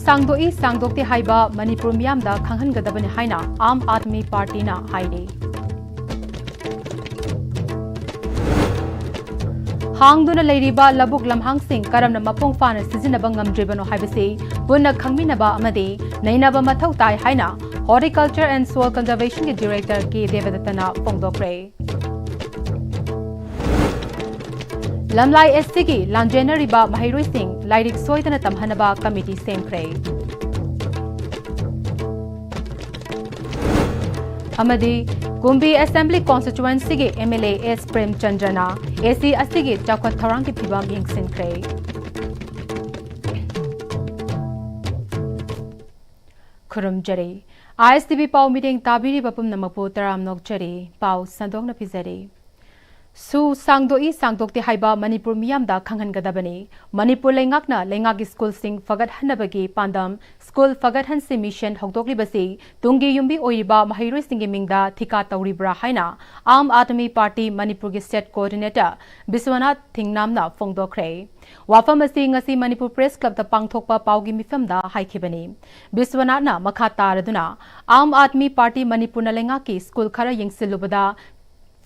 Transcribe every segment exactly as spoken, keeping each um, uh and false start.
ꯁꯥꯡꯗꯣꯛꯏ ꯁꯥꯡꯗꯣꯛꯇꯦ ꯍꯥꯏꯕ ꯃꯅꯤꯄꯨꯔ ꯃꯤꯌꯥꯝꯗ ꯈꯪꯍꯟꯒꯗꯕꯅꯤ ꯍꯥꯏꯅ ꯑꯥꯝ ꯑꯥꯗꯃꯤ ꯄꯥꯔꯇꯤꯅ ꯍꯥꯏꯔꯤ꯫ ꯍꯥꯡꯗꯨꯅ ꯂꯩꯔꯤꯕ ꯂꯧꯕꯨꯛ ꯂꯝꯍꯥꯡꯁꯤꯡ ꯀꯔꯝꯅ ꯃꯄꯨꯡ ꯐꯥꯅ ꯁꯤꯖꯤꯟꯅꯕ ꯉꯝꯗ꯭ꯔꯤꯕꯅꯣ ꯍꯥꯏꯕꯁꯤ ꯄꯨꯟꯅ ꯈꯪꯃꯤꯟꯅꯕ ꯑꯃꯗꯤ ꯅꯩꯅꯕ ꯃꯊꯧ ꯇꯥꯏ ꯍꯥꯏꯅ Horticulture and Soil Conservationꯒꯤ Director ꯀꯦ ꯗꯦꯕꯗꯠꯇꯅ ꯐꯣꯡꯗꯣꯛꯈ꯭ꯔꯦ꯫ ꯂꯝꯂꯥꯏ SCꯒꯤ ꯂꯥꯟꯖꯦꯟꯅꯔꯤꯕ ꯃꯍꯩꯔꯣꯏꯁꯤꯡ ꯂꯥꯏꯔꯤꯛ ꯁꯣꯏꯗꯅ ꯇꯝꯍꯟꯅꯕ ꯀꯃꯤꯇꯤ ꯁꯦꯝꯈ꯭ꯔꯦ꯫ ꯑꯃꯗꯤ ꯀꯨꯝꯕꯤ Assembly Constituencyꯒꯤ MLA ꯑꯦꯁ ꯄ꯭ꯔꯦꯝꯆꯟꯗ꯭ꯔꯅ AC ꯑꯁꯤꯒꯤ ꯆꯥꯎꯈꯠ ꯊꯧꯔꯥꯡꯒꯤ ꯐꯤꯕꯝ ꯌꯦꯡꯁꯤꯟꯈ꯭ꯔꯦ꯫ ꯈꯨꯔꯨꯝꯖꯔꯤ꯫ ISTV ꯄꯥꯎ ꯃꯤꯠꯌꯦꯡ ꯇꯥꯕꯤꯔꯤꯕ ꯄꯨꯝꯅꯃꯛꯄꯨ ꯇꯔꯥꯝꯅ ꯑꯣꯛꯆꯔꯤ꯫ ꯄꯥꯎ ꯁꯟꯗꯣꯛꯅ ꯄꯤꯖꯔꯤ꯫ ꯁꯨ ꯁꯥꯡꯗꯣꯛꯏ ꯁꯥꯡꯗꯣꯛꯇꯦ ꯍꯥꯏꯕ ꯃꯅꯤꯄꯨꯔ ꯃꯤꯌꯥꯝꯗ ꯈꯪꯍꯟꯒꯗꯕꯅꯤ꯫ ꯃꯅꯤꯄꯨꯔ ꯂꯩꯉꯥꯛꯅ ꯂꯩꯉꯥꯛꯀꯤ ꯁ꯭ꯀꯨꯜꯁꯤꯡ ꯐꯒꯠꯍꯟꯅꯕꯒꯤ ꯄꯥꯟꯗꯝ ꯁ꯭ꯀꯨꯜ ꯐꯒꯠꯍꯟꯁꯤ ꯃꯤꯁꯟ ꯍꯧꯗꯣꯛꯂꯤꯕꯁꯤ ꯇꯨꯡꯒꯤ ꯌꯨꯝꯕꯤ ꯑꯣꯏꯔꯤꯕ ꯃꯍꯩꯔꯣꯏꯁꯤꯡꯒꯤ ꯃꯤꯡꯗ ꯊꯤꯀꯥ ꯇꯧꯔꯤꯕ꯭ꯔꯥ ꯍꯥꯏꯅ ꯑꯥꯝ ꯑꯥꯗꯃꯤ ꯄꯥꯔꯇꯤ ꯃꯅꯤꯄꯨꯔꯒꯤ ꯁ꯭ꯇꯦꯠ ꯀꯣꯑꯣꯔꯗꯤꯅꯦꯇꯔ ꯕꯤꯁ꯭ꯋꯅꯥꯊ ꯊꯤꯡꯅꯥꯝꯅ ꯐꯣꯡꯗꯣꯛꯈ꯭ꯔꯦ꯫ ꯋꯥꯐꯝ ꯑꯁꯤ ꯉꯁꯤ ꯃꯅꯤꯄꯨꯔ ꯄ꯭ꯔꯦꯁ ꯀ꯭ꯂꯕꯇ ꯄꯥꯡꯊꯣꯛꯄ ꯄꯥꯎꯒꯤ ꯃꯤꯐꯝꯗ ꯍꯥꯏꯈꯤꯕꯅꯤ꯫ ꯕꯤꯁ꯭ꯋꯅꯥꯊꯅ ꯃꯈꯥ ꯇꯥꯔꯗꯨꯅ, ꯑꯥꯝ ꯑꯥꯗꯃꯤ ꯄꯥꯔꯇꯤ ꯃꯅꯤꯄꯨꯔꯅ ꯂꯩꯉꯥꯛꯀꯤ ꯁ꯭ꯀꯨꯜ ꯈꯔ ꯌꯦꯡꯁꯤꯜꯂꯨꯕꯗ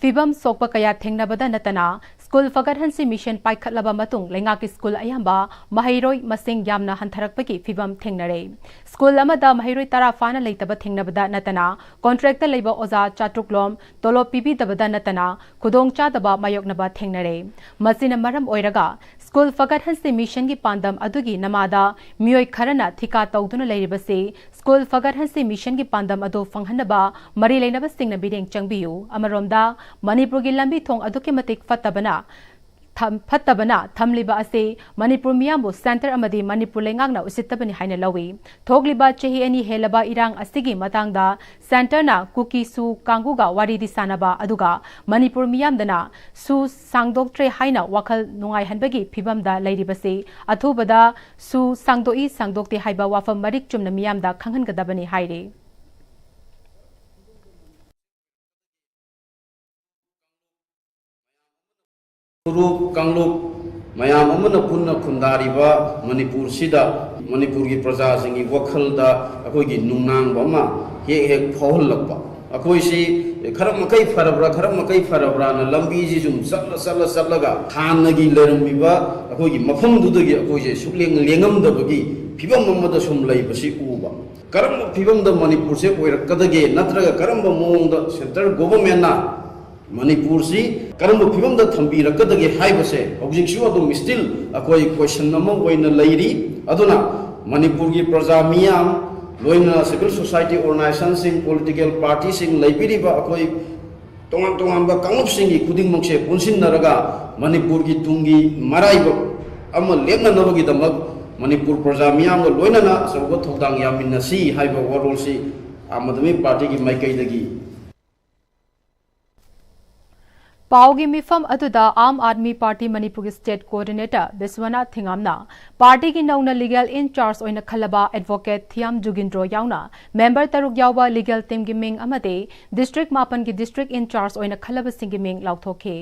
ꯐꯤꯕꯝ ꯁꯣꯛꯄ ꯀꯌꯥ ꯊꯦꯡꯅꯕꯗ ꯅꯠꯇꯅ, ꯁ꯭ꯀꯨꯜ ꯐꯒꯠꯍꯟꯁꯤ ꯃꯤꯁꯟ ꯄꯥꯏꯈꯠꯂꯕ ꯃꯇꯨꯡ ꯂꯩꯉꯥꯛꯀꯤ ꯁ꯭ꯀꯨꯜ ꯑꯌꯥꯝꯕ ꯃꯍꯩꯔꯣꯏ ꯃꯁꯤꯡ ꯌꯥꯝꯅ ꯍꯟꯊꯔꯛꯄꯒꯤ ꯐꯤꯕꯝ ꯊꯦꯡꯅꯔꯦ꯫ ꯁ꯭ꯀꯨꯜ ꯑꯃꯗ ꯃꯍꯩꯔꯣꯏ ꯇꯔꯥ ꯐꯥꯅ ꯂꯩꯇꯕ ꯊꯦꯡꯅꯕꯗ ꯅꯠꯇꯅ, ꯀꯣꯟꯇ꯭ꯔꯦꯛꯇ ꯂꯩꯕ ꯑꯣꯖꯥ ꯆꯥꯇ꯭ꯔꯨꯛ ꯂꯣꯝ ꯇꯣꯂꯣꯞ ꯄꯤꯕꯤꯗꯕꯗ ꯅꯠꯇꯅ ꯈꯨꯗꯣꯡꯆꯥꯗꯕ ꯃꯥꯌꯣꯛꯅꯕ ꯊꯦꯡꯅꯔꯦ꯫ ꯃꯁꯤꯅ ꯃꯔꯝ ꯑꯣꯏꯔꯒ ꯁ꯭ꯀꯨꯜ ꯐꯒꯠꯍꯟꯁꯤ ꯃꯤꯁꯟꯒꯤ ꯄꯥꯟꯗꯝ ꯑꯗꯨꯒꯤ ꯅꯃꯥꯗ ꯃꯤꯑꯣꯏ ꯈꯔꯅ ꯊꯤꯀꯥ ꯇꯧꯗꯨꯅ ꯂꯩꯔꯤꯕꯁꯤ ꯁ꯭ꯀꯨꯜ ꯐꯒꯠꯍꯟꯁꯤ ꯃꯤꯁꯟꯒꯤ ꯄꯥꯟꯗꯝ ꯑꯗꯨ ꯐꯪꯍꯟꯅꯕ ꯃꯔꯤ ꯂꯩꯅꯕꯁꯤꯡꯅ ꯃꯤꯠꯌꯦꯡ ꯆꯪꯕꯤꯌꯨ꯫ ꯑꯃꯔꯣꯝꯗ, ꯃꯅꯤꯄꯨꯔꯒꯤ ꯂꯝꯕꯤ ꯊꯣꯡ ꯑꯗꯨꯛꯀꯤ ꯃꯇꯤꯛ ꯐꯠꯇꯕꯅ ꯊꯝ-, ꯐꯠꯇꯕꯅ ꯊꯝꯂꯤꯕ ꯑꯁꯤ ꯃꯅꯤꯄꯨꯔ ꯃꯤꯌꯥꯝꯕꯨ ꯁꯦꯟꯇꯔ ꯑꯃꯗꯤ ꯃꯅꯤꯄꯨꯔ ꯂꯩꯉꯥꯛꯅ ꯎꯁꯤꯠꯇꯕꯅꯤ ꯍꯥꯏꯅ ꯂꯧꯏ꯫ ꯊꯣꯛꯂꯤꯕ ꯆꯍꯤ ꯑꯅꯤ ꯍꯦꯜꯂꯕ ꯏꯔꯥꯡ ꯑꯁꯤꯒꯤ ꯃꯇꯥꯡꯗ ꯁꯦꯟꯇꯔꯅ ꯀꯨꯀꯤ ꯁꯨ ꯀꯥꯡꯕꯨꯒ ꯋꯥꯔꯤꯗꯤ ꯁꯥꯟꯅꯕ, ꯑꯗꯨꯒ ꯃꯅꯤꯄꯨꯔ ꯃꯤꯌꯥꯝꯗꯅ ꯁꯨ ꯁꯥꯡꯗꯣꯛꯇ꯭ꯔꯦ ꯍꯥꯏꯅ ꯋꯥꯈꯜ ꯅꯨꯡꯉꯥꯏꯍꯟꯕꯒꯤ ꯐꯤꯕꯝꯗ ꯂꯩꯔꯤꯕꯁꯤ ꯑꯊꯨꯕꯗ ꯁꯨ ꯁꯥꯡꯗꯣꯛꯏ ꯁꯥꯡꯗꯣꯛꯇꯦ ꯍꯥꯏꯕ ꯋꯥꯐꯝ ꯃꯔꯤꯛ ꯆꯨꯝꯅ ꯃꯤꯌꯥꯝꯗ ꯈꯪꯍꯟꯒꯗꯕꯅꯤ ꯍꯥꯏꯔꯤ꯫ ꯐꯨꯔꯨꯞ, ꯀꯥꯡꯂꯨꯞ ꯃꯌꯥꯝ ꯑꯃꯅ ꯄꯨꯟꯅ ꯈꯨꯟꯗꯥꯔꯤꯕ ꯃꯅꯤꯄꯨꯔꯁꯤꯗ ꯃꯅꯤꯄꯨꯔꯒꯤ ꯄ꯭ꯔꯖꯥꯁꯤꯡꯒꯤ ꯋꯥꯈꯜꯗ ꯑꯩꯈꯣꯏꯒꯤ ꯅꯨꯡꯅꯥꯡꯕ ꯑꯃ ꯍꯦꯛ ꯍꯦꯛ ꯐꯥꯎꯍꯜꯂꯛꯄ꯫ ꯑꯩꯈꯣꯏꯁꯤ ꯈꯔ ꯃꯈꯩ ꯐꯔꯕ꯭ꯔꯥ, ꯈꯔ ꯃꯈꯩ ꯐꯔꯕ꯭ꯔꯥꯅ ꯂꯝꯕꯤꯁꯤ ꯁꯨꯝ ꯆꯠꯂ ꯆꯠꯂ ꯆꯠꯂꯒ ꯍꯥꯟꯅꯒꯤ ꯂꯩꯔꯝꯃꯤꯕ ꯑꯩꯈꯣꯏꯒꯤ ꯃꯐꯝꯗꯨꯗꯒꯤ ꯑꯩꯈꯣꯏꯁꯦ ꯁꯨꯛꯂꯦꯡ ꯂꯦꯡꯉꯝꯗꯕꯒꯤ ꯐꯤꯕꯝ ꯑꯃꯗ ꯁꯨꯝ ꯂꯩꯕꯁꯤ ꯎꯕ꯫ ꯀꯔꯝꯕ ꯐꯤꯕꯝꯗ ꯃꯅꯤꯄꯨꯔꯁꯦ ꯑꯣꯏꯔꯛꯀꯗꯒꯦ, ꯅꯠꯇ꯭ꯔꯒ ꯀꯔꯝꯕ ꯃꯑꯣꯡꯗ central governmentꯅ ꯃꯅꯤꯄꯨꯔꯁꯤ ꯀꯔꯝꯕ ꯐꯤꯕꯝꯗ ꯊꯝꯕꯤꯔꯛꯀꯗꯒꯦ ꯍꯥꯏꯕꯁꯦ ꯍꯧꯖꯤꯛꯁꯨ ꯑꯗꯨꯝ still ꯑꯩꯈꯣꯏ question ꯑꯃ ꯑꯣꯏꯅ ꯂꯩꯔꯤ꯫ ꯑꯗꯨꯅ ꯃꯅꯤꯄꯨꯔꯒꯤ ꯄ꯭ꯔꯖꯥ ꯃꯤꯌꯥꯝ, ꯂꯣꯏꯅꯅ civil society organizationꯁꯤꯡ, political partyꯁꯤꯡ, ꯂꯩꯕꯤꯔꯤꯕ ꯑꯩꯈꯣꯏ ꯇꯣꯉꯥꯟ ꯇꯣꯉꯥꯟꯕ ꯀꯥꯡꯂꯨꯞꯁꯤꯡꯒꯤ ꯈꯨꯗꯤꯡꯃꯛꯁꯦ ꯄꯨꯟꯁꯤꯟꯅꯔꯒ ꯃꯅꯤꯄꯨꯔꯒꯤ ꯇꯨꯡꯒꯤ ꯃꯔꯥꯏꯕꯛ ꯑꯃ ꯂꯦꯞꯅꯅꯕꯒꯤꯗꯃꯛ ꯃꯅꯤꯄꯨꯔ ꯄ꯭ꯔꯖꯥ ꯃꯤꯌꯥꯝꯒ ꯂꯣꯏꯅꯅ ꯑꯆꯧꯕ ꯊꯧꯗꯥꯡ ꯌꯥꯃꯤꯟꯅꯁꯤ ꯍꯥꯏꯕ ꯋꯥꯔꯣꯜꯁꯤ ꯑꯥꯝ ꯑꯥꯗꯃꯤ ꯄꯥꯔꯇꯤꯒꯤ ꯃꯥꯏꯀꯩꯗꯒꯤ꯫ ꯄꯥꯎꯒꯤ ꯃꯤꯐꯝ ꯑꯗꯨꯗ ꯑꯥꯝ ꯑꯥꯗꯃꯤ ꯄꯥꯔꯇꯤ ꯃꯅꯤꯄꯨꯔꯒꯤ state coordinator ꯕꯤꯁ꯭ꯋꯅꯥꯊ ꯊꯤꯉꯥꯝꯅ ꯄꯥꯔꯇꯤꯒꯤ ꯅꯧꯅ legal in charge ꯑꯣꯏꯅ ꯈꯜꯂꯕ advocate ꯊꯤꯌꯥꯝ ꯖꯨꯒꯤꯟꯗ꯭ꯔꯣ ꯌꯥꯎꯅ member ꯇꯔꯨꯛ ꯌꯥꯎꯕ legal teamꯒꯤ ꯃꯤꯡ ꯑꯃꯗꯤ district ꯃꯥꯄꯟꯒꯤ district in charge ꯑꯣꯏꯅ ꯈꯜꯂꯕꯁꯤꯡꯒꯤ ꯃꯤꯡ ꯂꯥꯎꯊꯣꯛꯈꯤ꯫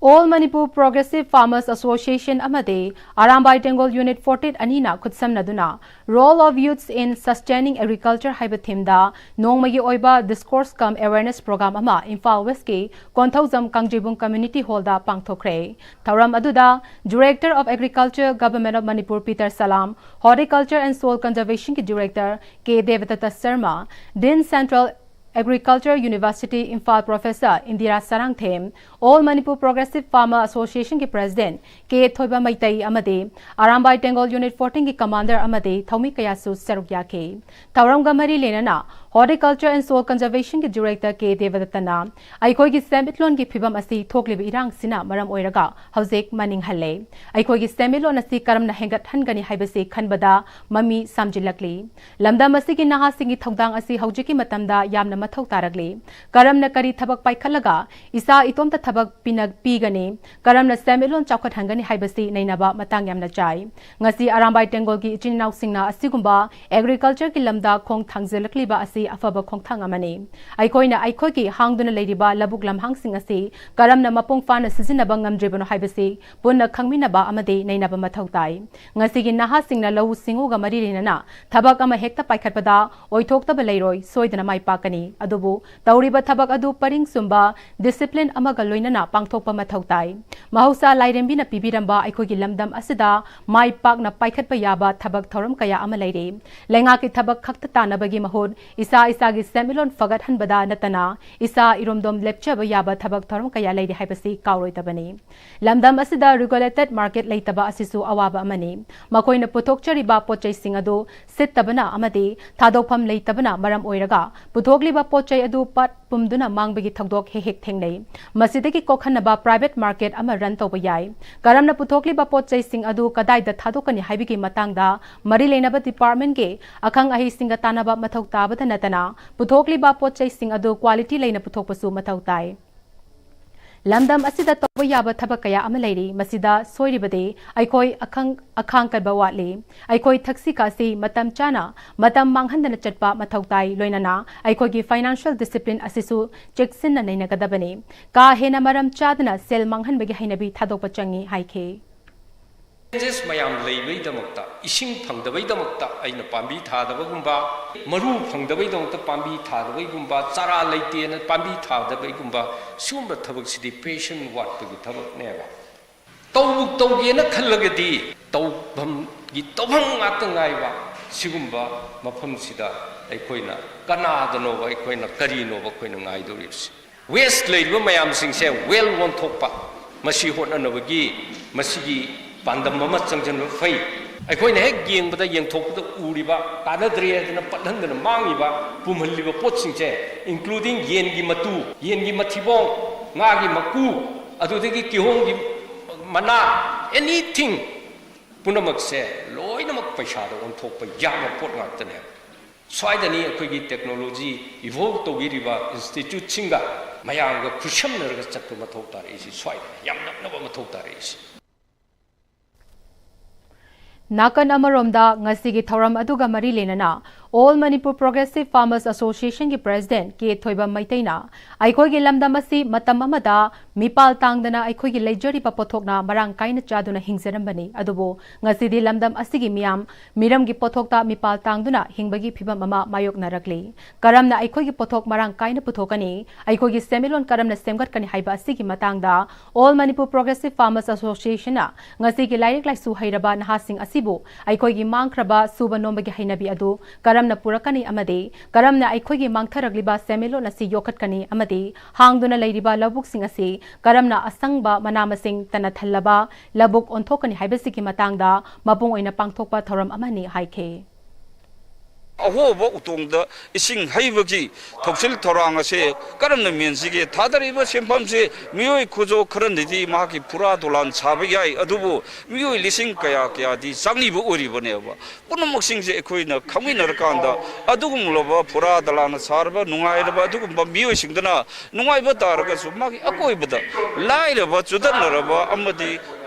All Manipur Progressive Farmers Association ꯑꯃꯗꯤ ꯑꯔꯥꯝꯕꯥꯏ ꯇꯦꯡꯒꯣꯜ Unit fourteen ꯑꯅꯤꯅ ꯈꯨꯠꯁꯝꯅꯗꯨꯅ Role of Youths in Sustaining Agriculture ꯍꯥꯏꯕ themeꯗ ꯅꯣꯡꯃꯒꯤ ꯑꯣꯏꯕ discourse cum awareness program ꯑꯃ ꯏꯝꯐꯥꯜ Westꯀꯤ ꯀꯣꯟꯊꯧꯖꯝ ꯀꯥꯡꯖꯩꯕꯨꯡ Community Hallꯗ ꯄꯥꯡꯊꯣꯛꯈ꯭ꯔꯦ꯫ ꯊꯧꯔꯝ ꯑꯗꯨꯗ Director of Agriculture, Government of Manipur Peter Salam, Horticulture and Soil Conservationꯒꯤ Director K ꯗꯦꯕꯗꯠꯇ Sharma, Dean Central Agriculture University Imphal Professor Indira Sarangthem, All Manipur Progressive Farmer Associationꯒꯤ President ꯀꯦ ꯊꯣꯏꯕ ꯃꯩꯇꯩ ꯑꯃꯗꯤ Arambai ꯇꯦꯡꯒꯣꯜ Unit fourteenꯒꯤ Commander ꯑꯃꯗꯤ ꯊꯧꯃꯤ ꯀꯌꯥꯁꯨ ꯁꯔꯨꯛ ꯌꯥꯈꯤ꯫ ꯊꯧꯔꯝꯒ ꯃꯔꯤ ꯂꯩꯅꯅ Horticulture and Soil Conservationꯒꯤ Director ꯀꯦ ꯗꯦꯕꯗꯠꯇꯅ ꯑꯩꯈꯣꯏꯒꯤ ꯁꯦꯟꯃꯤꯠꯂꯣꯟꯒꯤ ꯐꯤꯕꯝ ꯑꯁꯤ ꯊꯣꯛꯂꯤꯕ ꯏꯔꯥꯡꯁꯤꯅ ꯃꯔꯝ ꯑꯣꯏꯔꯒ ꯍꯧꯖꯤꯛ ꯃꯅꯤꯡ ꯍꯜꯂꯦ꯫ ꯑꯩꯈꯣꯏꯒꯤ ꯁꯦꯟꯃꯤꯠꯂꯣꯟ ꯑꯁꯤ ꯀꯔꯝꯅ ꯍꯦꯟꯒꯠꯍꯟꯒꯅꯤ ꯍꯥꯏꯕꯁꯤ ꯈꯟꯕꯗ ꯃꯃꯤ ꯁꯥꯝꯖꯤꯜꯂꯛꯂꯤ꯫ ꯂꯝꯗꯝ ꯑꯁꯤꯒꯤ ꯅꯍꯥꯁꯤꯡꯒꯤ ꯊꯧꯗꯥꯡ ꯑꯁꯤ ꯍꯧꯖꯤꯛꯀꯤ ꯃꯇꯝꯗ ꯌꯥꯝꯅ ꯃꯊꯧ ꯇꯥꯔꯛꯂꯤ꯫ ꯀꯔꯝꯅ ꯀꯔꯤ ꯊꯕꯛ ꯄꯥꯏꯈꯠꯂꯒ ꯏꯁꯥ ꯏꯇꯣꯝꯇ ꯊꯕꯛ ꯄꯤꯅ-, ꯄꯤꯒꯅꯤ? ꯀꯔꯝꯅ ꯁꯦꯟꯃꯤꯠꯂꯣꯟ ꯆꯥꯎꯈꯠꯍꯟꯒꯅꯤ ꯍꯥꯏꯕꯁꯤ ꯅꯩꯅꯕ ꯃꯇꯥꯡ ꯌꯥꯝꯅ ꯆꯥꯏ꯫ ꯉꯁꯤ ꯑꯔꯥꯝꯕꯥꯏ ꯇꯦꯡꯒꯣꯜꯒꯤ ꯏꯆꯤꯟ ꯏꯅꯥꯎꯁꯤꯡꯅ ꯑꯁꯤꯒꯨꯝꯕ agricultureꯒꯤ ꯂꯝꯗ ꯈꯣꯡ ꯊꯥꯡꯖꯤꯜꯂꯛꯂꯤꯕ ꯑꯁꯤ ꯑꯐꯕ ꯈꯣꯡꯊꯥꯡ ꯑꯃꯅꯤ꯫ ꯑꯩꯈꯣꯏꯅ ꯑꯩꯈꯣꯏꯒꯤ ꯍꯥꯡꯗꯨꯅ ꯂꯩꯔꯤꯕ ꯂꯧꯕꯨꯛ ꯂꯝꯍꯥꯡꯁꯤꯡ ꯑꯁꯤ ꯀꯔꯝꯅ ꯃꯄꯨꯡ ꯐꯥꯅ ꯁꯤꯖꯤꯟꯅꯕ ꯉꯝꯗ꯭ꯔꯤꯕꯅꯣ ꯍꯥꯏꯕꯁꯤ ꯄꯨꯟꯅ ꯈꯪꯃꯤꯟꯅꯕ ꯑꯃꯗꯤ ꯅꯩꯅꯕ ꯃꯊꯧ ꯇꯥꯏ꯫ ꯉꯁꯤꯒꯤ ꯅꯍꯥꯁꯤꯡꯅ ꯂꯧꯎ ꯁꯤꯡꯎꯒ ꯃꯔꯤ ꯂꯩꯅꯅ ꯊꯕꯛ ꯑꯃ ꯍꯦꯛꯇ ꯄꯥꯏꯈꯠꯄꯗ ꯑꯣꯏꯊꯣꯛꯇꯕ ꯂꯩꯔꯣꯏ, ꯁꯣꯏꯗꯅ ꯃꯥꯏ ꯄꯥꯛꯀꯅꯤ꯫ ꯑꯗꯨꯕꯨ ꯇꯧꯔꯤꯕ ꯊꯕꯛ ꯑꯗꯨ ꯄꯔꯤꯡ ꯆꯨꯝꯕ, ꯗꯤꯁꯤꯄ꯭ꯂꯤꯟ ꯑꯃꯒ ꯂꯣꯏꯅꯅ ꯄꯥꯡꯊꯣꯛꯄ ꯃꯊꯧ ꯇꯥꯏ꯫ ꯃꯍꯧꯁꯥ ꯂꯥꯏꯔꯦꯝꯕꯤꯅ ꯄꯤꯕꯤꯔꯝꯕ ꯑꯩꯈꯣꯏꯒꯤ ꯂꯝꯗꯝ ꯑꯁꯤꯗ ꯃꯥꯏ ꯄꯥꯛꯅ ꯄꯥꯏꯈꯠꯄ ꯌꯥꯕ ꯊꯕꯛ ꯊꯧꯔꯝ ꯀꯌꯥ ꯑꯃ ꯂꯩꯔꯤ꯫ ꯂꯩꯉꯥꯛꯀꯤ ꯊꯕꯛ ꯈꯛꯇ ꯇꯥꯟꯅꯕꯒꯤ ꯃꯍꯨꯠ ꯏꯁꯥ ꯏꯁꯥꯒꯤ ꯁꯦꯟꯃꯤꯠꯂꯣꯟ ꯐꯒꯠꯍꯟꯕꯗ ꯅꯠꯇꯅ ꯏꯁꯥ ꯏꯔꯣꯝꯗꯣꯝ ꯂꯦꯞꯆꯕ ꯌꯥꯕ ꯊꯕꯛ ꯊꯧꯔꯝ ꯀꯌꯥ ꯂꯩꯔꯤ ꯍꯥꯏꯕꯁꯤ ꯀꯥꯎꯔꯣꯏꯗꯕꯅꯤ꯫ ꯂꯝꯗꯝ ꯑꯁꯤꯗ ꯔꯤꯒꯨꯂꯦꯇꯦꯗ ꯃꯥꯔꯀꯦꯠ ꯂꯩꯇꯕ ꯑꯁꯤꯁꯨ ꯑꯋꯥꯕ ꯑꯃꯅꯤ꯫ ꯃꯈꯣꯏꯅ ꯄꯨꯊꯣꯛꯆꯔꯤꯕ ꯄꯣꯠꯆꯩꯁꯤꯡ ꯑꯗꯨ ꯁꯤꯠꯇꯕꯅ ꯑꯃꯗꯤ ꯊꯥꯗꯣꯛꯐꯝ ꯂꯩꯇꯕꯅ ꯃꯔꯝ ꯑꯣꯏꯔꯒ ꯄꯨꯊꯣꯛꯂꯤꯕ ꯄꯣꯠꯆꯩ ꯑꯗꯨ ꯄꯠ ꯄꯨꯝꯗꯨꯅ ꯃꯥꯡꯕꯒꯤ ꯊꯧꯗꯣꯛ ꯍꯦꯛ ꯍꯦꯛ ꯊꯦꯡꯅꯩ꯫ ꯃꯁꯤꯗꯒꯤ ꯀꯣꯛꯍꯟꯅꯕ ꯄ꯭ꯔꯥꯏꯚꯦꯠ ꯃꯥꯔꯀꯦꯠ ꯑꯃ ꯔꯟ ꯇꯧꯕ ꯌꯥꯏ꯫ ꯀꯔꯝꯅ ꯄꯨꯊꯣꯛꯂꯤꯕ ꯄꯣꯠꯆꯩꯁꯤꯡ ꯑꯗꯨ ꯀꯗꯥꯏꯗ ꯊꯥꯗꯣꯛꯀꯅꯤ ꯍꯥꯏꯕꯒꯤ ꯃꯇꯥꯡꯗ ꯃꯔꯤ ꯂꯩꯅꯕ ꯗꯤꯄꯥꯔꯠꯃꯦꯟꯒꯤ ꯑꯈꯪ ꯑꯍꯩꯁꯤꯡꯒ ꯇꯥꯟꯅꯕ ꯃꯊꯧ ꯇꯥꯕꯗ ꯅꯠꯇꯅ ꯄꯨꯊꯣꯛꯂꯤꯕ ꯄꯣꯠꯆꯩꯁꯤꯡ ꯑꯗꯨ ꯀ꯭ꯋꯥꯂꯤꯇꯤ ꯂꯩꯅ ꯄꯨꯊꯣꯛꯄꯁꯨ ꯃꯊꯧ ꯇꯥꯏ꯫ ꯂꯝꯗꯝ ꯑꯁꯤꯗ ꯇꯧꯕ ꯌꯥꯕ ꯊꯕꯛ ꯀꯌꯥ ꯑꯃ ꯂꯩꯔꯤ꯫ ꯃꯁꯤꯗ ꯁꯣꯏꯔꯤꯕꯗꯤ ꯑꯩꯈꯣꯏ ꯑꯈꯪ ꯑꯈꯥꯡ ꯀꯟꯕ ꯋꯥꯠꯂꯤ꯫ ꯑꯩꯈꯣꯏ ꯊꯛꯁꯤ ꯈꯥꯁꯤ ꯃꯇꯝ ꯆꯥꯅ ꯃꯇꯝ ꯃꯥꯡꯍꯟꯗꯅ ꯆꯠꯄ ꯃꯊꯧ ꯇꯥꯏ꯫ ꯂꯣꯏꯅꯅ ꯑꯩꯈꯣꯏꯒꯤ ꯐꯥꯏꯅꯥꯟꯁꯤꯌꯦꯜ ꯗꯤꯁꯤꯄ꯭ꯂꯤꯟ ꯑꯁꯤꯁꯨ ꯆꯦꯛꯁꯤꯟꯅ ꯅꯩꯅꯒꯗꯕꯅꯤ꯫ ꯀꯥ ꯍꯦꯟꯅ ꯃꯔꯝ ꯆꯥꯗꯅ ꯁꯦꯜ ꯃꯥꯡꯍꯟꯕꯒꯤ ꯍꯩꯅꯕꯤ ꯊꯥꯗꯣꯛꯄ ꯆꯪꯏ ꯍꯥꯏꯈꯤ꯫ ꯆꯦꯂꯦꯟꯖꯦꯁ ꯃꯌꯥꯝ ꯂꯩꯕꯩꯗꯃꯛꯇ, ꯏꯁꯤꯡ ꯐꯪꯗꯕꯩꯗꯃꯛꯇ ꯑꯩꯅ ꯄꯥꯝꯕꯤ ꯊꯥꯗꯕꯒꯨꯝꯕ, ꯃꯔꯨ ꯐꯪꯗꯕꯩꯗꯃꯛꯇ ꯄꯥꯝꯕꯤ ꯊꯥꯗꯕꯩꯒꯨꯝꯕ, ꯆꯥꯔꯥ ꯂꯩꯇꯦꯅ ꯄꯥꯝꯕꯤ ꯊꯥꯗꯕꯩꯒꯨꯝꯕ, ꯁꯤꯒꯨꯝꯕ ꯊꯕꯛꯁꯤꯗꯤ ꯄꯦꯁꯟ ꯋꯥꯠꯄꯒꯤ ꯊꯕꯛꯅꯦꯕ꯫ ꯇꯧꯕꯨ ꯇꯧꯒꯦꯅ ꯈꯜꯂꯒꯗꯤ ꯇꯧꯐꯝꯒꯤ ꯇꯧꯐꯝ ꯉꯥꯛꯇ ꯉꯥꯏꯕ ꯁꯤꯒꯨꯝꯕ ꯃꯐꯝꯁꯤꯗ ꯑꯩꯈꯣꯏꯅ ꯀꯅꯥꯗꯅꯣꯕ, ꯑꯩꯈꯣꯏꯅ ꯀꯔꯤꯅꯣꯕ ꯑꯩꯈꯣꯏꯅ ꯉꯥꯏꯗꯧꯔꯤꯕꯁꯤ? ꯋꯦꯁ ꯂꯩꯔꯤꯕ ꯃꯌꯥꯝꯁꯤꯡꯁꯦ ꯋꯦꯜ ꯑꯣꯟꯊꯣꯛꯄ, ꯃꯁꯤ ꯍꯣꯠꯅꯅꯕꯒꯤ ꯃꯁꯤꯒꯤ ꯄꯥꯟꯗꯝ ꯑꯃ ꯆꯪꯁꯤꯟꯕ ꯐꯩ꯫ ꯑꯩꯈꯣꯏꯅ ꯍꯦꯛ ꯌꯦꯡꯕꯗ, ꯌꯦꯡꯊꯣꯛꯄꯗ ꯎꯔꯤꯕ ꯀꯥꯟꯅꯗ꯭ꯔꯦ ꯍꯥꯏꯗꯅ ꯄꯠꯍꯟꯗꯅ ꯃꯥꯡꯉꯤꯕ, ꯄꯨꯝꯍꯜꯂꯤꯕ ꯄꯣꯠꯁꯤꯡꯁꯦ, including ꯌꯦꯟꯒꯤ ꯃꯇꯨ, ꯌꯦꯟꯒꯤ ꯃꯊꯤꯕꯣꯡ, ꯉꯥꯒꯤ ꯃꯀꯨ, ꯑꯗꯨꯗꯒꯤ ꯀꯤꯍꯣꯝꯒꯤ ꯃꯅꯥ, anything ꯄꯨꯝꯅꯃꯛꯁꯦ ꯂꯣꯏꯅꯃꯛ ꯄꯩꯁꯥꯗ ꯑꯣꯟꯊꯣꯛꯄ ꯌꯥꯕ ꯄꯣꯠ ꯉꯥꯛꯇꯅꯦꯕ꯫ ꯁ꯭ꯋꯥꯏꯗꯅꯤ ꯑꯩꯈꯣꯏꯒꯤ ꯇꯦꯛꯅꯣꯂꯣꯖꯤ ꯏꯚꯣꯜꯕ ꯇꯧꯕꯤꯔꯤꯕ ꯏꯟꯁꯇꯤꯇ꯭ꯌꯨꯠꯁꯤꯡꯒ ꯃꯌꯥꯝꯒ ꯈꯨꯠꯁꯝꯅꯔꯒ ꯆꯠꯄ ꯃꯊꯧ ꯇꯥꯔꯛꯏꯁꯤ, ꯁ꯭ꯋꯥꯏꯗꯅꯤ ꯌꯥꯝ ꯅꯛꯅꯕ ꯃꯊꯧ ꯇꯥꯔꯛꯏꯁꯤ꯫ ꯅꯥꯀꯟ ꯑꯃꯔꯣꯝꯗ ꯉꯁꯤꯒꯤ ꯊꯧꯔꯝ ꯑꯗꯨꯒ ꯃꯔꯤ ꯂꯩꯅꯅ All Manipur Progressive Farmers Association ꯒꯤ President ꯀꯦ ꯊꯣꯏꯕ ꯃꯩꯇꯩꯅ ꯑꯩꯈꯣꯏꯒꯤ ꯂꯝꯗꯝ ꯑꯁꯤ ꯃꯇꯝ ꯑꯃꯗ ꯃꯤꯄꯥꯜ ꯇꯥꯡꯗꯅ ꯑꯩꯈꯣꯏꯒꯤ ꯂꯩꯖꯔꯤꯕ ꯄꯣꯠꯊꯣꯛꯅ ꯃꯔꯥꯡ ꯀꯥꯏꯅ ꯆꯥꯗꯨꯅ ꯍꯤꯡꯖꯔꯝꯕꯅꯤ꯫ ꯑꯗꯨꯕꯨ ꯉꯁꯤꯗꯤ ꯂꯝꯗꯝ ꯑꯁꯤꯒꯤ ꯃꯤꯌꯥꯝ ꯃꯤꯔꯝꯒꯤ ꯄꯣꯠꯊꯣꯛꯇ ꯃꯤꯄꯥꯜ ꯇꯥꯡꯗꯨꯅ ꯍꯤꯡꯕꯒꯤ ꯐꯤꯕꯝ ꯑꯃ ꯃꯥꯌꯣꯛꯅꯔꯛꯂꯤ꯫ ꯀꯔꯝꯅ ꯑꯩꯈꯣꯏꯒꯤ ꯄꯣꯠꯊꯣꯛ ꯃꯔꯥꯡ ꯀꯥꯏꯅ ꯄꯨꯊꯣꯛꯀꯅꯤ? ꯑꯩꯈꯣꯏꯒꯤ ꯁꯦꯟꯃꯤꯠꯂꯣꯟ ꯀꯔꯝꯅ ꯁꯦꯝꯒꯠꯀꯅꯤ ꯍꯥꯏꯕ ꯑꯁꯤꯒꯤ ꯃꯇꯥꯡꯗ All Manipur Progressive Farmers Association ꯅ ꯉꯁꯤꯒꯤ ꯂꯥꯏꯔꯤꯛ ꯂꯥꯏꯁꯨ ꯍꯩꯔꯕ ꯅꯍꯥꯁꯤꯡ ꯑꯁꯤꯕꯨ ꯑꯩꯈꯣꯏꯒꯤ ꯃꯥꯡꯈ꯭ꯔꯕ ꯁꯨꯕ ꯅꯣꯝꯕꯒꯤ ꯍꯩꯅꯕꯤ ꯑꯗꯨ ꯀꯔꯝꯅ ꯄꯨꯔꯛꯀꯅꯤ ꯑꯃꯗꯤ ꯀꯔꯝꯅ ꯑꯩꯈꯣꯏꯒꯤ ꯃꯥꯡꯊꯔꯛꯂꯤꯕ ꯁꯦꯟꯃꯤꯠꯂꯣꯟ ꯑꯁꯤ ꯌꯣꯛꯈꯠꯀꯅꯤ ꯑꯃꯗꯤ ꯍꯥꯡꯗꯨꯅ ꯂꯩꯔꯤꯕ ꯂꯧꯕꯨꯛꯁꯤꯡ ꯑꯁꯤ ꯀꯔꯝꯅ ꯑꯁꯪꯕ ꯃꯅꯥ ꯃꯁꯤꯡ ꯇꯅ ꯊꯜꯂꯕ ꯂꯧꯕꯨꯛ ꯑꯣꯟꯊꯣꯛꯀꯅꯤ ꯍꯥꯏꯕꯁꯤꯒꯤ ꯃꯇꯥꯡꯗ ꯃꯄꯨꯡ ꯑꯣꯏꯅ ꯄꯥꯡꯊꯣꯛꯄ ꯊꯧꯔꯝ ꯑꯃꯅꯤ ꯍꯥꯏꯈꯤ꯫ ꯑꯍꯣꯕ ꯎꯇꯣꯡꯗ ꯏꯁꯤꯡ ꯍꯩꯕꯒꯤ ꯊꯧꯁꯤꯜ ꯊꯧꯔꯥꯡ ꯑꯁꯦ ꯀꯔꯝꯅ ꯃꯦꯟꯁꯤꯒꯦ? ꯊꯥꯗꯔꯤꯕ ꯁꯦꯟꯐꯝꯁꯦ ꯃꯤꯑꯣꯏ ꯈꯨꯖꯣ ꯈꯔꯅꯗꯤ ꯃꯍꯥꯛꯀꯤ ꯐꯨꯔꯥ ꯗꯣꯂꯥꯟ ꯁꯥꯕ ꯌꯥꯏ, ꯑꯗꯨꯕꯨ ꯃꯤꯑꯣꯏ ꯂꯤꯁꯤꯡ ꯀꯌꯥ ꯀꯌꯥꯗꯤ ꯆꯪꯉꯤꯕ ꯑꯣꯏꯔꯤꯕꯅꯦꯕ꯫ ꯄꯨꯝꯅꯃꯛꯁꯤꯡꯁꯦ ꯑꯩꯈꯣꯏꯅ ꯈꯪꯃꯤꯟꯅꯔꯀꯥꯟꯗ ꯑꯗꯨꯒꯨꯝꯂꯕ ꯐꯨꯔꯥ ꯗꯣꯂꯥꯟꯅ ꯁꯥꯔꯕ ꯅꯨꯡꯉꯥꯏꯔꯕ ꯑꯗꯨꯒꯨꯝꯕ ꯃꯤꯑꯣꯏꯁꯤꯡꯗꯨꯅ ꯅꯨꯡꯉꯥꯏꯕ ꯇꯥꯔꯒꯁꯨ ꯃꯥꯒꯤ ꯑꯀꯣꯏꯕꯗ ꯂꯥꯏꯔꯕ ꯆꯨꯗꯠꯅꯔꯕ ꯑꯃꯗꯤ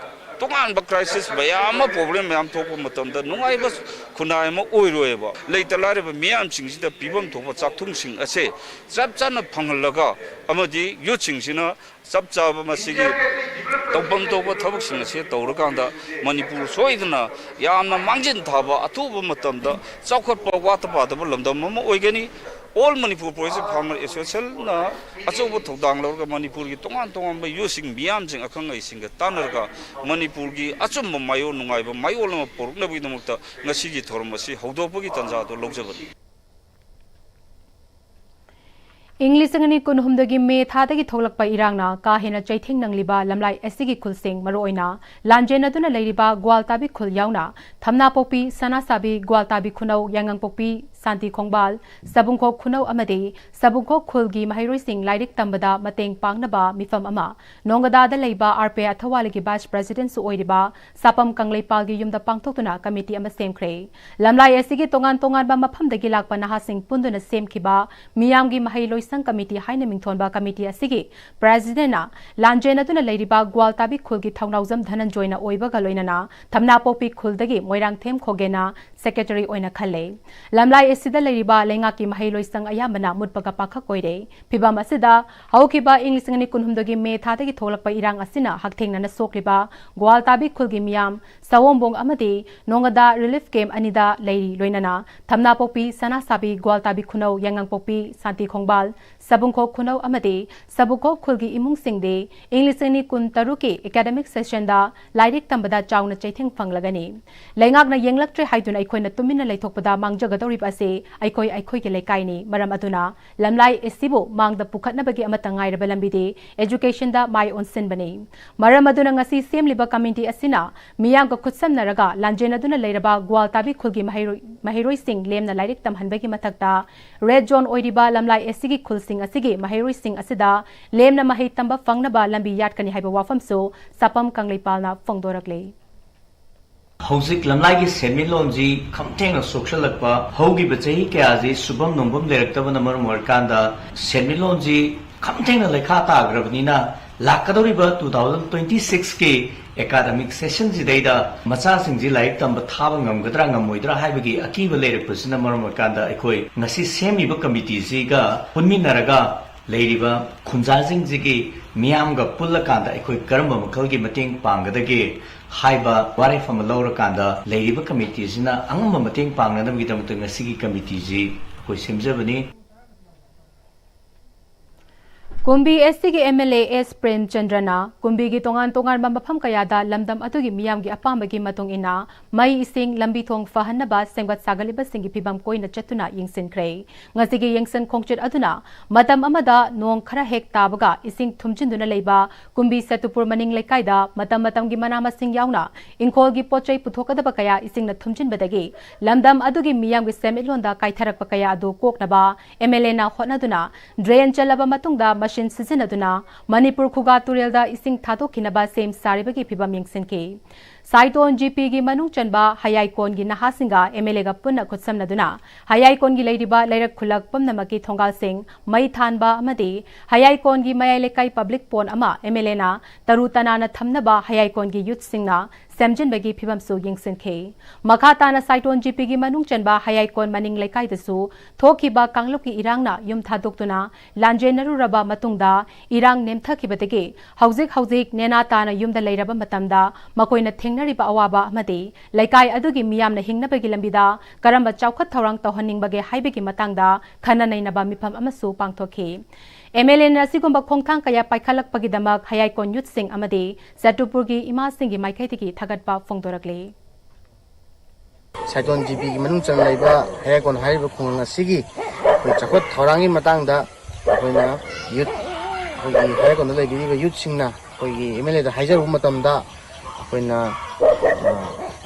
ꯇꯣꯉꯥꯟꯕ crisis ꯃꯌꯥꯝ ꯑꯃ problem ꯃꯌꯥꯝ ꯊꯣꯛꯄ ꯃꯇꯝꯗ ꯅꯨꯡꯉꯥꯏꯕ ꯈꯨꯟꯅꯥꯏ ꯑꯃ ꯑꯣꯏꯔꯣꯏꯕ꯫ ꯂꯩꯇ ꯂꯥꯏꯔꯕ ꯃꯤꯌꯥꯝꯁꯤꯡꯁꯤꯗ ꯄꯤꯐꯝ ꯊꯣꯛꯄ ꯆꯥꯛꯊꯨꯡꯁꯤꯡ ꯑꯁꯦ ꯆꯞ ꯆꯥꯅ ꯐꯪꯍꯜꯂꯒ ꯑꯃꯗꯤ youth ꯁꯤꯡꯁꯤꯅ ꯆꯞ ꯆꯥꯕ ꯃꯁꯤꯒꯤ ꯇꯧꯐꯝ ꯊꯣꯛꯄ ꯊꯕꯛꯁꯤꯡ ꯑꯁꯦ ꯇꯧꯔꯀꯥꯟꯗ ꯃꯅꯤꯄꯨꯔ ꯁꯣꯏꯗꯅ ꯌꯥꯝꯅ ꯃꯥꯡꯖꯤꯟ ꯊꯥꯕ ꯑꯊꯨꯕ ꯃꯇꯝꯗ ꯆꯥꯎꯈꯠꯄ ꯋꯥꯠꯇ ꯄꯥꯗꯕ ꯂꯝꯗꯝ ꯑꯃ ꯑꯣꯏꯒꯅꯤ꯫ All Manipur Progressive Farmer Association ꯅ ꯑꯆꯧꯕ ꯊꯧꯗꯥꯡ ꯂꯧꯔꯒ ꯃꯅꯤꯄꯨꯔꯒꯤ ꯇꯣꯉꯥꯟ ꯇꯣꯉꯥꯟꯕ youth ꯁꯤꯡ ꯃꯤꯌꯥꯝꯁꯤꯡ ꯑꯈꯪ ꯑꯍꯩꯁꯤꯡꯒ ꯇꯥꯟꯅꯔꯒ ꯃꯅꯤꯄꯨꯔꯒꯤ ꯑꯆꯨꯝꯕ ꯃꯥꯌꯣꯟ ꯅꯨꯡꯉꯥꯏꯕ ꯃꯥꯌꯣꯜ ꯑꯃ ꯄꯨꯔꯛꯅꯕꯒꯤꯗꯃꯛꯇ ꯉꯁꯤꯒꯤ ꯊꯧꯔꯝ ꯑꯁꯤ ꯍꯧꯗꯣꯛꯄꯒꯤ ꯇꯥꯟꯖꯥꯗꯨ ꯂꯧꯖꯕꯅꯤ꯫ ꯏꯪ ꯂꯤꯁꯤꯡ ꯑꯅꯤ ꯀꯨꯟꯍꯨꯝꯗꯣꯏꯒꯤ ꯃꯦ ꯊꯥꯗꯒꯤ ꯊꯣꯛꯂꯛꯄ ꯏꯔꯥꯡꯅ ꯀꯥ ꯍꯦꯟꯅ ꯆꯩꯊꯦꯡ ꯅꯪꯂꯤꯕ ꯂꯝꯂꯥꯏ ꯑꯁꯤꯒꯤ ꯈꯨꯜꯁꯤꯡ, ꯃꯔꯨꯑꯣꯏꯅ ꯂꯥꯟꯖꯦꯟꯅꯗꯨꯅ ꯂꯩꯔꯤꯕ ꯒ꯭ꯋꯥꯜꯇꯥꯕꯤ ꯈꯨꯜ ꯌꯥꯎꯅ ꯊꯝꯅꯥꯄꯣꯛꯄꯤ, ꯁꯅꯥꯁꯥꯕꯤ, ꯒ꯭ꯋꯥꯜꯇꯥꯕꯤ ꯈꯨꯅꯧ, ꯌꯥꯏꯉꯪꯄꯣꯛꯄꯤ, ꯁꯥꯟꯇꯤ ꯈꯣꯡꯕꯥꯜ, ꯁꯕꯨꯡꯈꯣꯛ ꯈꯨꯅꯧ ꯑꯃꯗꯤ ꯁꯕꯨꯡꯈꯣꯛ ꯈꯨꯜꯒꯤ ꯃꯍꯩꯔꯣꯏꯁꯤꯡ ꯂꯥꯏꯔꯤꯛ ꯇꯝꯕꯗ ꯃꯇꯦꯡ ꯄꯥꯡꯅꯕ ꯃꯤꯐꯝ ꯑꯃ ꯅꯣꯡꯒꯗꯥꯗ ꯂꯩꯕ ꯑꯥꯔ ꯄꯤ ꯑꯥꯏ ꯑꯊꯋꯥꯂꯤꯒꯤ vice president ꯁꯨ ꯑꯣꯏꯔꯤꯕ ꯁꯥꯄꯝ ꯀꯪꯂꯩꯄꯥꯜꯒꯤ ꯌꯨꯝꯗ ꯄꯥꯡꯊꯣꯛꯇꯨꯅ committee ꯑꯃ ꯁꯦꯝꯈ꯭ꯔꯦ꯫ ꯂꯝꯂꯥꯏ ꯑꯁꯤꯒꯤ ꯇꯣꯉꯥꯟ ꯇꯣꯉꯥꯟꯕ ꯃꯐꯝꯗꯒꯤ ꯂꯥꯛꯄ ꯅꯍꯥꯁꯤꯡ ꯄꯨꯟꯗꯨꯅ ꯁꯦꯝꯈꯤꯕ ꯃꯤꯌꯥꯝꯒꯤ ꯃꯍꯩ ꯂꯣꯏꯁꯪ committee ꯍꯥꯏꯅ ꯃꯤꯡꯊꯣꯟꯕ committee ꯑꯁꯤꯒꯤ president ꯅ ꯂꯥꯟꯖꯦꯟꯅꯗꯨꯅ ꯂꯩꯔꯤꯕ ꯒ꯭ꯋꯥꯜꯇꯥꯕꯤ ꯈꯨꯜꯒꯤ ꯊꯧꯅꯥꯎꯖꯝ ꯙꯅꯟꯖꯣꯏꯅ ꯑꯣꯏꯕꯒ ꯂꯣꯏꯅꯅ ꯊꯝꯅꯥꯄꯣꯛꯄꯤ ꯈꯨꯜꯗꯒꯤ ꯃꯣꯏꯔꯥꯡꯊꯦꯝ ꯈꯣꯒꯦꯟꯅ secretary ꯑꯣꯏꯅ ꯈꯜꯂꯦ꯫ ꯂꯝꯂꯥꯏ ꯑꯁꯤꯗ ꯂꯩꯔꯤꯕ ꯂꯩꯉꯥꯛꯀꯤ ꯃꯍꯩꯂꯣꯏꯁꯪ ꯑꯌꯥꯝꯕꯅ ꯃꯨꯠꯄꯒ ꯄꯥꯈꯛ ꯑꯣꯏꯔꯦ꯫ ꯐꯤꯚꯝ ꯑꯁꯤꯗ ꯍꯧꯈꯤꯕ ꯏꯪ ꯂꯤꯁꯤꯡ ꯑꯅꯤ ꯀꯨꯟꯍꯨꯝꯗꯣꯏꯒꯤ ꯃꯦ ꯊꯥꯗꯒꯤ ꯊꯣꯛꯂꯛꯄ ꯏꯔꯥꯡ ꯑꯁꯤꯅ ꯍꯛꯊꯦꯡꯅꯅ ꯁꯣꯛꯂꯤꯕ ꯒ꯭ꯋꯥꯜꯇꯥꯕꯤ ꯈꯨꯜꯒꯤ ꯃꯤꯌꯥꯝ ꯁꯑꯣꯝꯕꯣꯡ ꯑꯃꯗꯤ ꯅꯣꯡꯒꯗꯥ ꯔꯤꯂꯤꯐ ꯀꯦꯝꯞ ꯑꯅꯤꯗ ꯂꯩꯔꯤ꯫ ꯂꯣꯏꯅꯅ ꯊꯝꯅꯥꯄꯣꯛꯄꯤ, ꯁꯅꯥꯁꯥꯕꯤ, ꯒ꯭ꯋꯥꯜꯇꯥꯕꯤ ꯈꯨꯅꯧ, ꯌꯥꯏꯉꯪꯄꯣꯛꯄꯤ, ꯁꯥꯟꯇꯤ ꯈꯣꯡꯕꯥꯜ, ꯁꯕꯨꯡꯈꯣꯛ ꯈꯨꯅꯧ ꯑꯃꯗꯤ ꯁꯕꯨꯡꯈꯣꯛ ꯈꯨꯜꯒꯤ ꯏꯃꯨꯡꯁꯤꯡꯗꯤ ꯏꯪ ꯂꯤꯁꯤꯡ ꯑꯅꯤ ꯀꯨꯟ ꯇꯔꯨꯛꯀꯤ ꯑꯦꯀꯥꯗꯃꯤꯛ ꯁꯦꯁꯟꯗ ꯂꯥꯏꯔꯤꯛ ꯇꯝꯕꯗ ꯆꯥꯎꯅ ꯆꯩꯊꯦꯡ ꯐꯪꯂꯒꯅꯤ꯫ ꯂꯩꯉꯥꯛꯅ ꯌꯦꯡꯂꯛꯇ꯭ꯔꯦ ꯍꯥꯏꯗꯨꯅ ꯑꯩꯈꯣꯏꯅ ꯇꯨꯃꯤꯟꯅ ꯂꯩꯊꯣꯛꯄꯗ ꯃꯥꯡꯖꯒꯗꯧꯔꯤꯕ ꯑꯁꯤ ꯑꯩꯈꯣꯏ ꯑꯩꯈꯣꯏꯒꯤ ꯂꯩꯀꯥꯏꯅꯤ꯫ ꯃꯔꯝ ꯑꯗꯨꯅ ꯂꯝꯂꯥꯏ ꯑꯁꯤꯕꯨ ꯃꯥꯡꯗ ꯄꯨꯈꯠꯅꯕꯒꯤ ꯑꯃꯠꯇ ꯉꯥꯏꯔꯕ ꯂꯝꯕꯤꯗꯤ ꯑꯦꯖꯨꯀꯦꯁꯟꯗ ꯃꯥꯏ ꯑꯣꯟꯁꯤꯟꯕꯅꯤ꯫ ꯃꯔꯝ ꯑꯗꯨꯅ ꯉꯁꯤ ꯁꯦꯝꯂꯤꯕ ꯀꯃꯤꯇꯤ ꯑꯁꯤꯅ ꯃꯤꯌꯥꯝꯒ ꯈꯨꯠꯁꯝꯅꯔꯒ ꯂꯥꯟꯖꯦꯟꯅꯗꯨꯅ ꯂꯩꯔꯕ ꯒ꯭ꯋꯥꯜꯇꯥꯕꯤ ꯈꯨꯜꯒꯤ ꯃꯍꯩꯔꯣꯏ-, ꯃꯍꯩꯔꯣꯏꯁꯤꯡ ꯂꯦꯝꯅ ꯂꯥꯏꯔꯤꯛ ꯇꯝꯍꯟꯕꯒꯤ ꯃꯊꯛꯇ ꯔꯦꯗ ꯖꯣꯟ ꯑꯣꯏꯔꯤꯕ ꯂꯝꯂꯥꯏ ꯑꯁꯤꯒꯤ ꯈꯨꯜꯁꯤꯡ ꯑꯁꯤꯒꯤ ꯃꯍꯩꯔꯣꯏꯁꯤꯡ ꯑꯁꯤꯗ ꯂꯦꯝꯅ ꯃꯍꯩ ꯇꯝꯕ ꯐꯪꯅꯕ ꯂꯝꯕꯤ ꯌꯥꯠꯀꯅꯤ ꯍꯥꯏꯕ ꯋꯥꯐꯝꯁꯨ ꯁꯥꯄꯝ ꯀꯪꯂꯩꯄꯥꯜꯅ ꯐꯣꯡꯗꯣꯔꯛꯂꯤ꯫ ꯍꯧꯖꯤꯛ ꯂꯝꯂꯥꯏꯒꯤ ꯁꯦꯟꯃꯤꯠꯂꯣꯟꯁꯤ ꯈꯝꯊꯦꯡꯅ ꯁꯣꯛꯆꯜꯂꯛꯄ, ꯍꯧꯈꯤꯕ ꯆꯍꯤ ꯀꯌꯥꯁꯤ ꯁꯨꯐꯝ ꯅꯣꯝꯐꯝ ꯂꯩꯔꯛꯇꯕꯅ ꯃꯔꯝ ꯑꯣꯏꯔꯀꯥꯟꯗ ꯁꯦꯟꯃꯤꯠꯂꯣꯟꯁꯤ ꯈꯝꯊꯦꯡꯅ ꯂꯩꯈꯥ ꯇꯥꯈ꯭ꯔꯕꯅꯤꯅ, ꯂꯥꯛꯀꯗꯧꯔꯤꯕ two thousand twenty sixꯀꯤ ꯑꯦꯀꯥꯗꯃꯤꯛ ꯁꯦꯁꯟꯁꯤꯗꯩꯗ ꯃꯆꯥꯁꯤꯡꯁꯤ ꯂꯥꯏꯔꯤꯛ ꯇꯝꯕ ꯊꯥꯕ ꯉꯝꯒꯗ꯭ꯔꯥ ꯉꯝꯃꯣꯏꯗ꯭ꯔꯥ ꯍꯥꯏꯕꯒꯤ ꯑꯀꯤꯕ ꯂꯩꯔꯛꯄꯁꯤꯅ ꯃꯔꯝ ꯑꯣꯏꯔꯀꯥꯟꯗ, ꯑꯩꯈꯣꯏ ꯉꯁꯤ ꯁꯦꯝꯃꯤꯕ ꯀꯃꯤꯇꯤꯁꯤꯒ ꯄꯨꯟꯃꯤꯟꯅꯔꯒ ꯂꯩꯔꯤꯕ ꯈꯨꯟꯖꯥꯁꯤꯡꯁꯤꯒꯤ ꯃꯤꯌꯥꯝꯒ ꯄꯨꯜꯂꯀꯥꯟꯗ ꯑꯩꯈꯣꯏ ꯀꯔꯝꯕ ꯃꯈꯜꯒꯤ ꯃꯇꯦꯡ ꯄꯥꯡꯒꯗꯒꯦ ꯍꯥꯏꯕ ꯋꯥꯔꯦꯞ ꯑꯃ ꯂꯧꯔꯀꯥꯟꯗ, ꯂꯩꯔꯤꯕ ꯀꯃꯤꯇꯤꯁꯤꯅ ꯑꯉꯝꯕ ꯃꯇꯦꯡ ꯄꯥꯡꯅꯅꯕꯒꯤꯗꯃꯛꯇ ꯉꯁꯤꯒꯤ ꯀꯃꯤꯇꯤꯁꯤ ꯑꯩꯈꯣꯏ ꯁꯦꯝꯖꯕꯅꯤ꯫ ꯀꯨꯝꯕꯤ ꯑꯦꯁ ꯇꯤꯒꯤ ꯑꯦꯝ ꯑꯦꯜ ꯑꯦ ꯑꯦꯁ ꯄ꯭ꯔꯦꯝꯆꯟꯗ꯭ꯔꯅ ꯀꯨꯝꯕꯤꯒꯤ ꯇꯣꯉꯥꯟ ꯇꯣꯉꯥꯟꯕ ꯃꯐꯝ ꯀꯌꯥꯗ ꯂꯝꯗꯝ ꯑꯗꯨꯒꯤ ꯃꯤꯌꯥꯝꯒꯤ ꯑꯄꯥꯝꯕꯒꯤ ꯃꯇꯨꯡ ꯏꯟꯅ ꯃꯩ, ꯏꯁꯤꯡ, ꯂꯝꯕꯤ ꯊꯣꯡ ꯐꯍꯟꯅꯕ ꯁꯦꯝꯒꯠ ꯁꯥꯒꯠꯂꯤꯕꯁꯤꯡꯒꯤ ꯐꯤꯕꯝ ꯀꯣꯏꯅ ꯆꯠꯇꯨꯅ ꯌꯦꯡꯁꯤꯟꯈ꯭ꯔꯦ꯫ ꯉꯁꯤꯒꯤ ꯌꯦꯡꯁꯤꯟ ꯈꯣꯡꯆꯠ ꯑꯗꯨꯅ ꯃꯇꯝ ꯑꯃꯗ ꯅꯣꯡ ꯈꯔ ꯍꯦꯛ ꯇꯥꯕꯒ ꯏꯁꯤꯡ ꯊꯨꯝꯖꯤꯟꯗꯨꯅ ꯂꯩꯕ ꯀꯨꯝꯕꯤ ꯁꯦꯇꯨꯄꯨꯔ ꯃꯅꯤꯡ ꯂꯩꯀꯥꯏꯗ ꯃꯇꯝ ꯃꯇꯝꯒꯤ ꯃꯅꯥ ꯃꯁꯤꯡ ꯌꯥꯎꯅ ꯏꯪꯈꯣꯜꯒꯤ ꯄꯣꯠ ꯆꯩ ꯄꯨꯊꯣꯛꯀꯗꯕ ꯀꯌꯥ ꯏꯁꯤꯡꯅ ꯊꯨꯝꯖꯤꯟꯕꯗꯒꯤ ꯂꯝꯗꯝ ꯑꯗꯨꯒꯤ ꯃꯤꯌꯥꯝꯒꯤ ꯁꯦꯟꯃꯤꯠꯂꯣꯟꯗ ꯀꯥꯏꯊꯔꯛꯄ ꯀꯌꯥ ꯑꯗꯨ ꯀꯣꯛꯅꯕ ꯑꯦꯝ ꯑꯦꯜ ꯑꯦꯅ ꯍꯣꯠꯅꯗꯨꯅ ꯗ꯭ꯔꯦꯟ ꯆꯜꯂꯕ ꯃꯇꯨꯡꯗ ꯃꯁꯤꯟ ꯁꯤꯖꯤꯟꯅꯗꯨꯅ ꯃꯅꯤꯄꯨꯔ ꯈꯨꯒꯥ ꯇꯨꯔꯦꯜꯗ ꯏꯁꯤꯡ ꯊꯥꯗꯣꯛꯈꯤꯅꯕ ꯁꯦꯝ ꯁꯥꯔꯤꯕꯒꯤ ꯐꯤꯕꯝ ꯌꯦꯡꯁꯤꯟꯈꯤ꯫ ꯁꯥꯏꯇꯣꯟ ꯖꯤꯄꯤꯒꯤ ꯃꯅꯨꯡ ꯆꯟꯕ ꯍꯌꯥꯏꯀꯣꯟꯒꯤ ꯅꯍꯥꯁꯤꯡꯒ ꯑꯦꯝ ꯑꯦꯜ ꯑꯦꯒ ꯄꯨꯟꯅ ꯈꯨꯠꯁꯝꯅꯗꯨꯅ ꯍꯌꯥꯏꯀꯣꯟꯒꯤ ꯂꯩꯔꯤꯕ ꯂꯩꯔꯛ ꯈꯨꯜꯂꯛ ꯄꯨꯝꯅꯃꯛꯀꯤ ꯊꯣꯡꯒꯥꯜꯁꯤꯡ ꯃꯩ ꯊꯥꯟꯕ ꯑꯃꯗꯤ ꯍꯌꯥꯏꯀꯣꯟꯒꯤ ꯃꯌꯥꯏ ꯂꯩꯀꯥꯏ ꯄꯕ꯭ꯂꯤꯛ ꯄꯣꯟ ꯑꯃ ꯑꯦꯝ ꯑꯦꯜ ꯑꯦꯅ ꯇꯔꯨ ꯇꯅꯥꯟꯅ ꯊꯝꯅꯕ ꯍꯌꯥꯏꯀꯣꯟꯒꯤ ꯌꯨꯠꯁꯤꯡꯅ ꯁꯦꯝꯖꯤꯟꯕꯒꯤ ꯐꯤꯕꯝꯁꯨ ꯌꯦꯡꯁꯤꯟꯈꯤ꯫ ꯃꯈꯥ ꯇꯥꯅ ꯁꯥꯏꯇꯣꯟ ꯖꯤꯄꯤꯒꯤ ꯃꯅꯨꯡ ꯆꯟꯕ ꯍꯌꯥꯏꯀꯣꯟ ꯃꯅꯤꯡ ꯂꯩꯀꯥꯏꯗꯁꯨ ꯊꯣꯛꯈꯤꯕ ꯀꯥꯡꯂꯨꯞꯀꯤ ꯏꯔꯥꯡꯅ ꯌꯨꯝ ꯊꯥꯗꯣꯛꯇꯨꯅ ꯂꯥꯟꯖꯦꯟꯅꯔꯨꯔꯕ ꯃꯇꯨꯡꯗ ꯏꯔꯥꯡ ꯅꯦꯝꯊꯈꯤꯕꯗꯒꯤ ꯍꯧꯖꯤꯛ ꯍꯧꯖꯤꯛ ꯅꯦꯅꯥ ꯇꯥꯅ ꯌꯨꯝꯗ ꯂꯩꯔꯕ ꯃꯇꯝꯗ ꯃꯈꯣꯏꯅ ꯊꯦꯡꯅꯔꯤꯕ ꯑꯋꯥꯕ ꯑꯃꯗꯤ ꯂꯩꯀꯥꯏ ꯑꯗꯨꯒꯤ ꯃꯤꯌꯥꯝꯅ ꯍꯤꯡꯅꯕꯒꯤ ꯂꯝꯕꯤꯗ ꯀꯔꯝꯕ ꯆꯥꯎꯈꯠ ꯊꯧꯔꯥꯡ ꯇꯧꯍꯟꯅꯤꯡꯕꯒꯦ ꯍꯥꯏꯕꯒꯤ ꯃꯇꯥꯡꯗ ꯈꯟꯅ ꯅꯩꯅꯕ ꯃꯤꯐꯝ ꯑꯃꯁꯨ ꯄꯥꯡꯊꯣꯛꯈꯤ꯫ ꯑꯦꯝ ꯑꯦꯜ ꯑꯦꯅ ꯑꯁꯤꯒꯨꯝꯕ ꯈꯣꯡꯊꯥꯡ ꯀꯌꯥ ꯄꯥꯏꯈꯠꯂꯛꯄꯒꯤꯗꯃꯛ ꯍꯌꯥꯏꯀꯣꯟ ꯌꯨꯠꯁꯤꯡ ꯑꯃꯗꯤ ꯆꯇꯨꯄꯨꯔꯒꯤ ꯏꯃꯥꯁꯤꯡꯒꯤ ꯃꯥꯏꯀꯩꯗꯒꯤ ꯊꯥꯒꯠꯄ ꯐꯣꯡꯗꯣꯔꯛꯂꯤ꯫ ꯁꯥꯏꯇꯣꯟ ꯖꯤꯄꯤꯒꯤ ꯃꯅꯨꯡ ꯆꯟꯅ ꯂꯩꯕ ꯍꯌꯥꯏꯀꯣꯟ ꯍꯥꯏꯔꯤꯕ ꯈꯨꯡꯒꯪ ꯑꯁꯤꯒꯤ ꯑꯩꯈꯣꯏ ꯆꯥꯎꯈꯠ ꯊꯧꯔꯥꯡꯒꯤ ꯃꯇꯥꯡꯗ ꯑꯩꯈꯣꯏꯅ ꯌꯨꯠ, ꯑꯩꯈꯣꯏꯒꯤ ꯍꯌꯥꯏꯀꯣꯟꯗ ꯂꯩꯕꯤꯔꯤꯕ ꯌꯨꯠꯁꯤꯡꯅ ꯑꯩꯈꯣꯏꯒꯤ ꯑꯦꯝ ꯑꯦꯜ ꯑꯦꯗ ꯍꯥꯏꯖꯔꯨꯕ ꯃꯇꯝꯗ ꯑꯩꯈꯣꯏꯅ, ꯑ,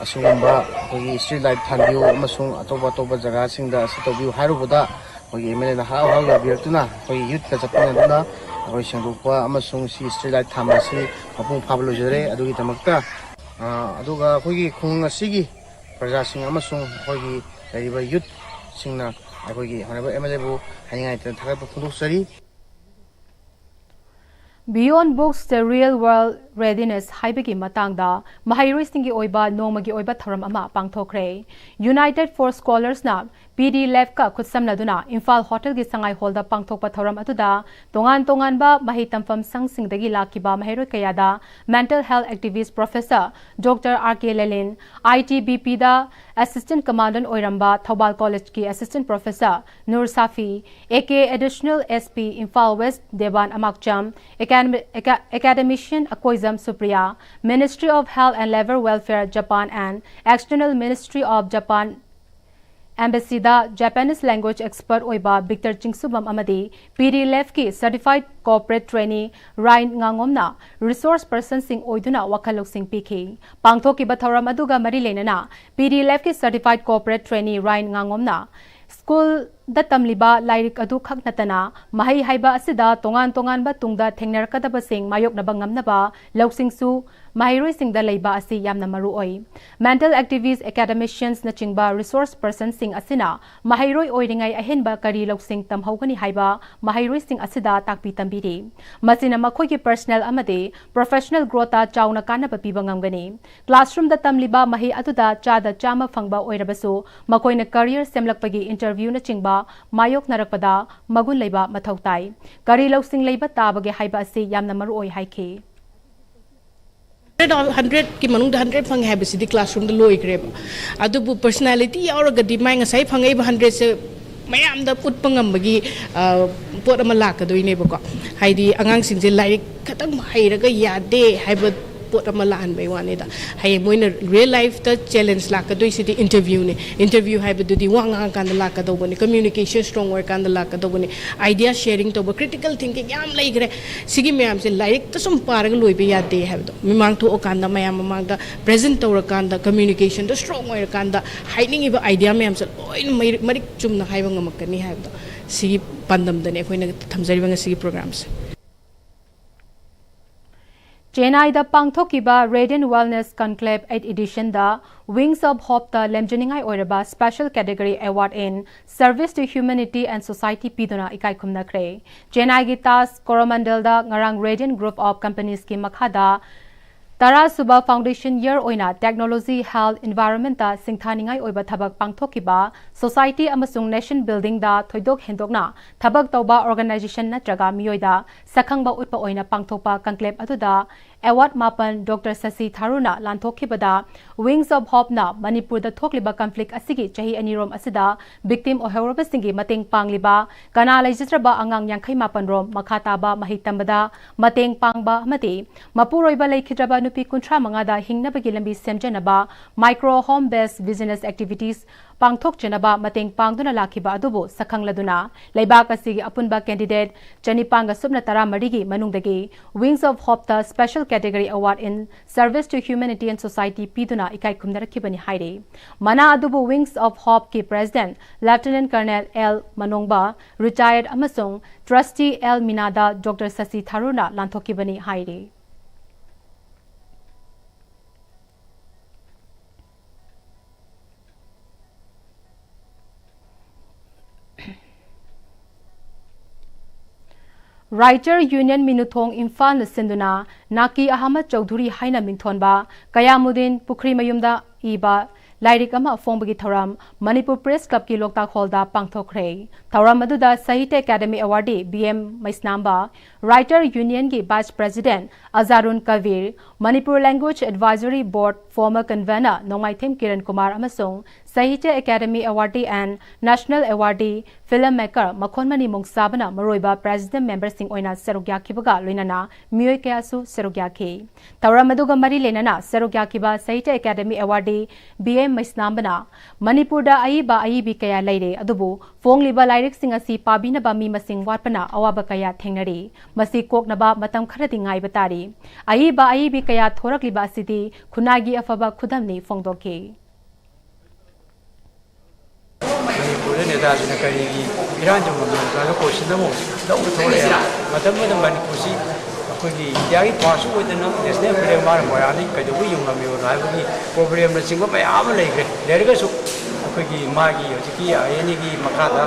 ꯑꯁꯤꯒꯨꯝꯕ ꯑꯩꯈꯣꯏꯒꯤ ꯁ꯭ꯇ꯭ꯔꯤꯠ ꯂꯥꯏꯠ ꯊꯥꯟꯕꯤꯌꯨ ꯑꯃꯁꯨꯡ ꯑꯇꯣꯞ ꯑꯇꯣꯞꯄ ꯖꯒꯥꯁꯤꯡꯗ ꯑꯁꯤ ꯇꯧꯕꯤꯌꯨ ꯍꯥꯏꯔꯨꯕꯗ ꯑꯩꯈꯣꯏꯒꯤ ꯑꯦꯝ ꯑꯦꯜ ꯑꯦꯅ ꯍꯔꯥꯎ ꯍꯔꯥꯎ ꯌꯥꯕꯤꯔꯛꯇꯨꯅ ꯑꯩꯈꯣꯏꯒꯤ ꯌꯨꯠꯀ ꯆꯠꯃꯤꯟꯅꯗꯨꯅ ꯑꯩꯈꯣꯏ ꯁꯦꯡꯗꯣꯛꯄ ꯑꯃꯁꯨꯡ ꯁꯤ ꯁ꯭ꯇ꯭ꯔꯤꯠ ꯂꯥꯏꯠ ꯊꯥꯟꯕ ꯑꯁꯤ ꯃꯄꯨꯡ ꯐꯥꯕ ꯂꯣꯏꯖꯔꯦ꯫ ꯑꯗꯨꯒꯤꯗꯃꯛꯇ, ꯑ, ꯑꯗꯨꯒ ꯑꯩꯈꯣꯏꯒꯤ ꯈꯨꯡꯒꯪ ꯑꯁꯤꯒꯤ ꯄ꯭ꯔꯖꯥꯁꯤꯡ ꯑꯃꯁꯨꯡ ꯑꯩꯈꯣꯏꯒꯤ ꯂꯩꯔꯤꯕ ꯌꯨꯠꯁꯤꯡꯅ ꯑꯩꯈꯣꯏꯒꯤ ꯍꯣꯅꯔꯦꯕꯜ ꯑꯦꯝ ꯑꯦꯜ ꯑꯦꯕꯨ ꯍꯥꯏꯅꯤꯡꯉꯥꯏ ꯂꯩꯇꯅ ꯊꯥꯒꯠꯄ ꯐꯣꯡꯗꯣꯛꯆꯔꯤ꯫ Beyond Books, The Real World Readiness ꯍꯥꯏꯕꯒꯤ ꯃꯇꯥꯡꯗ ꯃꯍꯩꯔꯣꯏꯁꯤꯡꯒꯤ ꯑꯣꯏꯕ ꯅꯣꯡꯃꯒꯤ ꯑꯣꯏꯕ ꯊꯧꯔꯝ ꯑꯃ ꯄꯥꯡꯊꯣꯛꯈ꯭ꯔꯦ꯫ United for Scholarsꯅ ꯄꯤ ꯗꯤ ꯂꯦꯐꯀ ꯈꯨꯠꯁꯝꯅꯗꯨꯅ ꯏꯝꯐꯥꯜ ꯍꯣꯇꯦꯜꯒꯤ ꯁꯉꯥꯏ ꯍꯣꯜꯗ ꯄꯥꯡꯊꯣꯛꯄ ꯊꯧꯔꯝ ꯑꯗꯨꯗ ꯇꯣꯉꯥꯟ ꯇꯣꯉꯥꯟꯕ ꯃꯍꯩ ꯇꯝꯐꯝ ꯁꯪꯁꯤꯡꯗꯒꯤ ꯂꯥꯛꯈꯤꯕ ꯃꯍꯩꯔꯣꯏ ꯀꯌꯥꯗ mental health activist professor Doctor R K Lalin, I T B Pꯗ assistant commandant ꯑꯣꯏꯔꯝꯕ ꯊꯧꯕꯥꯜ ꯀꯣꯂꯦꯖꯀꯤ assistant professor Nur Shafi, A K additional S P Imphal west Deban ꯑꯃꯥꯛꯆꯝ, academi-, aca-, academician Akoijam Supriya, Ministry of Health and Labour Welfare Japan and External Ministry of Japan Embassyꯗ Japanese language expert ꯑꯣꯏꯕ Victor ꯆꯤꯡꯁꯨꯕꯝ ꯑꯃꯗꯤ ꯄꯤ ꯗꯤ ꯂꯦꯐꯀꯤ certified corporate trainee ꯔꯥꯏꯟ ꯉꯥꯉꯣꯝꯅ resource personꯁꯤꯡ ꯑꯣꯏꯗꯨꯅ ꯋꯥꯈꯜ ꯂꯧꯁꯤꯡ ꯄꯤꯈꯤ꯫ ꯄꯥꯡꯊꯣꯛꯈꯤꯕ ꯊꯧꯔꯝ ꯑꯗꯨꯒ ꯃꯔꯤ ꯂꯩꯅꯅ ꯄꯤ ꯗꯤ ꯂꯦꯐꯀꯤ certified corporate trainee ꯔꯥꯏꯟ ꯉꯥꯉꯣꯝꯅ ꯁ꯭ꯀꯨꯜꯗ ꯇꯝꯂꯤꯕ ꯂꯥꯏꯔꯤꯛ ꯑꯗꯨ ꯈꯛ ꯅꯠꯇꯅ ꯃꯍꯩ ꯍꯥꯏꯕ ꯑꯁꯤꯗ ꯇꯣꯉꯥꯟ ꯇꯣꯉꯥꯟꯕ ꯇꯨꯡꯗ ꯊꯦꯡꯅꯔꯛꯀꯗꯕꯁꯤꯡ ꯃꯥꯌꯣꯛꯅꯕ ꯉꯝꯅꯕ ꯂꯧꯁꯤꯡꯁꯨ ꯃꯍꯩꯔꯣꯏꯁꯤꯡꯗ ꯂꯩꯕ ꯑꯁꯤ ꯌꯥꯝꯅ ꯃꯔꯨ ꯑꯣꯏ꯫ Mental activist, academicians ꯅꯆꯤꯡꯕ resource personꯁꯤꯡ ꯑꯁꯤꯅ ꯃꯍꯩꯔꯣꯏ ꯑꯣꯏꯔꯤꯉꯩ ꯑꯍꯦꯟꯕ ꯀꯔꯤ ꯂꯧꯁꯤꯡ ꯇꯝꯍꯧꯒꯅꯤ ꯍꯥꯏꯕ ꯃꯍꯩꯔꯣꯏꯁꯤꯡ ꯑꯁꯤꯗ ꯇꯥꯛꯄꯤ ꯇꯝꯕꯤꯔꯤ꯫ ꯃꯁꯤꯅ ꯃꯈꯣꯏꯒꯤ personal ꯑꯃꯗꯤ professional growthꯇ ꯆꯥꯎꯅ ꯀꯥꯟꯅꯕ ꯄꯤꯕ ꯉꯝꯒꯅꯤ꯫ Classroomꯗ ꯇꯝꯂꯤꯕ ꯃꯍꯩ ꯑꯗꯨꯗ ꯆꯥꯗ ꯆꯥꯝꯃ ꯐꯪꯕ ꯑꯣꯏꯔꯕꯁꯨ, ꯃꯈꯣꯏꯅ career ꯁꯦꯝꯂꯛꯄꯒꯤ interviewꯅꯆꯤꯡꯕ ꯃꯥꯌꯣꯛꯅꯔꯛꯄꯗ ꯃꯒꯨꯟ ꯂꯩꯕ ꯃꯊꯧ ꯇꯥꯏ꯫ ꯀꯔꯤ ꯂꯧꯁꯤꯡ ꯂꯩꯕ ꯇꯥꯕꯒꯦ ꯍꯥꯏꯕ ꯑꯁꯤ ꯌꯥꯝꯅ ꯃꯔꯨ ꯑꯣꯏ ꯍꯥꯏꯈꯤ꯫ ꯍꯟꯗ꯭ꯔꯦꯠꯀꯤ ꯃꯅꯨꯡꯗ ꯍꯟꯗ꯭ꯔꯦꯠ ꯐꯪꯉꯦ ꯍꯥꯏꯕꯁꯤꯗꯤ classroomꯗ ꯂꯣꯏꯈ꯭ꯔꯦꯕ꯫ ꯑꯗꯨꯕꯨ personality ꯌꯥꯎꯔꯒꯗꯤ ꯃꯥꯏ ꯉꯁꯥꯏ ꯐꯪꯉꯛꯏꯕ ꯍꯟꯗ꯭ꯔꯦꯠꯁꯦ ꯃꯌꯥꯝꯗ ꯎꯠꯄ ꯉꯝꯕꯒꯤ, ꯑ, ꯄꯣꯠ ꯑꯃ ꯂꯥꯛꯀꯗꯣꯏꯅꯦꯕꯀꯣ꯫ ꯍꯥꯏꯗꯤ ꯑꯉꯥꯡꯁꯤꯡꯁꯦ ꯂꯥꯏꯔꯤꯛ ꯈꯛꯇꯪ ꯍꯩꯔꯒ ꯌꯥꯗꯦ ꯍꯥꯏꯕ ꯄꯣꯠ ꯑꯃ ꯂꯥꯛꯍꯟꯕꯩ ꯋꯥꯅꯤꯗ꯫ ꯍꯌꯦꯡ ꯃꯣꯏꯅ real lifeꯇ challenge ꯂꯥꯛꯀꯗꯣꯏꯁꯤꯗꯤ interviewꯅꯦ꯫ Interview ꯍꯥꯏꯕꯗꯨꯗꯤ ꯋꯥ ꯉꯥꯡꯉꯀꯥꯟꯗ ꯂꯥꯛꯀꯗꯧꯕꯅꯤ, communication strong ꯑꯣꯏꯔꯀꯥꯟꯗ ꯂꯥꯛꯀꯗꯧꯕꯅꯤ, idea sharing ꯇꯧꯕ, critical thinking ꯌꯥꯝ ꯂꯩꯈ꯭ꯔꯦ꯫ ꯁꯤꯒꯤ ꯃꯌꯥꯝꯁꯦ ꯂꯥꯏꯔꯤꯛꯇ ꯁꯨꯝ ꯄꯥꯔꯒ ꯂꯣꯏꯕ ꯌꯥꯗꯦ ꯍꯥꯏꯕꯗꯣ, ꯃꯤꯃꯥꯡ ꯊꯣꯛꯑꯀꯥꯟꯗ, ꯃꯌꯥꯝ ꯃꯃꯥꯡꯗ present ꯇꯧꯔꯀꯥꯟꯗ, communicationꯗ strong ꯑꯣꯏꯔꯀꯥꯟꯗ ꯍꯥꯏꯅꯤꯡꯉꯤꯕ idea ꯃꯌꯥꯝꯁꯦ ꯂꯣꯏꯅ ꯃꯩ-, ꯃꯔꯤꯛ ꯆꯨꯝꯅ ꯍꯥꯏꯕ ꯉꯝꯃꯛꯀꯅꯤ ꯍꯥꯏꯕꯗꯣ, ꯁꯤꯒꯤ ꯄꯥꯟꯗꯝꯗꯅꯦ ꯑꯩꯈꯣꯏꯅ ꯊꯝꯖꯔꯤꯕ ꯉꯁꯤꯒꯤ programꯁꯦ꯫ ꯆꯦꯟꯅꯥꯏꯗ ꯄꯥꯡꯊꯣꯛꯈꯤꯕ Radiant Wellness Conclave eighth editionꯗ Wings of Hopeꯇ ꯂꯦꯝꯖꯅꯤꯡꯉꯥꯏ ꯑꯣꯏꯔꯕ Special Category Award in Service to Humanity and Society ꯄꯤꯗꯨꯅ ꯏꯀꯥꯏ ꯈꯨꯝꯅꯈ꯭ꯔꯦ꯫ ꯆꯦꯟꯅꯥꯏꯒꯤ ꯇꯥꯖ ꯀꯣꯔꯣꯃꯟꯗꯜꯗ ꯉꯔꯥꯡ Radiant Group of Companiesꯀꯤ ꯃꯈꯥꯗ ꯇꯔꯥꯁꯨꯕ foundation year ꯑꯣꯏꯅ technology, health, environmentꯇ ꯁꯤꯡꯊꯥꯅꯤꯡꯉꯥꯏ ꯑꯣꯏꯕ ꯊꯕꯛ ꯄꯥꯡꯊꯣꯛꯈꯤꯕ society ꯑꯃꯁꯨꯡ nation buildingꯗ ꯊꯣꯏꯗꯣꯛ ꯍꯦꯟꯗꯣꯛꯅ ꯊꯕꯛ ꯇꯧꯕ organization ꯅꯠꯇ꯭ꯔꯒ ꯃꯤꯑꯣꯏꯗ ꯁꯛꯈꯪꯕ ꯎꯠꯄ ꯑꯣꯏꯅ ꯄꯥꯡꯊꯣꯛꯄ conclave ꯑꯗꯨꯗ award ꯃꯥꯄꯟ Doctor ꯁꯁꯤ ꯊꯥꯔꯨꯔꯅ ꯂꯥꯟꯊꯣꯛꯈꯤꯕꯗ Wings of Hopeꯅ ꯃꯅꯤꯄꯨꯔꯗ ꯊꯣꯛꯂꯤꯕ conflict ꯑꯁꯤꯒꯤ ꯆꯍꯤ ꯑꯅꯤꯔꯣꯝ ꯑꯁꯤꯗ victim ꯑꯣꯏꯍꯧꯔꯕꯁꯤꯡꯒꯤ ꯃꯇꯦꯡ ꯄꯥꯡꯂꯤꯕ ꯀꯅꯥ ꯂꯩꯖꯗ꯭ꯔꯕ ꯑꯉꯥꯡ ꯌꯥꯡꯈꯩ ꯃꯥꯄꯟ ꯔꯣꯝ ꯃꯈꯥ ꯇꯥꯕ ꯃꯍꯩ ꯇꯝꯕꯗ ꯃꯇꯦꯡ ꯄꯥꯡꯕ ꯑꯃꯗꯤ ꯃꯄꯨꯔꯣꯏꯕ ꯂꯩꯈꯤꯗ꯭ꯔꯕ ꯅꯨꯄꯤ ꯀꯨꯟꯊ꯭ꯔꯥ ꯃꯉꯥꯗ ꯍꯤꯡꯅꯕꯒꯤ ꯂꯝꯕꯤ ꯁꯦꯝꯖꯅꯕ micro home based business activities ꯄꯥꯡꯊꯣꯛꯆꯅꯕ ꯃꯇꯦꯡ ꯄꯥꯡꯗꯨꯅ ꯂꯥꯛꯈꯤꯕ ꯑꯗꯨꯕꯨ ꯁꯛꯈꯪꯂꯗꯨꯅ ꯂꯩꯕꯥꯛ ꯑꯁꯤꯒꯤ ꯑꯄꯨꯟꯕ candidate ꯆꯅꯤꯄꯥꯟꯒ ꯁꯨꯞꯅ ꯇꯔꯥꯃꯔꯤꯒꯤ ꯃꯅꯨꯡꯗꯒꯤ Wings of Hopeꯇ Special Category Award in Service to Humanity and Society ꯄꯤꯗꯨꯅ ꯏꯀꯥꯏ ꯈꯨꯝꯅꯔꯛꯈꯤꯕꯅꯤ ꯍꯥꯏꯔꯤ꯫ ꯃꯅꯥ ꯑꯗꯨꯕꯨ Wings of Hopeꯀꯤ President Lieutenant Colonel L ꯃꯅꯣꯡꯕ, Retired ꯑꯃꯁꯨꯡ Trustee L ꯃꯤꯅꯥꯗ Doctor ꯁꯁꯤ ꯊꯥꯔꯨꯔꯅ ꯂꯥꯟꯊꯣꯛꯈꯤꯕꯅꯤ ꯍꯥꯏꯔꯤ꯫ Writer Union ꯃꯤꯅꯨꯊꯣꯡ ꯏꯝꯐꯥꯜꯅ ꯁꯤꯟꯗꯨꯅ ꯅꯥꯀꯤ ꯑꯍꯃꯗ ꯆꯧꯙꯨꯔꯤ ꯍꯥꯏꯅ ꯃꯤꯡꯊꯣꯟꯕ ꯀꯌꯥꯃꯨꯗꯤꯟ ꯄꯨꯈ꯭ꯔꯤꯃꯌꯨꯝꯗ ꯏꯕ ꯂꯥꯏꯔꯤꯛ ꯑꯃ ꯐꯣꯡꯕꯒꯤ ꯊꯧꯔꯝ ꯃꯅꯤꯄꯨꯔ ꯄ꯭ꯔꯦꯁ ꯀ꯭ꯂꯕꯀꯤ ꯂꯣꯛꯇꯥꯛ ꯍꯣꯜꯗ ꯄꯥꯡꯊꯣꯛꯈ꯭ꯔꯦ꯫ ꯊꯧꯔꯝ ꯑꯗꯨꯗ Sahitya academy awardee B M Maisnamba, Writer Unionꯒꯤ vice president Ajarun Kabir, Manipur language advisory board former convener Nongmaithem Kiran Kumar ꯑꯃꯁꯨꯡ Sahitya academy awardee and national awardee film maker ꯃꯈꯣꯟꯃꯅꯤ ꯃꯣꯡꯁꯥꯕꯅ ꯃꯔꯨꯑꯣꯏꯕ ꯄ꯭ꯔꯦꯁꯤꯗꯦꯟꯠ ꯃꯦꯝꯕꯔꯁꯤꯡ ꯑꯣꯏꯅ ꯁꯔꯨꯛ ꯌꯥꯈꯤꯕꯒ ꯂꯣꯏꯅꯅ ꯃꯤꯑꯣꯏ ꯀꯌꯥꯁꯨ ꯁꯔꯨꯛ ꯌꯥꯈꯤ꯫ ꯊꯧꯔꯝ ꯑꯗꯨꯒ ꯃꯔꯤ ꯂꯩꯅꯅ ꯁꯔꯨꯛ ꯌꯥꯈꯤꯕ ꯁꯥꯍꯤꯇ꯭ꯌ ꯑꯦꯀꯥꯗꯃꯤ ꯑꯦꯋꯥꯔꯗꯤ ꯕꯤ ꯑꯦꯝ ꯃꯩꯁꯅꯥꯝꯕꯅ ꯃꯅꯤꯄꯨꯔꯗ ꯑꯏꯕ ꯑꯏꯕꯤ ꯀꯌꯥ ꯂꯩꯔꯦ, ꯑꯗꯨꯕꯨ ꯐꯣꯡꯂꯤꯕ ꯂꯥꯏꯔꯤꯛꯁꯤꯡ ꯑꯁꯤ ꯄꯥꯕꯤꯅꯕ ꯃꯤ ꯃꯁꯤꯡ ꯋꯥꯠꯄꯅ ꯑꯋꯥꯕ ꯀꯌꯥ ꯊꯦꯡꯅꯔꯤ꯫ ꯃꯁꯤ ꯀꯣꯛꯅꯕ ꯃꯇꯝ ꯈꯔꯗꯤ ꯉꯥꯏꯕ ꯇꯥꯔꯤ꯫ ꯑꯏꯕ ꯑꯏꯕꯤ ꯀꯌꯥ ꯊꯣꯔꯛꯂꯤꯕ ꯑꯁꯤꯗꯤ ꯈꯨꯟꯅꯥꯏꯒꯤ ꯑꯐꯕ ꯈꯨꯗꯝꯅꯤ ꯐꯣꯡꯗꯣꯛꯈꯤ꯫ ꯃꯅꯤꯄꯨꯔꯗ ꯅꯦꯇꯥꯖꯤꯅ ꯀꯔꯤꯒꯤ ꯏꯔꯥꯡ ꯇꯧꯔꯝꯃꯤꯕ ꯀꯣꯏꯁꯟ ꯑꯃ ꯂꯧꯕ ꯊꯣꯛꯂꯛꯑꯦ꯫ ꯃꯇꯝ ꯑꯃꯗ ꯃꯅꯤꯄꯨꯔꯁꯤ ꯑꯩꯈꯣꯏꯒꯤ ꯏꯟꯗꯤꯌꯥꯒꯤ ꯄꯥꯔꯠꯁꯨ ꯑꯣꯏꯗꯅ ꯅꯦꯁꯅꯦꯜ ꯐ꯭ꯂꯦꯒ ꯃꯥꯅ ꯃꯣꯏꯔꯥꯡꯗꯒꯤ ꯀꯩꯗꯧꯕ ꯌꯨꯡꯉꯝꯃꯤꯕꯅꯣ ꯍꯥꯏꯕꯒꯤ ꯄ꯭ꯔꯣꯕ꯭ꯂꯦꯝꯅꯆꯤꯡꯕ ꯃꯌꯥꯝ ꯑꯃ ꯂꯩꯈ꯭ꯔꯦ꯫ ꯂꯩꯔꯒꯁꯨ ꯑꯩꯈꯣꯏꯒꯤ ꯃꯥꯒꯤ ꯍꯧꯖꯤꯛꯀꯤ ꯑꯥꯏ ꯑꯦꯟ ꯑꯦꯒꯤ ꯃꯈꯥꯗ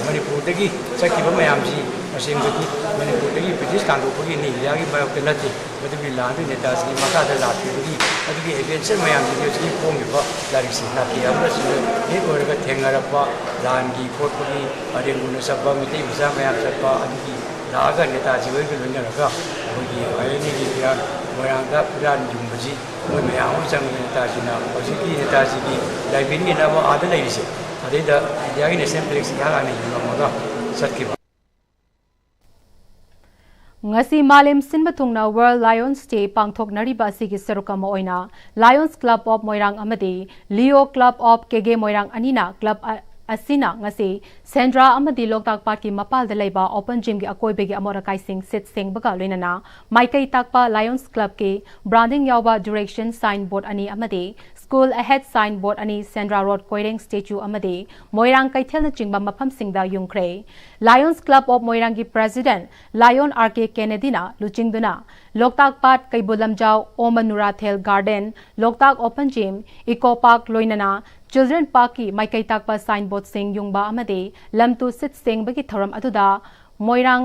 ꯃꯅꯤꯄꯨꯔꯗꯒꯤ ꯆꯠꯈꯤꯕ ꯃꯌꯥꯝꯁꯤ ꯇꯁꯦꯡꯕꯗꯤ ꯃꯅꯤꯄꯨꯔꯗꯒꯤ ꯕ꯭ꯔꯤꯇꯤꯁ ꯇꯥꯟꯊꯣꯛꯄꯒꯤꯅꯤ, ꯏꯟꯗꯤꯌꯥꯒꯤ ꯃꯥꯌꯣꯛꯇ ꯅꯠꯇꯦ꯫ ꯃꯗꯨꯒꯤ ꯂꯥꯟꯗꯨ ꯅꯦꯇꯥꯖꯤꯒꯤ ꯃꯈꯥꯗ ꯂꯥꯛꯈꯤꯕꯒꯤ ꯑꯗꯨꯒꯤ ꯑꯦꯗꯚꯦꯟꯆꯔ ꯃꯌꯥꯝꯁꯤꯗꯤ ꯍꯧꯖꯤꯛ ꯐꯣꯡꯉꯤꯕ ꯂꯥꯏꯔꯤꯛꯁꯤ ꯅꯥꯇꯦ ꯑꯃꯁꯤꯅ ꯍꯦꯛ ꯑꯣꯏꯔꯒ ꯊꯦꯡꯅꯔꯛꯄ ꯂꯥꯟꯒꯤ ꯈꯣꯠꯄꯒꯤ ꯑꯔꯦꯡꯕꯨꯅ ꯆꯠꯄ ꯃꯩꯇꯩ ꯃꯆꯥ ꯃꯌꯥꯝ ꯆꯠꯄ ꯑꯗꯨꯒꯤ ꯂꯥꯛꯑꯒ ꯅꯦꯇꯥꯖꯤ ꯍꯣꯏꯒ ꯂꯣꯏꯅꯔꯒ ꯑꯩꯈꯣꯏꯒꯤ ꯑꯥꯏ ꯑꯦꯟ ꯑꯦꯒꯤ ꯐꯤꯔꯥꯟ ꯃꯣꯏꯔꯥꯡꯗ ꯐꯤꯔꯥꯟ ꯌꯨꯡꯕꯁꯤ ꯃꯣꯏ ꯃꯌꯥꯝ ꯑꯃ ꯆꯪꯉꯒ ꯅꯦꯇꯥꯖꯤꯅ ꯍꯧꯖꯤꯛꯀꯤ ꯅꯦꯇꯥꯖꯤꯒꯤ ꯂꯥꯏꯕ꯭ꯔꯦꯔꯤ ꯑꯅꯧꯕ ꯑꯥꯗ ꯂꯩꯔꯤꯁꯦ ꯑꯗꯩꯗ ꯏꯟꯗꯤꯌꯥꯒꯤ ꯅꯦꯁꯅꯦꯜ ꯐ꯭ꯂꯦꯒꯁꯤ ꯉꯥꯏꯍꯥꯛ ꯉꯥꯏꯅ ꯌꯨꯡꯉꯝꯃꯒ ꯆꯠꯈꯤꯕ꯫ ꯉꯁꯤ ꯃꯥꯂꯦꯝ ꯁꯤꯟꯕ ꯊꯨꯡꯅ World Lions Day ꯄꯥꯡꯊꯣꯛꯅꯔꯤꯕ ꯑꯁꯤꯒꯤ ꯁꯔꯨꯛ ꯑꯃ ꯑꯣꯏꯅ Lions Club of ꯃꯣꯏꯔꯥꯡ ꯑꯃꯗꯤ Leo Club of ꯀꯦꯒꯦ ꯃꯣꯏꯔꯥꯡ ꯑꯅꯤꯅ ꯀ꯭ꯂꯕ ꯑ-, ꯑꯁꯤꯅ ꯉꯁꯤ ꯁꯦꯟꯗ꯭ꯔꯥ ꯑꯃꯗꯤ ꯂꯣꯛꯇꯥꯛ ꯄꯥꯠꯀꯤ ꯃꯄꯥꯜꯗ ꯂꯩꯕ ꯑꯣꯄꯟ ꯖꯤꯝꯒꯤ ꯑꯀꯣꯏꯕꯒꯤ ꯑꯃꯣꯠ ꯑꯀꯥꯏꯁꯤꯡ ꯁꯤꯠ ꯁꯦꯡꯕꯒ ꯂꯣꯏꯅꯅ ꯃꯥꯏꯀꯩ ꯇꯥꯛꯄ Lions Clubꯀꯤ branding ꯌꯥꯎꯕ direction sign board ꯑꯅꯤ ꯑꯃꯗꯤ School Ahead sign board ꯑꯅꯤ, ꯁꯦꯟꯗ꯭ꯔꯥ ꯔꯣꯗ ꯀꯣꯏꯔꯦꯡ statue ꯑꯃꯗꯤ ꯃꯣꯏꯔꯥꯡ ꯀꯩꯊꯦꯜꯅꯆꯤꯡꯕ ꯃꯐꯝꯁꯤꯡꯗ ꯌꯨꯡꯈ꯭ꯔꯦ꯫ Lions Club of ꯃꯣꯏꯔꯥꯡꯒꯤ president Lion ꯑꯥꯔ ꯀꯦ ꯀꯦꯅꯦꯗꯤꯅ ꯂꯨꯆꯤꯡꯗꯨꯅ ꯂꯣꯛꯇꯥꯛ ꯄꯥꯠ, ꯀꯩꯕꯨꯜ ꯂꯝꯖꯥꯎ, ꯑꯣꯃ ꯅꯨꯔꯥꯊꯦꯜ garden, ꯂꯣꯛꯇꯥꯛ open gym, eco park ꯂꯣꯏꯅꯅ children parkꯀꯤ ꯃꯥꯏꯀꯩ ꯇꯥꯛꯄ sign boardꯁꯤꯡ ꯌꯨꯡꯕ ꯑꯃꯗꯤ ꯂꯝ ꯇꯨ ꯁꯤꯠ ꯁꯦꯡꯕꯒꯤ ꯊꯧꯔꯝ ꯑꯗꯨꯗ ꯃꯣꯏꯔꯥꯡ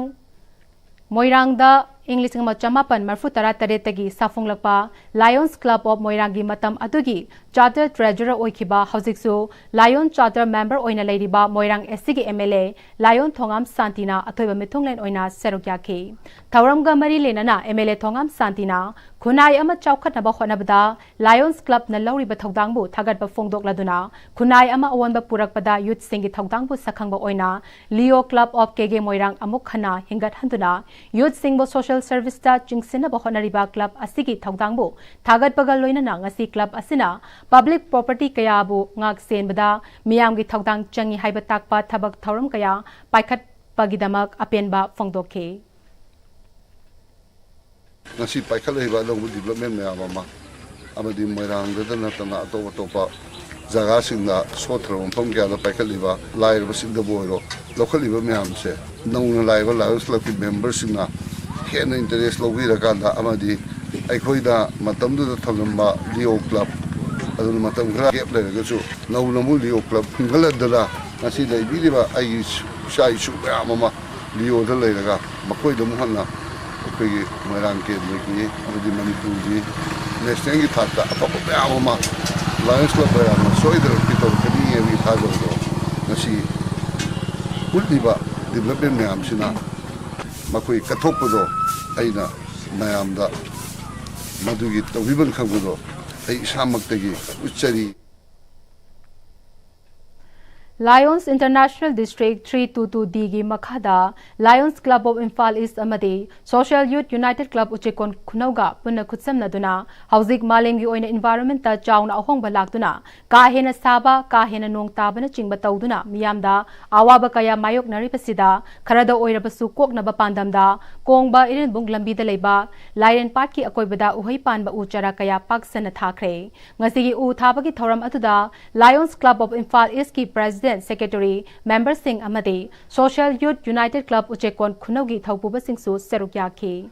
ꯃꯣꯏꯔꯥꯡꯗ ꯏꯪ ꯂꯤꯁꯤꯡ ꯑꯃ ꯆꯃꯥꯄꯟ ꯃꯔꯤꯐꯨ ꯇꯔꯥ ꯇꯔꯦꯠꯇꯒꯤ ꯁꯥꯐꯣꯡꯂꯛꯄ Lions Club of ꯃꯣꯏꯔꯥꯡꯒꯤ ꯃꯇꯝ ꯑꯗꯨꯒꯤ charter treasurer ꯑꯣꯏꯈꯤꯕ, ꯍꯧꯖꯤꯛꯁꯨ Lion charter member ꯑꯣꯏꯅ ꯂꯩꯔꯤꯕ ꯃꯣꯏꯔꯥꯡ S Cꯒꯤ M L A Lion ꯊꯣꯉꯥꯝ ꯁꯥꯟꯇꯤꯅ ꯑꯊꯣꯏꯕ ꯃꯤꯊꯨꯡꯂꯦꯟ ꯑꯣꯏꯅ ꯁꯔꯨꯛ ꯌꯥꯈꯤ꯫ ꯊꯧꯔꯝꯒ ꯃꯔꯤ ꯂꯩꯅꯅ M L A ꯊꯣꯉꯥꯝ ꯁꯥꯟꯇꯤꯅ ꯈꯨꯟꯅꯥꯏ ꯑꯃ ꯆꯥꯎꯈꯠꯅꯕ ꯍꯣꯠꯅꯕꯗ Lions Clubꯅ ꯂꯧꯔꯤꯕ ꯊꯧꯗꯥꯡꯕꯨ ꯊꯥꯒꯠꯄ ꯐꯣꯡꯗꯣꯛꯂꯗꯨꯅ, ꯈꯨꯟꯅꯥꯏ ꯑꯃ ꯑꯑꯣꯟꯕ ꯄꯨꯔꯛꯄꯗ youthꯁꯤꯡꯒꯤ ꯊꯧꯗꯥꯡꯕꯨ ꯁꯛꯈꯪꯕ ꯑꯣꯏꯅ Leo Club of K K ꯃꯣꯏꯔꯥꯡ ꯑꯃꯨꯛ ꯍꯟꯅ ꯍꯤꯡꯒꯠꯍꯟꯗꯨꯅ, youthꯁꯤꯡꯕꯨ social serviceꯇ ꯆꯤꯡꯁꯤꯟꯅꯕ ꯍꯣꯠꯅꯔꯤꯕ club ꯑꯁꯤꯒꯤ ꯊꯧꯗꯥꯡꯕꯨ ꯊꯥꯒꯠꯄꯒ ꯂꯣꯏꯅꯅ, ꯉꯁꯤ club ꯑꯁꯤꯅ public property ꯀꯌꯥꯕꯨ ꯉꯥꯛ ꯁꯦꯟꯕꯗ ꯃꯤꯌꯥꯝꯒꯤ ꯊꯧꯗꯥꯡ ꯆꯪꯏ ꯍꯥꯏꯕ ꯇꯥꯛꯄ ꯊꯕꯛ ꯊꯧꯔꯝ ꯀꯌꯥ ꯄꯥꯏꯈꯠꯄꯒꯤꯗꯃꯛ ꯑꯄꯦꯟꯕ ꯐꯣꯡꯗꯣꯛꯈꯤ꯫ ꯉꯁꯤ ꯄꯥꯏꯈꯠꯂꯛꯏꯕ ꯑꯅꯧꯕ development ꯃꯌꯥꯝ ꯑꯃ, ꯑꯃꯗꯤ ꯃꯣꯏꯔꯥꯡꯗꯇ ꯅꯠꯇꯅ ꯑꯇꯣꯞ ꯑꯇꯣꯞꯄ ꯖꯒꯥꯁꯤꯡꯗ, ꯁꯣꯠꯊꯔꯕ ꯃꯐꯝ ꯀꯌꯥꯗ ꯄꯥꯏꯈꯠꯂꯤꯕ, ꯂꯥꯏꯔꯕꯁꯤꯡꯗꯕꯨ ꯑꯣꯏꯔꯣ, ꯂꯧꯈꯠꯂꯤꯕ ꯃꯌꯥꯝꯁꯦ ꯅꯧꯅ ꯂꯥꯛꯏꯕ Lions Clubꯀꯤ memberꯁꯤꯡꯅ ꯍꯦꯟꯅ interest ꯂꯧꯕꯤꯔꯀꯥꯟꯗ, ꯑꯃꯗꯤ ꯑꯩꯈꯣꯏꯅ ꯃꯇꯝꯗꯨꯗ ꯊꯝꯂꯝꯕ Leo Club, ꯑꯗꯨꯅ ꯃꯇꯝ ꯈꯔ gap ꯂꯩꯔꯒꯁꯨ ꯅꯧꯅ ꯑꯃꯨꯛ Leo Club ꯍꯤꯡꯒꯠꯍꯟꯗꯅ ꯉꯁꯤ ꯂꯩꯕꯤꯔꯤꯕ ꯑꯩꯒꯤ ꯏꯆꯥ ꯏꯁꯨ ꯃꯌꯥꯝ ꯑꯃ Leoꯗ ꯂꯩꯔꯒ, ꯃꯈꯣꯏꯗ ꯑꯃꯨꯛ ꯍꯟꯅ ꯑꯩꯈꯣꯏꯒꯤ ꯃꯣꯏꯔꯥꯡ ꯀꯦꯟꯗ꯭ꯔꯒꯤ ꯑꯃꯗꯤ ꯃꯅꯤꯄꯨꯔꯒꯤ nationalꯒꯤ ꯊꯥꯛꯇ ꯑꯐꯕ ꯃꯌꯥꯝ ꯑꯃ Lions Club ꯃꯌꯥꯝꯅ ꯁꯣꯏꯗꯅ ꯄꯤꯊꯣꯔꯛꯀꯅꯤ ꯍꯥꯏꯕꯒꯤ ꯊꯥꯖꯕꯗꯣ ꯉꯁꯤ ꯎꯠꯂꯤꯕ development ꯃꯌꯥꯝꯁꯤꯅ ꯃꯈꯣꯏ ꯀꯠꯊꯣꯛꯄꯗꯣ, ꯑꯩꯅ ꯃꯌꯥꯝꯗ ꯃꯗꯨꯒꯤ ꯇꯧꯕꯤꯐꯝ ꯈꯪꯕꯗꯣ ꯑꯩ ꯏꯁꯥꯃꯛꯇꯒꯤ ꯎꯠꯆꯔꯤ꯫ Lions International District three two two Dꯒꯤ ꯃꯈꯥꯗ Lions Club of Imphal East ꯑꯃꯗꯤ Social Youth United Club ꯎꯆꯦꯛꯀꯣꯟ ꯈꯨꯅꯧꯒ ꯄꯨꯟꯅ ꯈꯨꯠꯁꯝꯅꯗꯨꯅ ꯍꯧꯖꯤꯛ ꯃꯥꯂꯦꯝꯒꯤ ꯑꯣꯏꯅ environmentꯇ ꯆꯥꯎꯅ ꯑꯍꯣꯡꯕ ꯂꯥꯛꯇꯨꯅ, ꯀꯥ ꯍꯦꯟꯅ ꯁꯥꯕ, ꯀꯥ ꯍꯦꯟꯅ ꯅꯣꯡ ꯇꯥꯕꯅꯆꯤꯡꯕ ꯇꯧꯗꯨꯅ ꯃꯤꯌꯥꯝꯗ ꯑꯋꯥꯕ ꯀꯌꯥ ꯃꯥꯌꯣꯛꯅꯔꯤꯕꯁꯤꯗ ꯈꯔꯗ ꯑꯣꯏꯔꯕꯁꯨ ꯀꯣꯛꯅꯕ ꯄꯥꯟꯗꯝꯗ ꯀꯣꯡꯕ ꯏꯔꯤꯜꯕꯨꯡ ꯂꯝꯕꯤꯗ ꯂꯩꯕ ꯂꯥꯏꯔꯦꯟ ꯄꯥꯠꯀꯤ ꯑꯀꯣꯏꯕꯗ ꯎꯍꯩ ꯄꯥꯟꯕ ꯎ ꯆꯥꯔꯥ ꯀꯌꯥ ꯄꯥꯛ ꯁꯟꯅ ꯊꯥꯈ꯭ꯔꯦ꯫ ꯉꯁꯤꯒꯤ ꯎ ꯊꯥꯕꯒꯤ ꯊꯧꯔꯝ ꯑꯗꯨꯗ Lions Club of Imphal Eastꯀꯤ President, Secretary, memberꯁꯤꯡ ꯑꯃꯗꯤ Social Youth United Club ꯎꯆꯦꯛꯀꯣꯟ ꯈꯨꯅꯧꯒꯤ ꯊꯧꯄꯨꯕꯁꯤꯡꯁꯨ ꯁꯔꯨꯛ ꯌꯥꯈꯤ꯫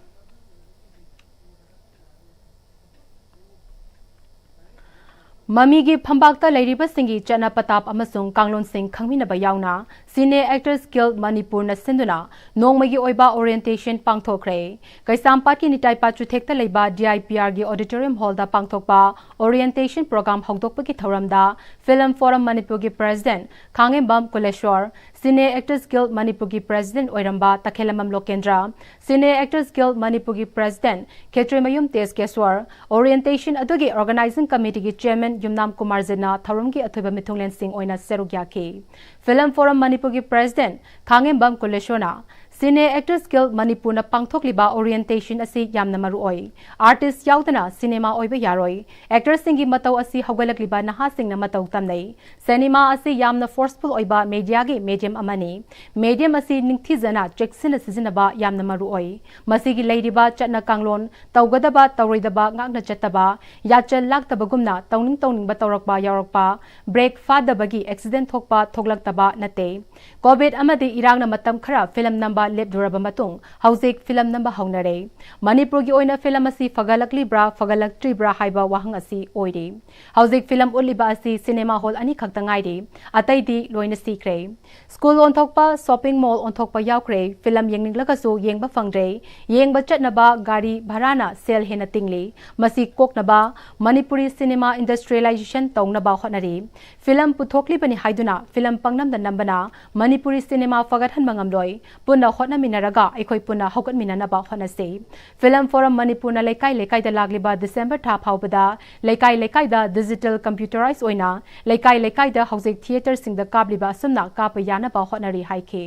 ꯃꯃꯤꯒꯤ ꯐꯝꯕꯥꯛꯇ ꯂꯩꯔꯤꯕꯁꯤꯡꯒꯤ ꯆꯠꯅ ꯄꯊꯥꯞ ꯑꯃꯁꯨꯡ ꯀꯥꯡꯂꯣꯟꯁꯤꯡ ꯈꯪꯃꯤꯟꯅꯕ ꯌꯥꯎꯅ Cine Actors Guild ꯃꯅꯤꯄꯨꯔꯅ ꯁꯤꯟꯗꯨꯅ ꯅꯣꯡꯃꯒꯤ ꯑꯣꯏꯕ orientation ꯄꯥꯡꯊꯣꯛꯈ꯭ꯔꯦ꯫ ꯀꯩꯁꯥꯝꯄꯥꯠꯀꯤ ꯅꯤꯇꯥꯏ ꯄꯥꯆꯨꯊꯦꯛꯇ ꯂꯩꯕ D I P Rꯒꯤ auditorium hallꯗ ꯄꯥꯡꯊꯣꯛꯄ orientation program ꯍꯧꯗꯣꯛꯄꯒꯤ ꯊꯧꯔꯝꯗ Film Forum ꯃꯅꯤꯄꯨꯔꯒꯤ president ꯈꯥꯡꯉꯦꯝꯕꯝ ꯀꯨꯂꯦꯁꯣꯔ, Cine Actors Guild ꯃꯅꯤꯄꯨꯔꯒꯤ president ꯑꯣꯏꯔꯝꯕ ꯇꯈꯦꯂꯝꯕꯝ ꯂꯣꯀꯦꯟꯗ꯭ꯔ, Cine Actors Guild ꯃꯅꯤꯄꯨꯔꯒꯤ president ꯈꯦꯇ꯭ꯔꯤꯃꯌꯨꯝ ꯇꯦꯖꯀꯦꯁ꯭ꯋꯔ, orientation ꯑꯗꯨꯒꯤ organizing committeeꯒꯤ chairman ꯌꯨꯝꯅꯥꯝ ꯀꯨꯃꯥꯔꯖꯤꯠꯅ ꯊꯧꯔꯝꯒꯤ ꯑꯊꯣꯏꯕ ꯃꯤꯊꯨꯡꯂꯦꯟꯁꯤꯡ ꯑꯣꯏꯅ ꯁꯔꯨꯛ ꯌꯥꯈꯤ꯫ Film Forum ꯃꯅꯤꯄꯨꯔꯒꯤ president ꯈꯥꯡꯉꯦꯝꯕꯝ ꯀꯨꯂꯦꯁꯣꯔꯅ Cine Actors Guild ꯃꯅꯤꯄꯨꯔꯅ ꯄꯥꯡꯊꯣꯛꯂꯤꯕ orientation ꯑꯁꯤ ꯌꯥꯝꯅ ꯃꯔꯨ ꯑꯣꯏ꯫ Artist ꯌꯥꯎꯗꯅ cinema ꯑꯣꯏꯕ ꯌꯥꯔꯣꯏ꯫ Actorꯁꯤꯡꯒꯤ ꯃꯇꯧ ꯑꯁꯤ ꯍꯧꯒꯠꯂꯛꯂꯤꯕ ꯅꯍꯥꯁꯤꯡꯅ ꯃꯇꯧ ꯇꯝꯅꯩ꯫ Cinema ꯑꯁꯤ ꯌꯥꯝꯅ forceful ꯑꯣꯏꯕ mediaꯒꯤ medium ꯑꯃꯅꯤ꯫ Medium ꯑꯁꯤ ꯅꯤꯡꯊꯤꯖꯅ ꯆꯦꯛꯁꯤꯟꯅ ꯁꯤꯖꯤꯟꯅꯕ ꯌꯥꯝꯅ ꯃꯔꯨ ꯑꯣꯏ꯫ ꯃꯁꯤꯒꯤ ꯂꯩꯔꯤꯕ ꯆꯠꯅ ꯀꯥꯡꯂꯣꯟ, ꯇꯧꯒꯗꯕ ꯇꯧꯔꯣꯏꯗꯕ ꯉꯥꯛꯅ ꯆꯠꯇꯕ, ꯌꯥꯆꯜ ꯂꯥꯛꯇꯕꯒꯨꯝꯅ ꯇꯧꯅꯤꯡ ꯇꯧꯅꯤꯡꯕ ꯇꯧꯔꯛꯄ ꯌꯥꯎꯔꯛꯄ, break ꯐꯥꯗꯕꯒꯤ accident ꯊꯣꯛꯄ ꯊꯣꯛꯂꯛꯇꯕ ꯅꯠꯇꯦ꯫ Covid ꯑꯃꯗꯤ ꯏꯔꯥꯡꯅ ꯃꯇꯝ ꯈꯔ film ꯅꯝꯕ ꯂꯦꯞꯂꯨꯔꯕ ꯃꯇꯨꯡ ꯍꯧꯖꯤꯛ film ꯅꯝꯕ ꯍꯧꯅꯔꯦ꯫ ꯃꯅꯤꯄꯨꯔꯒꯤ ꯑꯣꯏꯅ film ꯑꯁꯤ ꯐꯒꯠꯂꯛꯂꯤꯕ꯭ꯔꯥ ꯐꯒꯠꯂꯛꯇ꯭ꯔꯤꯕ꯭ꯔꯥ ꯍꯥꯏꯕ ꯋꯥꯍꯪ ꯑꯁꯤ ꯑꯣꯏꯔꯤ꯫ ꯍꯧꯖꯤꯛ film ꯎꯠꯂꯤꯕ ꯑꯁꯤ cinema hall ꯑꯅꯤ ꯈꯛꯇ ꯉꯥꯏꯔꯤ, ꯑꯇꯩꯗꯤ ꯂꯣꯏꯅ ꯁꯤꯈ꯭ꯔꯦ꯫ School ꯑꯣꯟꯊꯣꯛꯄ, shopping mall ꯑꯣꯟꯊꯣꯛꯄ ꯌꯥꯎꯈ꯭ꯔꯦ꯫ Film ꯌꯦꯡꯅꯤꯡꯂꯒꯁꯨ ꯌꯦꯡꯕ ꯐꯪꯗ꯭ꯔꯦ꯫ ꯌꯦꯡꯕ ꯆꯠꯅꯕ ꯒꯥꯔꯤ ꯚꯔꯥꯅ ꯁꯦꯜ ꯍꯦꯟꯅ ꯇꯤꯡꯂꯤ꯫ ꯃꯁꯤ ꯀꯣꯛꯅꯕ ꯃꯅꯤꯄꯨꯔꯤ cinema industrialization ꯇꯧꯅꯕ ꯍꯣꯠꯅꯔꯤ꯫ Film ꯄꯨꯊꯣꯛꯂꯤꯕꯅꯤ ꯍꯥꯏꯗꯨꯅ film ꯄꯪꯅꯝꯗ ꯅꯝꯕꯅ ꯃꯅꯤꯄꯨꯔꯤ cinema ꯐꯒꯠꯍꯟꯕ ꯉꯝꯂꯣꯏ꯫ ꯄꯨꯟꯅ ꯍꯣꯠꯅꯃꯤꯟꯅꯔꯒ ꯑꯩꯈꯣꯏ ꯄꯨꯟꯅ ꯍꯧꯒꯠꯃꯤꯟꯅꯅꯕ ꯍꯣꯠꯅꯁꯤ꯫ Film Forum ꯃꯅꯤꯄꯨꯔꯅ ꯂꯩꯀꯥꯏ ꯂꯩꯀꯥꯏꯗ ꯂꯥꯛꯂꯤꯕ December ꯊꯥ ꯐꯥꯎꯕꯗ ꯂꯩꯀꯥꯏ ꯂꯩꯀꯥꯏꯗ digital computerized ꯑꯣꯏꯅ ꯂꯩꯀꯥꯏ ꯂꯩꯀꯥꯏꯗ ꯍꯧꯖꯤꯛ theatreꯁꯤꯡꯗ ꯀꯥꯞꯂꯤꯕ ꯑꯁꯨꯝꯅ ꯀꯥꯞꯄ ꯌꯥꯅꯕ ꯍꯣꯠꯅꯔꯤ ꯍꯥꯏꯈꯤ꯫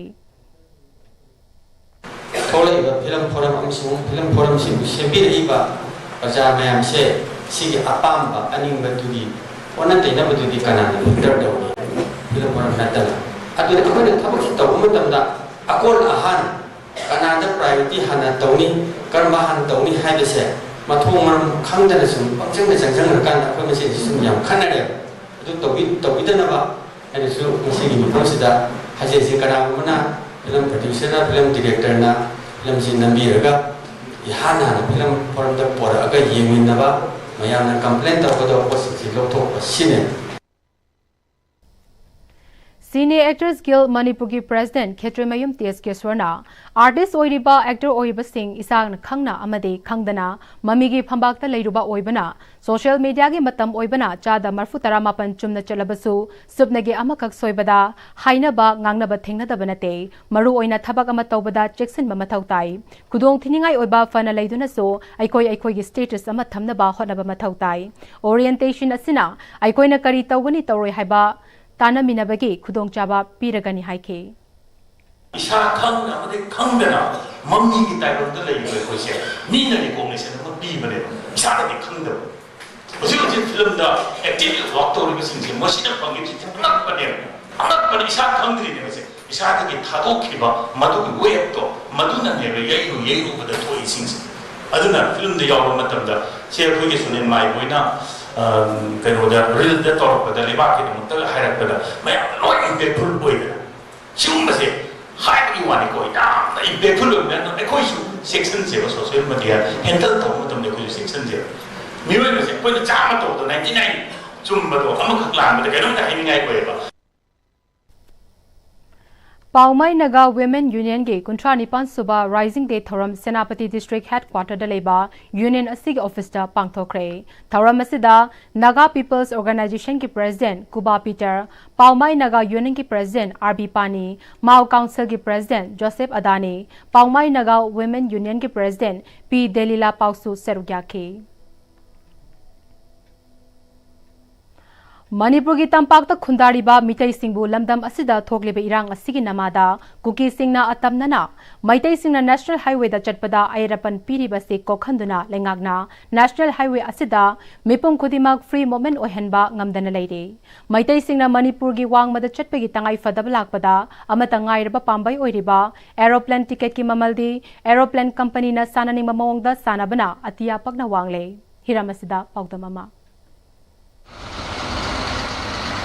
ꯊꯣꯛꯂꯛꯏꯕ Film Forum ꯑꯃꯁꯨꯡ Film Forumꯁꯤꯕꯨ ꯁꯦꯝꯕꯤꯔꯛꯏꯕ ꯄ꯭ꯔꯖꯥ ꯃꯌꯥꯝꯁꯦ ꯁꯤꯒꯤ ꯑꯄꯥꯝꯕ ꯑꯅꯤꯡꯕꯗꯨꯒꯤ ꯑꯣꯟꯅ ꯇꯩꯅꯕꯗꯨꯗꯤ ꯀꯅꯥꯅ filter ꯇꯧꯅꯤ? Film Forum ꯅꯠꯇꯅ꯫ ꯑꯗꯨꯅ ꯑꯩꯈꯣꯏꯅ ꯊꯕꯛꯁꯤ ꯇꯧꯕ ꯃꯇꯝꯗ ꯑꯀꯣꯟ ꯑꯍꯥꯟ ꯀꯅꯥꯗ priority ꯍꯥꯟꯅ ꯇꯧꯅꯤ, ꯀꯔꯝꯕ ꯍꯥꯟꯅ ꯇꯧꯅꯤ ꯍꯥꯏꯕꯁꯦ ꯃꯊꯣꯡ ꯃꯔꯝ ꯈꯪꯗꯅ ꯁꯨꯝ ꯄꯪꯆꯪꯗ ꯆꯪꯁꯤꯟꯈ꯭ꯔꯀꯥꯟꯗ ꯑꯩꯈꯣꯏ ꯃꯁꯦꯟꯁꯤ ꯁꯨꯝ ꯌꯥꯝ ꯈꯟꯅꯔꯦꯕ꯫ ꯑꯗꯨ ꯇꯧꯕꯤ-, ꯇꯧꯕꯤꯗꯅꯕ ꯑꯩꯅꯁꯨ ꯉꯁꯤꯒꯤ ꯃꯐꯝꯁꯤꯗ ꯍꯥꯏꯖꯔꯤꯁꯦ, ꯀꯅꯥꯒꯨꯝꯕꯅ film producerꯅ, film directorꯅ filmꯁꯤ ꯅꯝꯕꯤꯔꯒ ꯏꯍꯥꯟ ꯍꯥꯟꯅ Film Forumꯗ ꯄꯣꯔꯛꯑꯒ ꯌꯦꯡꯃꯤꯟꯅꯕ, ꯃꯌꯥꯝꯅ ꯀꯝꯄ꯭ꯂꯦꯟ ꯇꯧꯒꯗꯕ ꯄꯣꯠꯁꯤꯡꯁꯤ ꯂꯧꯊꯣꯛꯄ ꯁꯤꯅꯤ꯫ Cine Actors Guild ꯃꯅꯤꯄꯨꯔꯒꯤ ꯄ꯭ꯔꯦꯁꯤꯗꯦꯟꯠ ꯈꯦꯇ꯭ꯔꯤꯃꯌꯨꯝ ꯇꯦꯖꯀꯦꯁ꯭ꯋꯔꯅ ꯑꯥꯔꯇꯤꯁ꯭ꯠ ꯑꯣꯏꯔꯤꯕ ꯑꯦꯛꯇꯔ ꯑꯣꯏꯔꯤꯕꯁꯤꯡ ꯏꯁꯥꯅ ꯈꯪꯅ ꯑꯃꯗꯤ ꯈꯪꯗꯅ ꯃꯃꯤꯒꯤ ꯐꯝꯕꯥꯛꯇ ꯂꯩꯔꯨꯕ ꯑꯣꯏꯕꯅ ꯁꯣꯁꯤꯌꯦꯜ ꯃꯤꯗꯤꯌꯥꯒꯤ ꯃꯇꯝ ꯑꯣꯏꯕꯅ ꯆꯥꯗ ꯃꯔꯐꯨ ꯇꯔꯥ ꯃꯥꯄꯟ ꯆꯨꯝꯅ ꯆꯠꯂꯕꯁꯨ ꯁꯨꯞꯅꯒꯤ ꯑꯃꯈꯛ ꯁꯣꯏꯕꯗ ꯍꯥꯏꯅꯕ ꯉꯥꯡꯅꯕ ꯊꯦꯡꯅꯗꯕ ꯅꯠꯇꯦ꯫ ꯃꯔꯨ ꯑꯣꯏꯅ ꯊꯕꯛ ꯑꯃ ꯇꯧꯕꯗ ꯆꯦꯛꯁꯤꯟꯕ ꯃꯊꯧ ꯇꯥꯏ꯫ ꯈꯨꯗꯣꯡ ꯊꯤꯅꯤꯡꯉꯥꯏ ꯑꯣꯏꯕ ꯐꯅ ꯂꯩꯗꯨꯅꯁꯨ ꯑꯩꯈꯣꯏ ꯑꯩꯈꯣꯏꯒꯤ ꯁ꯭ꯇꯦꯇꯁ ꯑꯃ ꯊꯝꯅꯕ ꯍꯣꯠꯅꯕ ꯃꯊꯧ ꯇꯥꯏ꯫ ꯑꯣꯔꯤꯌꯦꯟꯇꯦꯁꯟ ꯑꯁꯤꯅ ꯑꯩꯈꯣꯏꯅ ꯀꯔꯤ ꯇꯧꯒꯅꯤ ꯇꯧꯔꯣꯏ ꯍꯥꯏꯕ ꯇꯥꯟꯅꯃꯤꯟꯅꯕꯒꯤ ꯈꯨꯗꯣꯡꯆꯥꯕ ꯄꯤꯔꯒꯅꯤ ꯍꯥꯏꯈꯤ꯫ ꯏꯁꯥ ꯈꯪꯅ ꯑꯃꯗꯤ ꯈꯪꯗꯅ ꯃꯃꯤꯒꯤ ꯇꯥꯏꯕꯪꯗ ꯂꯩꯔꯤꯕ ꯑꯩꯈꯣꯏꯁꯦ ꯃꯤꯅ ꯔꯤꯀꯣꯛꯅꯤꯁꯟ ꯑꯃ ꯄꯤꯕꯅꯦꯕ, ꯏꯁꯥꯅꯗꯤ ꯈꯪꯗꯕ꯫ ꯍꯧꯖꯤꯛ ꯍꯧꯖꯤꯛ ꯐꯤꯂꯝꯗ ꯑꯦꯛꯇꯤꯚ ꯋꯥꯛ ꯇꯧꯔꯤꯕꯁꯤꯡꯁꯦ ꯃꯁꯤꯅ ꯐꯪꯉꯤꯕꯁꯤꯡꯁꯦ ꯑꯉꯛꯄꯅꯦꯕ, ꯑꯉꯛꯄꯅꯦ꯫ ꯏꯁꯥ ꯈꯪꯗ꯭ꯔꯤꯅꯦꯕ ꯁꯦ꯫ ꯏꯁꯥꯗꯒꯤ ꯊꯥꯗꯣꯛꯈꯤꯕ ꯃꯗꯨꯒꯤ ꯋꯦꯕꯇꯣ, ꯃꯗꯨꯅꯅꯦꯕ ꯌꯩꯔꯨ ꯌꯩꯔꯨꯕꯗ ꯊꯣꯛꯏꯁꯤꯡꯁꯦ꯫ ꯑꯗꯨꯅ ꯐꯤꯂꯝꯗ ꯌꯥꯎꯕ ꯃꯇꯝꯗ ꯁꯦ ꯑꯩꯈꯣꯏꯒꯤ ꯁꯨꯅꯤꯜ ꯃꯥꯏꯕꯣꯏꯅ ꯀꯩꯅꯣꯗ ꯔꯤꯜꯗ ꯇꯧꯔꯛꯄꯗ, ꯂꯩꯕꯥꯛꯀꯤꯗꯃꯛꯇꯒ ꯍꯥꯏꯔꯛꯄꯗ ꯃꯌꯥꯝꯅ ꯂꯣꯏ ꯏꯝꯄꯦꯛꯐꯨꯜ ꯑꯣꯏꯗꯅ꯫ ꯁꯤꯒꯨꯝꯕꯁꯦ ꯍꯥꯏꯕꯒꯤ ꯋꯥꯅꯤꯀꯣ, ꯌꯥꯝꯅ ꯏꯝꯄꯦꯛꯐꯨꯜ ꯑꯣꯏꯕꯅ ꯑꯗꯨꯝ ꯑꯩꯈꯣꯏꯁꯨ ꯆꯦꯛꯁꯤꯟꯁꯦꯕ, ꯁꯣꯁꯤꯌꯦꯜ ꯃꯤꯗꯤꯌꯥ ꯍꯦꯟꯗꯜ ꯇꯧꯕ ꯃꯇꯝꯗ ꯑꯩꯈꯣꯏꯁꯨ ꯆꯦꯛꯁꯤꯟꯁꯦꯕ꯫ ꯃꯤꯑꯣꯏꯕꯁꯦ ꯑꯩꯈꯣꯏꯅ ꯆꯥꯝꯃ ꯇꯧꯕꯗꯣ ꯅꯥꯏꯟꯇꯤ ꯅꯥꯏꯟ ꯆꯨꯝꯕꯗꯣ ꯑꯃꯈꯛ ꯂꯥꯟꯕꯗ ꯀꯩꯅꯣꯝꯇ ꯍꯥꯏꯅꯤꯡꯉꯥꯏ ꯑꯣꯏꯌꯦꯕ꯫ ꯄꯥꯎꯃꯥꯏ ꯅꯥꯒꯥ ꯋꯤꯃꯦꯟ ꯌꯨꯅꯤꯌꯟꯒꯤ ꯀꯨꯟꯊ꯭ꯔꯥ ꯅꯤꯄꯥꯟ ꯁꯨꯕ ꯔꯥꯏꯖꯤꯡ ꯗꯦ ꯊꯧꯔꯝ ꯁꯦꯅꯥꯄꯇꯤ ꯗꯤꯁꯇ꯭ꯔꯤꯛ ꯍꯦꯗꯀ꯭ꯋꯥꯇꯔꯗ ꯂꯩꯕ ꯌꯨꯅꯤꯌꯟ ꯑꯁꯤꯒꯤ ꯑꯣꯐꯤꯁꯇ ꯄꯥꯡꯊꯣꯛꯈ꯭ꯔꯦ꯫ ꯊꯧꯔꯝ ꯑꯁꯤꯗ ꯅꯥꯒꯥ ꯄꯤꯄꯜꯁ ꯑꯣꯔꯒꯅꯥꯏꯖꯦꯁꯟꯒꯤ ꯄ꯭ꯔꯦꯁꯤꯗꯦꯟꯠ ꯀꯨꯕꯥ ꯄꯤꯇꯔ, ꯄꯥꯎꯃꯥꯏ ꯅꯥꯒꯥ ꯌꯨꯅꯤꯌꯟꯒꯤ president R B Pani, Mao ꯀꯥꯎꯟꯁꯤꯜꯒꯤ president Joseph Adani, Poumai Naga women ꯌꯨꯅꯤꯌꯟꯒꯤ ꯄ꯭ꯔꯦꯁꯤꯗꯦꯟꯠ ꯄꯤ ꯗꯦꯂꯤꯂꯥ ꯄꯥꯎꯁꯨ ꯁꯔꯨꯛ ꯌꯥꯈꯤ꯫ ꯃꯅꯤꯄꯨꯔꯒꯤ ꯇꯝꯄꯥꯛꯇ ꯈꯨꯟꯗꯥꯔꯤꯕ ꯃꯤꯇꯩꯁꯤꯡꯕꯨ ꯂꯝꯗꯝ ꯑꯁꯤꯗ ꯊꯣꯛꯂꯤꯕ ꯏꯔꯥꯡ ꯑꯁꯤꯒꯤ ꯅꯃꯥꯗ ꯀꯨꯀꯤꯁꯤꯡꯅ ꯑꯇꯝꯅꯅ ꯃꯩꯇꯩꯁꯤꯡꯅ ꯅꯦꯁꯅꯦꯜ ꯍꯥꯏꯋꯦꯗ ꯆꯠꯄꯗ ꯑꯌꯦꯠ ꯑꯄꯟ ꯄꯤꯔꯤꯕ ꯑꯁꯤ ꯀꯣꯛꯍꯟꯗꯨꯅ ꯂꯩꯉꯥꯛꯅ ꯅꯦꯁꯅꯦꯜ ꯍꯥꯏꯋꯦ ꯑꯁꯤꯗ ꯃꯤꯄꯨꯝ ꯈꯨꯗꯤꯡꯃꯛ ꯐ꯭ꯔꯤ ꯃꯨꯚꯃꯦꯟꯠ ꯑꯣꯏꯍꯟꯕ ꯉꯝꯗꯅ ꯂꯩꯔꯤ꯫ ꯃꯩꯇꯩꯁꯤꯡꯅ ꯃꯅꯤꯄꯨꯔꯒꯤ ꯋꯥꯡꯃꯗ ꯆꯠꯄꯒꯤ ꯇꯉꯥꯏ ꯐꯗꯕ ꯂꯥꯛꯄꯗ ꯑꯃꯠꯇ ꯉꯥꯏꯔꯕ ꯄꯥꯝꯕꯩ ꯑꯣꯏꯔꯤꯕ ꯑꯦꯔꯣꯄ꯭ꯂꯦꯟ ꯇꯤꯀꯦꯠꯀꯤ ꯃꯃꯜꯗꯤ ꯑꯦꯔꯣꯄ꯭ꯂꯦꯟ ꯀꯝꯄꯅꯤꯅ ꯁꯥꯟꯅꯅꯤꯡꯕ ꯃꯑꯣꯡꯗ ꯁꯥꯟꯅꯕꯅ ꯑꯇꯤꯌꯥ ꯄꯛꯅ ꯋꯥꯡꯂꯦ꯫ ꯍꯤꯔꯝ ꯑꯁꯤꯗ ꯄꯥꯎꯗꯝ ꯑꯃ꯫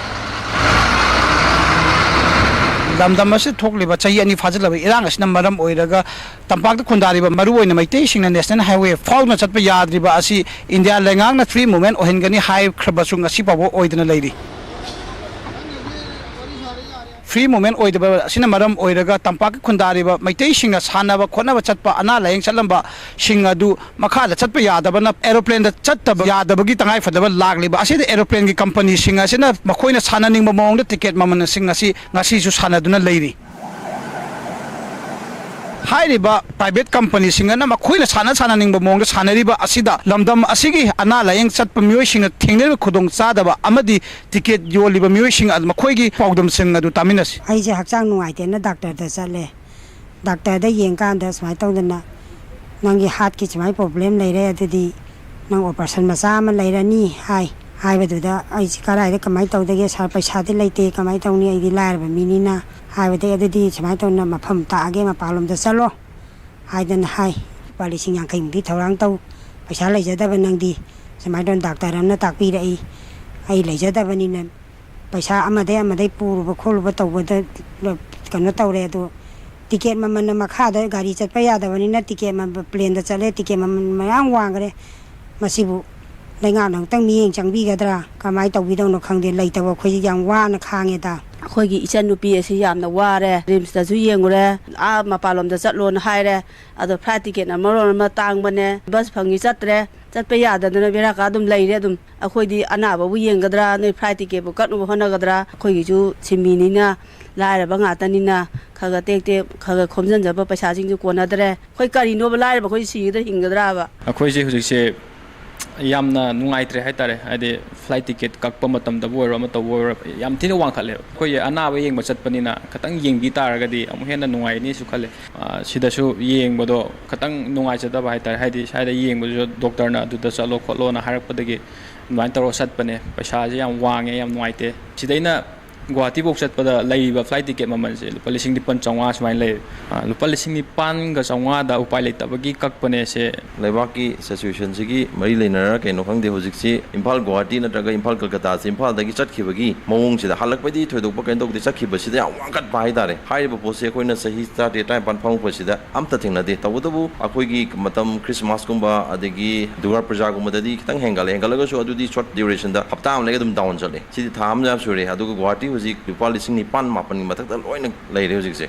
ꯂꯝꯗꯝ ꯑꯁꯤꯗ ꯊꯣꯛꯂꯤꯕ ꯆꯍꯤ ꯑꯅꯤ ꯐꯥꯖꯤꯜꯂꯕ ꯏꯔꯥꯡ ꯑꯁꯤꯅ ꯃꯔꯝ ꯑꯣꯏꯔꯒ ꯇꯝꯄꯥꯛꯇ ꯈꯨꯟꯗꯥꯔꯤꯕ ꯃꯔꯨꯑꯣꯏꯅ ꯃꯩꯇꯩꯁꯤꯡꯅ National Highway ꯐꯥꯎꯗꯨꯅ ꯆꯠꯄ ꯌꯥꯗ꯭ꯔꯤꯕ ꯑꯁꯤ ꯏꯟꯗꯤꯌꯥ ꯂꯩꯉꯥꯛꯅ free movement ꯑꯣꯏꯍꯟꯒꯅꯤ ꯍꯥꯏꯈ꯭ꯔꯕꯁꯨ ꯉꯁꯤ ꯐꯥꯎꯕ ꯑꯣꯏꯗꯅ ꯂꯩꯔꯤ꯫ Free movement ꯑꯣꯏꯗꯕ ꯑꯁꯤꯅ ꯃꯔꯝ ꯑꯣꯏꯔꯒ ꯇꯝꯄꯥꯛꯀꯤ ꯈꯨꯟꯗꯥꯔꯤꯕ ꯃꯩꯇꯩꯁꯤꯡꯅ ꯁꯥꯟꯅꯕ ꯈꯣꯠꯅꯕ ꯆꯠꯄ, ꯑꯅꯥ ꯂꯥꯌꯦꯡ ꯆꯠꯂꯝꯕꯁꯤꯡ ꯑꯗꯨ ꯃꯈꯥꯗ ꯆꯠꯄ ꯌꯥꯗꯕꯅ aeroplaneꯗ ꯆꯠꯇꯕ ꯌꯥꯗꯕꯒꯤ ꯇꯉꯥꯏꯐꯗꯕ ꯂꯥꯛꯂꯤꯕ ꯑꯁꯤꯗ aeroplaneꯒꯤ companyꯁꯤꯡ ꯑꯁꯤꯅ ꯃꯈꯣꯏꯅ ꯁꯥꯟꯅꯅꯤꯡꯕ ꯃꯑꯣꯡꯗ ticket ꯃꯃꯜꯁꯤꯡ ꯑꯁꯤ ꯉꯁꯤꯁꯨ ꯁꯥꯟꯅꯗꯨꯅ ꯂꯩꯔꯤ꯫ ꯍꯥꯏꯔꯤꯕ private companyꯁꯤꯡ ꯑꯗꯨꯅ ꯃꯈꯣꯏꯅ ꯁꯥꯟꯅ ꯁꯥꯟꯅꯅꯤꯡꯕ ꯃꯑꯣꯡꯗ ꯁꯥꯟꯅꯔꯤꯕ ꯑꯁꯤꯗ ꯂꯝꯗꯝ ꯑꯁꯤꯒꯤ ꯑꯅꯥ ꯂꯥꯌꯦꯡ ꯆꯠꯄ ꯃꯤꯑꯣꯏꯁꯤꯡꯅ ꯊꯦꯡꯅꯔꯤꯕ ꯈꯨꯗꯣꯡꯆꯥꯗꯕ ꯑꯃꯗꯤ ticket ꯌꯣꯜꯂꯤꯕ ꯃꯤꯑꯣꯏꯁꯤꯡ ꯑꯗꯨ, ꯃꯈꯣꯏꯒꯤ ꯄꯥꯎꯗꯝꯁꯤꯡ ꯑꯗꯨ ꯇꯥꯃꯤꯟꯅꯁꯤ꯫ ꯑꯩꯁꯦ ꯍꯛꯆꯥꯡ ꯅꯨꯡꯉꯥꯏꯇꯦꯅ doctorꯗ ꯆꯠꯂꯦ꯫ Doctorꯗ ꯌꯦꯡꯀꯥꯟꯗ ꯁꯨꯃꯥꯏꯅ ꯇꯧꯗꯅ, "ꯅꯪꯒꯤ heartꯀꯤ ꯁꯨꯃꯥꯏꯅ problem ꯂꯩꯔꯦ, ꯑꯗꯨꯗꯤ ꯅꯪ operation ꯃꯆꯥ ꯑꯃ ꯂꯩꯔꯅꯤ" ꯍꯥꯏ꯫ ꯍꯥꯏꯕꯗꯨꯗ ꯑꯩꯁꯦ ꯀꯗꯥꯏꯗ ꯀꯃꯥꯏꯅ ꯇꯧꯗꯒꯦ, "Sir, ꯄꯩꯁꯥꯗꯤ ꯂꯩꯇꯦ, ꯀꯃꯥꯏꯅ ꯇꯧꯅꯤ? ꯑꯩꯗꯤ ꯂꯥꯏꯔꯕ ꯃꯤꯅꯤꯅ" ꯍꯥꯏꯕꯗꯒꯤ, "ꯑꯗꯨꯗꯤ ꯁꯨꯃꯥꯏꯅ ꯇꯧꯅ ꯃꯐꯝ ꯇꯥꯛꯑꯒꯦ, ꯃꯄꯥꯟꯂꯣꯝꯗ ꯆꯠꯂꯣ" ꯍꯥꯏꯗꯅ ꯍꯥꯏ꯫ "ꯂꯨꯄꯥ ꯂꯤꯁꯤꯡ ꯌꯥꯡꯈꯩꯃꯨꯛꯇꯤ ꯊꯧꯔꯥꯡ ꯇꯧ, ꯄꯩꯁꯥ ꯂꯩꯖꯗꯕ ꯅꯪꯗꯤ", ꯁꯨꯃꯥꯏꯅ ꯇꯧꯅ doctor ꯑꯃꯅ ꯇꯥꯛꯄꯤꯔꯛꯏ꯫ ꯑꯩ ꯂꯩꯖꯗꯕꯅꯤꯅ ꯄꯩꯁꯥ ꯑꯃꯗꯩ ꯑꯃꯗꯩ ꯄꯨꯔꯨꯕ ꯈꯣꯠꯂꯨꯕ ꯇꯧꯕꯗ ꯀꯩꯅꯣ ꯇꯧꯔꯦ꯫ ꯑꯗꯣ ticket ꯃꯃꯜꯅ ꯃꯈꯥꯗ ꯒꯥꯔꯤ ꯆꯠꯄ ꯌꯥꯗꯕꯅꯤꯅ ticket ꯃꯃꯜ, planeꯗ ꯆꯠꯂꯦ, ticket ꯃꯃꯜ ꯃꯌꯥꯝ ꯋꯥꯡꯈ꯭ꯔꯦ꯫ ꯃꯁꯤꯕꯨ ꯂꯩꯉꯥꯛꯅ ꯑꯃꯨꯛꯇꯪ ꯃꯤꯠꯌꯦꯡ ꯆꯪꯕꯤꯒꯗ꯭ꯔꯥ, ꯀꯃꯥꯏꯅ ꯇꯧꯕꯤꯗꯧꯅꯣ ꯈꯪꯗꯦ꯫ ꯂꯩꯇꯕ ꯑꯩꯈꯣꯏꯁꯤ ꯌꯥꯝ ꯋꯥꯅ ꯈꯥꯡꯉꯦꯗ꯫ ꯑꯩꯈꯣꯏꯒꯤ ꯏꯆꯟꯅꯨꯄꯤ ꯑꯁꯤ ꯌꯥꯝꯅ ꯋꯥꯔꯦ, RIMSꯇꯁꯨ ꯌꯦꯡꯉꯨꯔꯦ, ꯑꯥ ꯃꯄꯥꯟꯂꯣꯝꯗ ꯆꯠꯂꯣꯅ ꯍꯥꯏꯔꯦ, ꯑꯗꯣ flight ticketꯅ ꯃꯔꯣꯟ ꯑꯃ ꯇꯥꯡꯕꯅꯦ, bus ꯐꯪꯉꯤ ꯆꯠꯇ꯭ꯔꯦ, ꯆꯠꯄ ꯌꯥꯗꯗꯅ ꯕꯦꯔꯥ ꯀꯥ ꯑꯗꯨꯝ ꯂꯩꯔꯦ꯫ ꯑꯗꯨꯝ ꯑꯩꯈꯣꯏꯗꯤ ꯑꯅꯥꯕꯕꯨ ꯌꯦꯡꯒꯗ꯭ꯔꯥ, ꯅꯣꯏ flight ticketꯄꯨ ꯀꯛꯅꯕ ꯍꯣꯠꯅꯒꯗ꯭ꯔꯥ? ꯑꯩꯈꯣꯏꯒꯤꯁꯨ ꯁꯤꯟꯃꯤꯅꯤꯅ, ꯂꯥꯏꯔꯕ ꯉꯥꯛꯇꯅꯤꯅ, ꯈꯔ ꯈꯔ ꯇꯦꯛ ꯇꯦꯛ ꯈꯔ ꯈꯔ ꯈꯣꯝꯖꯤꯟꯖꯕ ꯄꯩꯁꯥꯁꯤꯡꯁꯨ ꯀꯣꯟꯅꯗ꯭ꯔꯦ꯫ ꯑꯩꯈꯣꯏ ꯀꯔꯤꯅꯣꯕ ꯂꯥꯏꯔꯕ ꯑꯩꯈꯣꯏꯁꯦ ꯁꯤꯒꯗ꯭ꯔꯥ ꯍꯤꯡꯒꯗ꯭ꯔꯥꯕ? ꯑꯩꯈꯣꯏꯁꯦ ꯍꯧꯖꯤꯛꯁꯦ ꯌꯥꯝꯅ ꯅꯨꯡꯉꯥꯏꯇ꯭ꯔꯦ ꯍꯥꯏꯇꯥꯔꯦ꯫ ꯍꯥꯏꯗꯤ flight ticket ꯀꯛꯄ ꯃꯇꯝꯗꯕꯨ ꯑꯣꯏꯔꯣ, ꯑꯃ ꯇꯧꯕ ꯑꯣꯏꯔꯣ, ꯌꯥꯝ ꯊꯤꯅ ꯋꯥꯡꯈꯠꯂꯦꯕ꯫ ꯑꯩꯈꯣꯏꯒꯤ ꯑꯅꯥꯕ ꯌꯦꯡꯕ ꯆꯠꯄꯅꯤꯅ ꯈꯤꯇꯪ ꯌꯦꯡꯕꯤ ꯇꯥꯔꯒꯗꯤ ꯑꯃꯨꯛ ꯍꯦꯟꯅ ꯅꯨꯡꯉꯥꯏꯅꯤꯁꯨ ꯈꯜꯂꯦ꯫ ꯑ, ꯁꯤꯗꯁꯨ ꯌꯦꯡꯕꯗꯣ ꯈꯤꯇꯪ ꯅꯨꯡꯉꯥꯏꯖꯗꯕ ꯍꯥꯏꯇꯥꯔꯦ꯫ ꯍꯥꯏꯗꯤ ꯁ꯭ꯋꯥꯏꯗ ꯌꯦꯡꯕꯗꯨꯁꯨ doctorꯅ ꯑꯗꯨꯗ ꯆꯠꯂꯣ ꯈꯣꯠꯂꯣꯅ ꯍꯥꯏꯔꯛꯄꯗꯒꯤ ꯑꯗꯨꯃꯥꯏꯅ ꯇꯧꯔꯒ ꯆꯠꯄꯅꯦ꯫ ꯄꯩꯁꯥꯁꯦ ꯌꯥꯝ ꯋꯥꯡꯉꯦ, ꯌꯥꯝ ꯅꯨꯡꯉꯥꯏꯇꯦ꯫ ꯁꯤꯗꯩꯅ ꯒꯨꯋꯥꯍꯥꯇꯤꯐꯧ ꯆꯠꯄꯗ ꯂꯩꯔꯤꯕ flight ticket ꯃꯃꯜꯁꯦ ꯂꯨꯄꯥ ꯂꯤꯁꯤꯡ ꯅꯤꯄꯥꯟ ꯆꯥꯝꯃꯉꯥ ꯁꯨꯃꯥꯏꯅ ꯂꯩ꯫ ꯑ, ꯂꯨꯄꯥ ꯂꯤꯁꯤꯡ ꯅꯤꯄꯥꯟꯒ ꯆꯥꯝꯃꯉꯥꯗ ꯎꯄꯥꯏ ꯂꯩꯇꯕꯒꯤ ꯀꯛꯄꯅꯦ ꯁꯦ꯫ ꯂꯩꯕꯥꯛꯀꯤ situation ꯁꯤꯒꯤ ꯃꯔꯤ ꯂꯩꯅꯔ ꯀꯩꯅꯣ ꯈꯪꯗꯦ, ꯍꯧꯖꯤꯛꯁꯤ ꯏꯝꯐꯥꯜ ꯒꯨꯋꯥꯍꯥꯇꯤ ꯅꯠꯇ꯭ꯔꯒ ꯏꯝꯐꯥꯜ ꯀꯜꯀꯇꯥꯁꯦ ꯏꯝꯐꯥꯜꯗꯒꯤ ꯆꯠꯈꯤꯕꯒꯤ ꯃꯑꯣꯡꯁꯤꯗ, ꯍꯜꯂꯛꯄꯩꯗꯤ ꯊꯣꯏꯗꯣꯛꯄ ꯀꯩꯅꯣ ꯇꯧꯗꯦ, ꯆꯠꯈꯤꯕꯁꯤꯗ ꯌꯥꯝ ꯋꯥꯀꯠꯄ ꯍꯥꯏꯇꯥꯔꯦ꯫ ꯍꯥꯏꯔꯤꯕ ꯄꯣꯠꯁꯦ ꯑꯩꯈꯣꯏꯅ ꯆꯍꯤ ꯇꯔꯥꯇꯔꯦꯠ ꯇꯔꯥꯅꯤꯄꯥꯟ ꯐꯪꯉꯛꯄꯁꯤꯗ ꯑꯝꯇ ꯊꯦꯡꯅꯗꯦ꯫ ꯇꯧꯕꯇꯕꯨ ꯑꯩꯈꯣꯏꯒꯤ ꯃꯇꯝ ꯈ꯭ꯔꯤꯁꯃꯥꯁꯀꯨꯝꯕ ꯑꯗꯒꯤ ꯗꯨꯔꯒꯥ ꯄꯨꯖꯥꯒꯨꯝꯕꯗꯗꯤ ꯈꯤꯇꯪ ꯍꯦꯟꯒꯠꯂꯦ꯫ ꯍꯦꯟꯒꯠꯂꯒꯁꯨ ꯑꯗꯨꯗꯤ short duration ꯗ, ꯍꯞꯇꯥ ꯑꯃ ꯂꯩꯒ ꯑꯗꯨꯝ down ꯆꯠꯂꯦ꯫ ꯁꯤꯗꯤ ꯊꯥ ꯑꯃ ꯌꯥꯝ ꯁꯨꯔꯦ꯫ ꯑꯗꯨꯒ ꯒꯨꯋꯥꯍꯥꯇꯤ ꯍꯧꯖꯤꯛ ꯂꯨꯄꯥ ꯂꯤꯁꯤꯡ ꯅꯤꯄꯥꯟ ꯃꯥꯄꯟꯒꯤ ꯃꯊꯛꯇ ꯂꯣꯏꯅ ꯂꯩꯔꯦ ꯍꯧꯖꯤꯛꯁꯦ꯫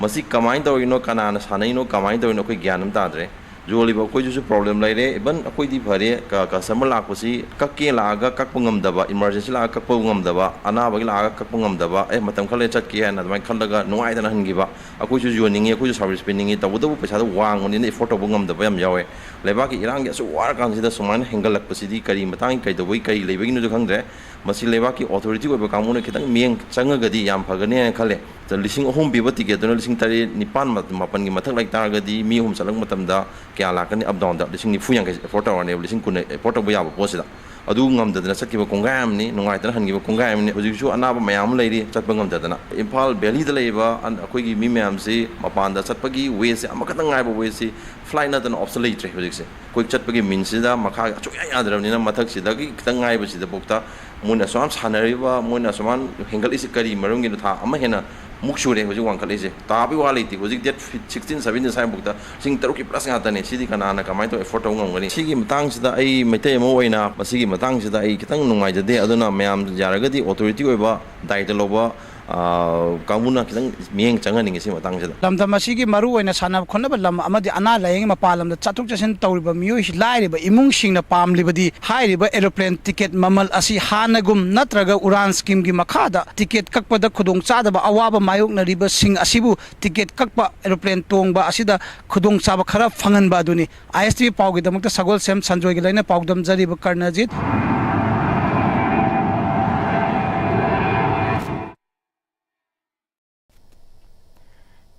ꯃꯁꯤ ꯀꯃꯥꯏꯅ ꯇꯧꯔꯤꯅꯣ, ꯀꯅꯥꯅ ꯁꯥꯟꯅꯩꯅꯣ, ꯀꯃꯥꯏꯅ ꯇꯧꯔꯤꯅꯣ, ꯑꯩꯈꯣꯏ ꯒ꯭ꯌꯥꯟ ꯑꯃ ꯇꯥꯗ꯭ꯔꯦ꯫ ꯌꯣꯜꯂꯤꯕ ꯑꯩꯈꯣꯏꯗꯨꯁꯨ problem ꯂꯩꯔꯦ꯫ Even ꯑꯩꯈꯣꯏꯗꯤ ꯐꯔꯦ, ꯀ-, customer ꯂꯥꯛꯄꯁꯤ ꯀꯛꯀꯦ ꯂꯥꯛꯑꯒ ꯀꯛꯄ ꯉꯝꯗꯕ, emergency ꯂꯥꯛꯑꯒ ꯀꯛꯄ ꯉꯝꯗꯕ, ꯑꯅꯥꯕꯒꯤ ꯂꯥꯛꯑꯒ ꯀꯛꯄ ꯉꯝꯗꯕ, ꯑꯦ, ꯃꯇꯝ ꯈꯔ ꯂꯩꯔ ꯆꯠꯀꯦ ꯍꯥꯏꯅ ꯑꯗꯨꯃꯥꯏꯅ ꯈꯜꯂꯒ ꯅꯨꯡꯉꯥꯏꯗꯅ ꯍꯟꯈꯤꯕ꯫ ꯑꯩꯈꯣꯏꯁꯨ ꯌꯣꯟꯅꯤꯡꯉꯤ, ꯑꯩꯈꯣꯏꯁꯨ service ꯄꯤꯅꯤꯡꯉꯤ, ꯇꯧꯕꯇꯕꯨ ꯄꯩꯁꯥꯗꯣ ꯋꯥꯡꯕꯅꯤꯅ afford ꯇꯧꯕ ꯉꯝꯗꯕ ꯌꯥꯝ ꯌꯥꯎꯋꯦ꯫ ꯂꯩꯕꯥꯛꯀꯤ ꯏꯔꯥꯡꯒꯤ ꯑꯁꯨꯛ ꯋꯥꯔꯀꯥꯟꯁꯤꯗ ꯁꯨꯃꯥꯏꯅ ꯍꯦꯟꯒꯠꯂꯛꯄꯁꯤꯗꯤ ꯀꯔꯤ ꯃꯇꯥꯡꯒꯤ, ꯀꯩꯗꯧꯕꯒꯤ, ꯀꯔꯤ ꯂꯩꯕꯒꯤꯅꯣꯁꯨ ꯈꯪꯗ꯭ꯔꯦ꯫ ꯃꯁꯤ ꯂꯩꯕꯥꯛꯀꯤ authority ꯑꯣꯏꯕ ꯀꯥꯡꯕꯨꯅ ꯈꯤꯇꯪ ꯃꯤꯠꯌꯦꯡ ꯆꯪꯉꯒꯗꯤ ꯌꯥꯝ ꯐꯒꯅꯤ ꯍꯥꯏꯅ ꯈꯜꯂꯦ꯫ ꯂꯤꯁꯤꯡ ꯑꯍꯨꯝ ꯄꯤꯕ ticket ꯇꯨꯅ ꯂꯤꯁꯤꯡ ꯇꯔꯦꯠ, ꯅꯤꯄꯥꯟ, ꯃꯥꯄꯟꯒꯤ ꯃꯊꯛ ꯂꯩꯇꯥꯔꯒꯗꯤ ꯃꯤ ꯑꯍꯨꯝ ꯆꯠꯂꯛꯄ ꯃꯇꯝꯗ ꯀꯌꯥ ꯂꯥꯛꯀꯅꯤ? Up down ꯗ ꯂꯤꯁꯤꯡ ꯅꯤꯐꯨ ꯌꯥꯡꯈꯩ afford ꯇꯧꯔꯅꯦꯕ, ꯂꯤꯁꯤꯡ ꯀꯨꯟ afford ꯇꯧꯕ ꯌꯥꯕ ꯄꯣꯠꯁꯤꯗ꯫ ꯑꯗꯨ ꯉꯝꯗꯗꯅ ꯆꯠꯈꯤꯕ ꯀꯣꯡꯒꯥꯏ ꯑꯃꯅꯤ, ꯅꯨꯡꯉꯥꯏꯇꯅ ꯍꯟꯈꯤꯕ ꯀꯣꯡꯒꯥꯏ ꯑꯃꯅꯤ꯫ ꯍꯧꯖꯤꯛꯁꯨ ꯑꯅꯥꯕ ꯃꯌꯥꯝ ꯑꯃ ꯂꯩꯔꯤ, ꯆꯠꯄ ꯉꯝꯗꯗꯅ꯫ ꯏꯝꯐꯥꯜ valley ꯗ ꯂꯩꯔꯤꯕ ꯑꯟ-, ꯑꯩꯈꯣꯏꯒꯤ ꯃꯤ ꯃꯌꯥꯝꯁꯤ ꯃꯄꯥꯟꯗ ꯆꯠꯄꯒꯤ way ꯁꯦ, ꯑꯃꯈꯛꯇꯪ ꯉꯥꯏꯕ way ꯁꯤ flight ꯅꯠꯇꯅ option ꯂꯩꯇ꯭ꯔꯦ ꯍꯧꯖꯤꯛꯁꯦ꯫ ꯑꯩꯈꯣꯏ ꯆꯠꯄꯒꯤ means ꯁꯤꯗ ꯃꯈꯥ ꯁꯨꯡꯌꯥ ꯌꯥꯗ꯭ꯔꯕꯅꯤꯅ, ꯃꯊꯛꯁꯤꯗꯒꯤ ꯈꯤꯇꯪ ꯉꯥꯏꯕꯁꯤꯗꯐꯥꯎꯗ ꯃꯣꯏꯅ ꯑꯁꯨꯃꯥꯏꯅ ꯁꯥꯟꯅꯔꯤꯕ, ꯃꯣꯏꯅ ꯑꯁꯨꯃꯥꯏꯅ ꯍꯦꯟꯒꯠꯂꯤꯁꯦ ꯀꯔꯤ ꯃꯔꯝꯒꯤꯅꯣ? ꯊꯥ ꯑꯃ ꯍꯦꯟꯅ ꯃꯨꯛ ꯁꯨꯔꯦ ꯍꯧꯖꯤꯛ ꯋꯥꯡꯈꯠꯂꯛꯏꯁꯦ꯫ ꯇꯥꯕꯒꯤ ꯋꯥ ꯂꯩꯇꯦ꯫ ꯍꯧꯖꯤꯛ date sixteen, seventeen ꯁ꯭ꯋꯥꯏꯐꯥꯎꯗ ꯂꯤꯁꯤꯡ ꯇꯔꯨꯛꯀꯤ plus ꯉꯥꯛꯇꯅꯦ꯫ ꯁꯤꯗꯤ ꯀꯅꯥꯅ ꯀꯃꯥꯏꯅ ꯇꯧꯔ afford ꯇꯧꯕ ꯉꯝꯒꯅꯤ? ꯁꯤꯒꯤ ꯃꯇꯥꯡꯁꯤꯗ ꯑꯩ ꯃꯩꯇꯩ ꯑꯃ ꯑꯣꯏꯅ ꯃꯁꯤꯒꯤ ꯃꯇꯥꯡꯁꯤꯗ ꯑꯩ ꯈꯤꯇꯪ ꯅꯨꯡꯉꯥꯏꯖꯗꯦ꯫ ꯑꯗꯨꯅ ꯃꯌꯥꯝ ꯌꯥꯔꯒꯗꯤ authority ꯑꯣꯏꯕ, ꯗꯥꯏꯇ ꯂꯧꯕ, ꯑ, ꯀꯥꯡꯕꯨꯅ ꯈꯤꯇꯪ ꯃꯤꯠꯌꯦꯡ ꯆꯪꯍꯟꯅꯤꯡꯉꯤ ꯁꯤ ꯃꯇꯥꯡꯁꯤꯗ꯫ ꯂꯝꯗꯝ ꯑꯁꯤꯒꯤ ꯃꯔꯨꯑꯣꯏꯅ ꯁꯥꯟꯅ ꯈꯣꯠꯅꯕ ꯂꯝ ꯑꯃꯗꯤ ꯑꯅꯥ ꯂꯥꯌꯦꯡ ꯃꯄꯥꯟ ꯂꯝꯗ ꯆꯠꯊꯣꯛ ꯆꯠꯁꯤꯟ ꯇꯧꯔꯤꯕ ꯃꯤꯑꯣꯏꯁꯤ, ꯂꯥꯏꯔꯕ ꯏꯃꯨꯡꯁꯤꯡꯅ ꯄꯥꯝꯂꯤꯕꯗꯤ ꯍꯥꯏꯔꯤꯕ aeroplane ticket ꯃꯃꯜ ꯑꯁꯤ ꯍꯥꯟꯅꯒꯨꯝ ꯅꯠꯇ꯭ꯔꯒ ꯎꯔꯥꯟ scheme ꯒꯤ ꯃꯈꯥꯗ ticket ꯀꯛꯄꯗ ꯈꯨꯗꯣꯡꯆꯥꯗꯕ ꯑꯋꯥꯕ ꯃꯥꯌꯣꯛꯅꯔꯤꯕꯁꯤꯡ ꯑꯁꯤꯕꯨ ticket ꯀꯛꯄ, aeroplane ꯇꯣꯡꯕ ꯑꯁꯤꯗ ꯈꯨꯗꯣꯡꯆꯥꯕ ꯈꯔ ꯐꯪꯍꯟꯕ ꯑꯗꯨꯅꯤ꯫ ISTV ꯄꯥꯎꯒꯤꯗꯃꯛꯇ ꯁꯒꯣꯜꯁꯦꯝ ꯁꯟꯖꯣꯏꯒ ꯂꯣꯏꯅꯅ ꯄꯥꯎꯗꯝꯖꯔꯤꯕ ꯀꯔꯅꯖꯤꯠ꯫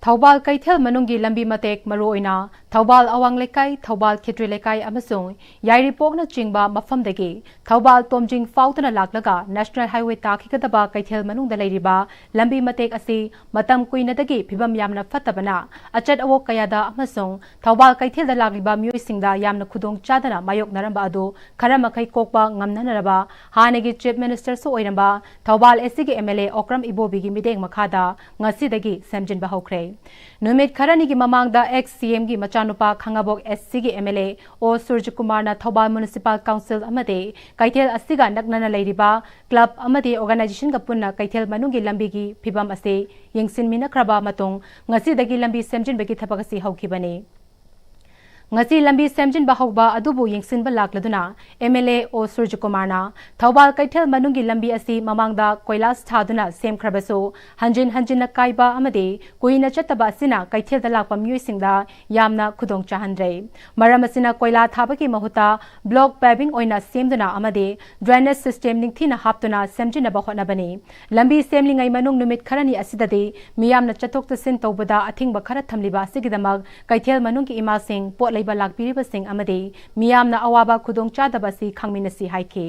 ꯊꯧꯕꯥꯜ ꯀꯩꯊꯦꯜ ꯃꯅꯨꯡꯒꯤ ꯂꯝꯕꯤ ꯃꯇꯦꯛ, ꯃꯔꯨꯑꯣꯏꯅ ꯊꯧꯕꯥꯜ ꯑꯋꯥꯡ ꯂꯩꯀꯥꯏ, ꯊꯧꯕꯥꯜ ꯈꯦꯇ꯭ꯔꯤ ꯂꯩꯀꯥꯏ ꯑꯃꯁꯨꯡ ꯌꯥꯏꯔꯤꯄꯣꯛꯅꯆꯤꯡꯕ ꯃꯐꯝꯗꯒꯤ ꯊꯧꯕꯥꯜ ꯇꯣꯝꯖꯤꯡ ꯐꯥꯎꯗꯨꯅ ꯂꯥꯛꯂꯒ ꯅꯦꯁꯅꯦꯜ ꯍꯥꯏꯋꯦ ꯇꯥꯈꯤꯒꯗꯕ ꯀꯩꯊꯦꯜ ꯃꯅꯨꯡꯗ ꯂꯩꯔꯤꯕ ꯂꯝꯕꯤ ꯃꯇꯦꯛ ꯑꯁꯤ ꯃꯇꯝ ꯀꯨꯏꯅꯗꯒꯤ ꯐꯤꯕꯝ ꯌꯥꯝꯅ ꯐꯠꯇꯕꯅ ꯑꯆꯠ ꯑꯋꯣꯛ ꯀꯌꯥꯗ ꯑꯃꯁꯨꯡ ꯊꯧꯕꯥꯜ ꯀꯩꯊꯦꯜꯗ ꯂꯥꯛꯂꯤꯕ ꯃꯤꯑꯣꯏꯁꯤꯡꯗ ꯌꯥꯝꯅ ꯈꯨꯗꯣꯡ ꯆꯥꯗꯅ ꯃꯥꯌꯣꯛꯅꯔꯝꯕ ꯑꯗꯨ ꯈꯔ ꯃꯈꯩ ꯀꯣꯛꯄ ꯉꯝꯅꯅꯕ ꯍꯥꯟꯅꯒꯤ ꯆꯤꯐ ꯃꯤꯅꯤꯁꯇꯔꯁꯨ ꯑꯣꯏꯔꯝꯕ ꯊꯧꯕꯥꯜ ꯑꯦꯁ ꯁꯤꯒꯤ ꯑꯦꯝ ꯑꯦꯜ ꯑꯦ ꯑꯣꯀ꯭ꯔꯝ ꯏꯕꯣꯕꯤꯒꯤ ꯃꯤꯠꯌꯦꯡ ꯃꯈꯥꯗ ꯉꯁꯤꯗꯒꯤ ꯁꯦꯝꯖꯤꯟꯕ ꯍꯧꯈ꯭ꯔꯦ꯫ ꯅꯨꯃꯤꯠ ꯈꯔꯅꯤꯒꯤ ꯃꯃꯥꯡꯗ ꯑꯦꯛꯁ ꯁꯤ ꯑꯦꯝꯒꯤ ꯃꯆꯥꯅꯨꯄꯥ ꯈꯥꯡꯉꯕꯣꯛ ꯑꯦꯁ ꯁꯤꯒꯤ ꯑꯦꯝ ꯑꯦꯜ ꯑꯦ ꯑꯣ ꯁꯨꯔꯖꯀꯨꯃꯥꯔꯅ ꯊꯧꯕꯥꯜ ꯃ꯭ꯌꯨꯅꯤꯁꯤꯄꯥꯜ ꯀꯥꯎꯟꯁꯤꯜ ꯑꯃꯗꯤ ꯀꯩꯊꯦꯜ ꯑꯁꯤꯒ ꯅꯛꯅꯅ ꯂꯩꯔꯤꯕ ꯀ꯭ꯂꯕ ꯑꯃꯗꯤ ꯑꯣꯔꯒꯅꯥꯏꯖꯦꯁꯟꯒ ꯄꯨꯟꯅ ꯀꯩꯊꯦꯜ ꯃꯅꯨꯡꯒꯤ ꯂꯝꯕꯤꯒꯤ ꯐꯤꯕꯝ ꯑꯁꯤ ꯌꯦꯡꯁꯤꯟꯃꯤꯟꯅꯈ꯭ꯔꯕ ꯃꯇꯨꯡ ꯉꯁꯤꯗꯒꯤ ꯂꯝꯕꯤ ꯁꯦꯝꯖꯤꯟꯕꯒꯤ ꯊꯕꯛ ꯑꯁꯤ ꯍꯧꯈꯤꯕꯅꯤ꯫ ꯉꯁꯤ ꯂꯝꯕꯤ ꯁꯦꯝꯖꯤꯟꯕ ꯍꯧꯕ ꯑꯗꯨꯕꯨ ꯌꯦꯡꯁꯤꯟꯕ ꯂꯥꯛꯂꯗꯨꯅ ꯑꯦꯝ ꯑꯦꯜ ꯑꯦ ꯑꯣ ꯁꯨꯔꯖꯀꯨꯃꯥꯔꯅ ꯊꯧꯕꯥꯜ ꯀꯩꯊꯦꯜ ꯃꯅꯨꯡꯒꯤ ꯂꯝꯕꯤ ꯑꯁꯤ ꯃꯃꯥꯡꯗ ꯀꯣꯏꯂꯥꯁ ꯊꯥꯗꯨꯅ ꯁꯦꯝꯈ꯭ꯔꯕꯁꯨ ꯍꯟꯖꯤꯟ ꯍꯟꯖꯤꯟꯅ ꯀꯥꯏꯕ ꯑꯃꯗꯤ ꯀꯨꯏꯅ ꯆꯠꯇꯕ ꯑꯁꯤꯅ ꯀꯩꯊꯦꯜꯗ ꯂꯥꯛꯄ ꯃꯤꯑꯣꯏꯁꯤꯡꯗ ꯌꯥꯝꯅ ꯈꯨꯗꯣꯡ ꯆꯥꯍꯟꯗ꯭ꯔꯦ꯫ ꯃꯔꯝ ꯑꯁꯤꯅ ꯀꯣꯏꯂꯥ ꯊꯥꯕꯒꯤ ꯃꯍꯨꯠꯇ ꯕ꯭ꯂꯣꯛ ꯄꯦꯚꯤꯡ ꯑꯣꯏꯅ ꯁꯦꯝꯗꯨꯅ ꯑꯃꯗꯤ ꯗ꯭ꯔꯦꯅꯦꯖ ꯁꯤꯁꯇꯦꯝ ꯅꯤꯡꯊꯤꯅ ꯍꯥꯞꯇꯨꯅ ꯁꯦꯝꯖꯤꯟꯅꯕ ꯍꯣꯠꯅꯕꯅꯤ꯫ ꯂꯝꯕꯤ ꯁꯦꯝꯂꯤꯉꯩ ꯃꯅꯨꯡ ꯅꯨꯃꯤꯠ ꯈꯔꯅꯤ ꯑꯁꯤꯗꯗꯤ ꯃꯤꯌꯥꯝꯅ ꯆꯠꯊꯣꯛ ꯆꯠꯁꯤꯟ ꯇꯧꯕꯗ ꯑꯊꯤꯡꯕ ꯈꯔ ꯊꯝꯂꯤꯕ ꯑꯁꯤꯒꯤꯗꯃꯛ ꯀꯩꯊꯦꯜ ꯃꯅꯨꯡꯒꯤ ꯏꯃꯥꯁꯤꯡ, ꯄꯣꯠ ꯂꯩꯕ ꯂꯥꯛꯄꯤꯔꯤꯕꯁꯤꯡ ꯑꯃꯗꯤ ꯃꯤꯌꯥꯝꯅ ꯑꯋꯥꯕ ꯈꯨꯗꯣꯡꯆꯥꯗꯕ ꯑꯁꯤ ꯈꯪꯃꯤꯟꯅꯁꯤ ꯍꯥꯏꯈꯤ꯫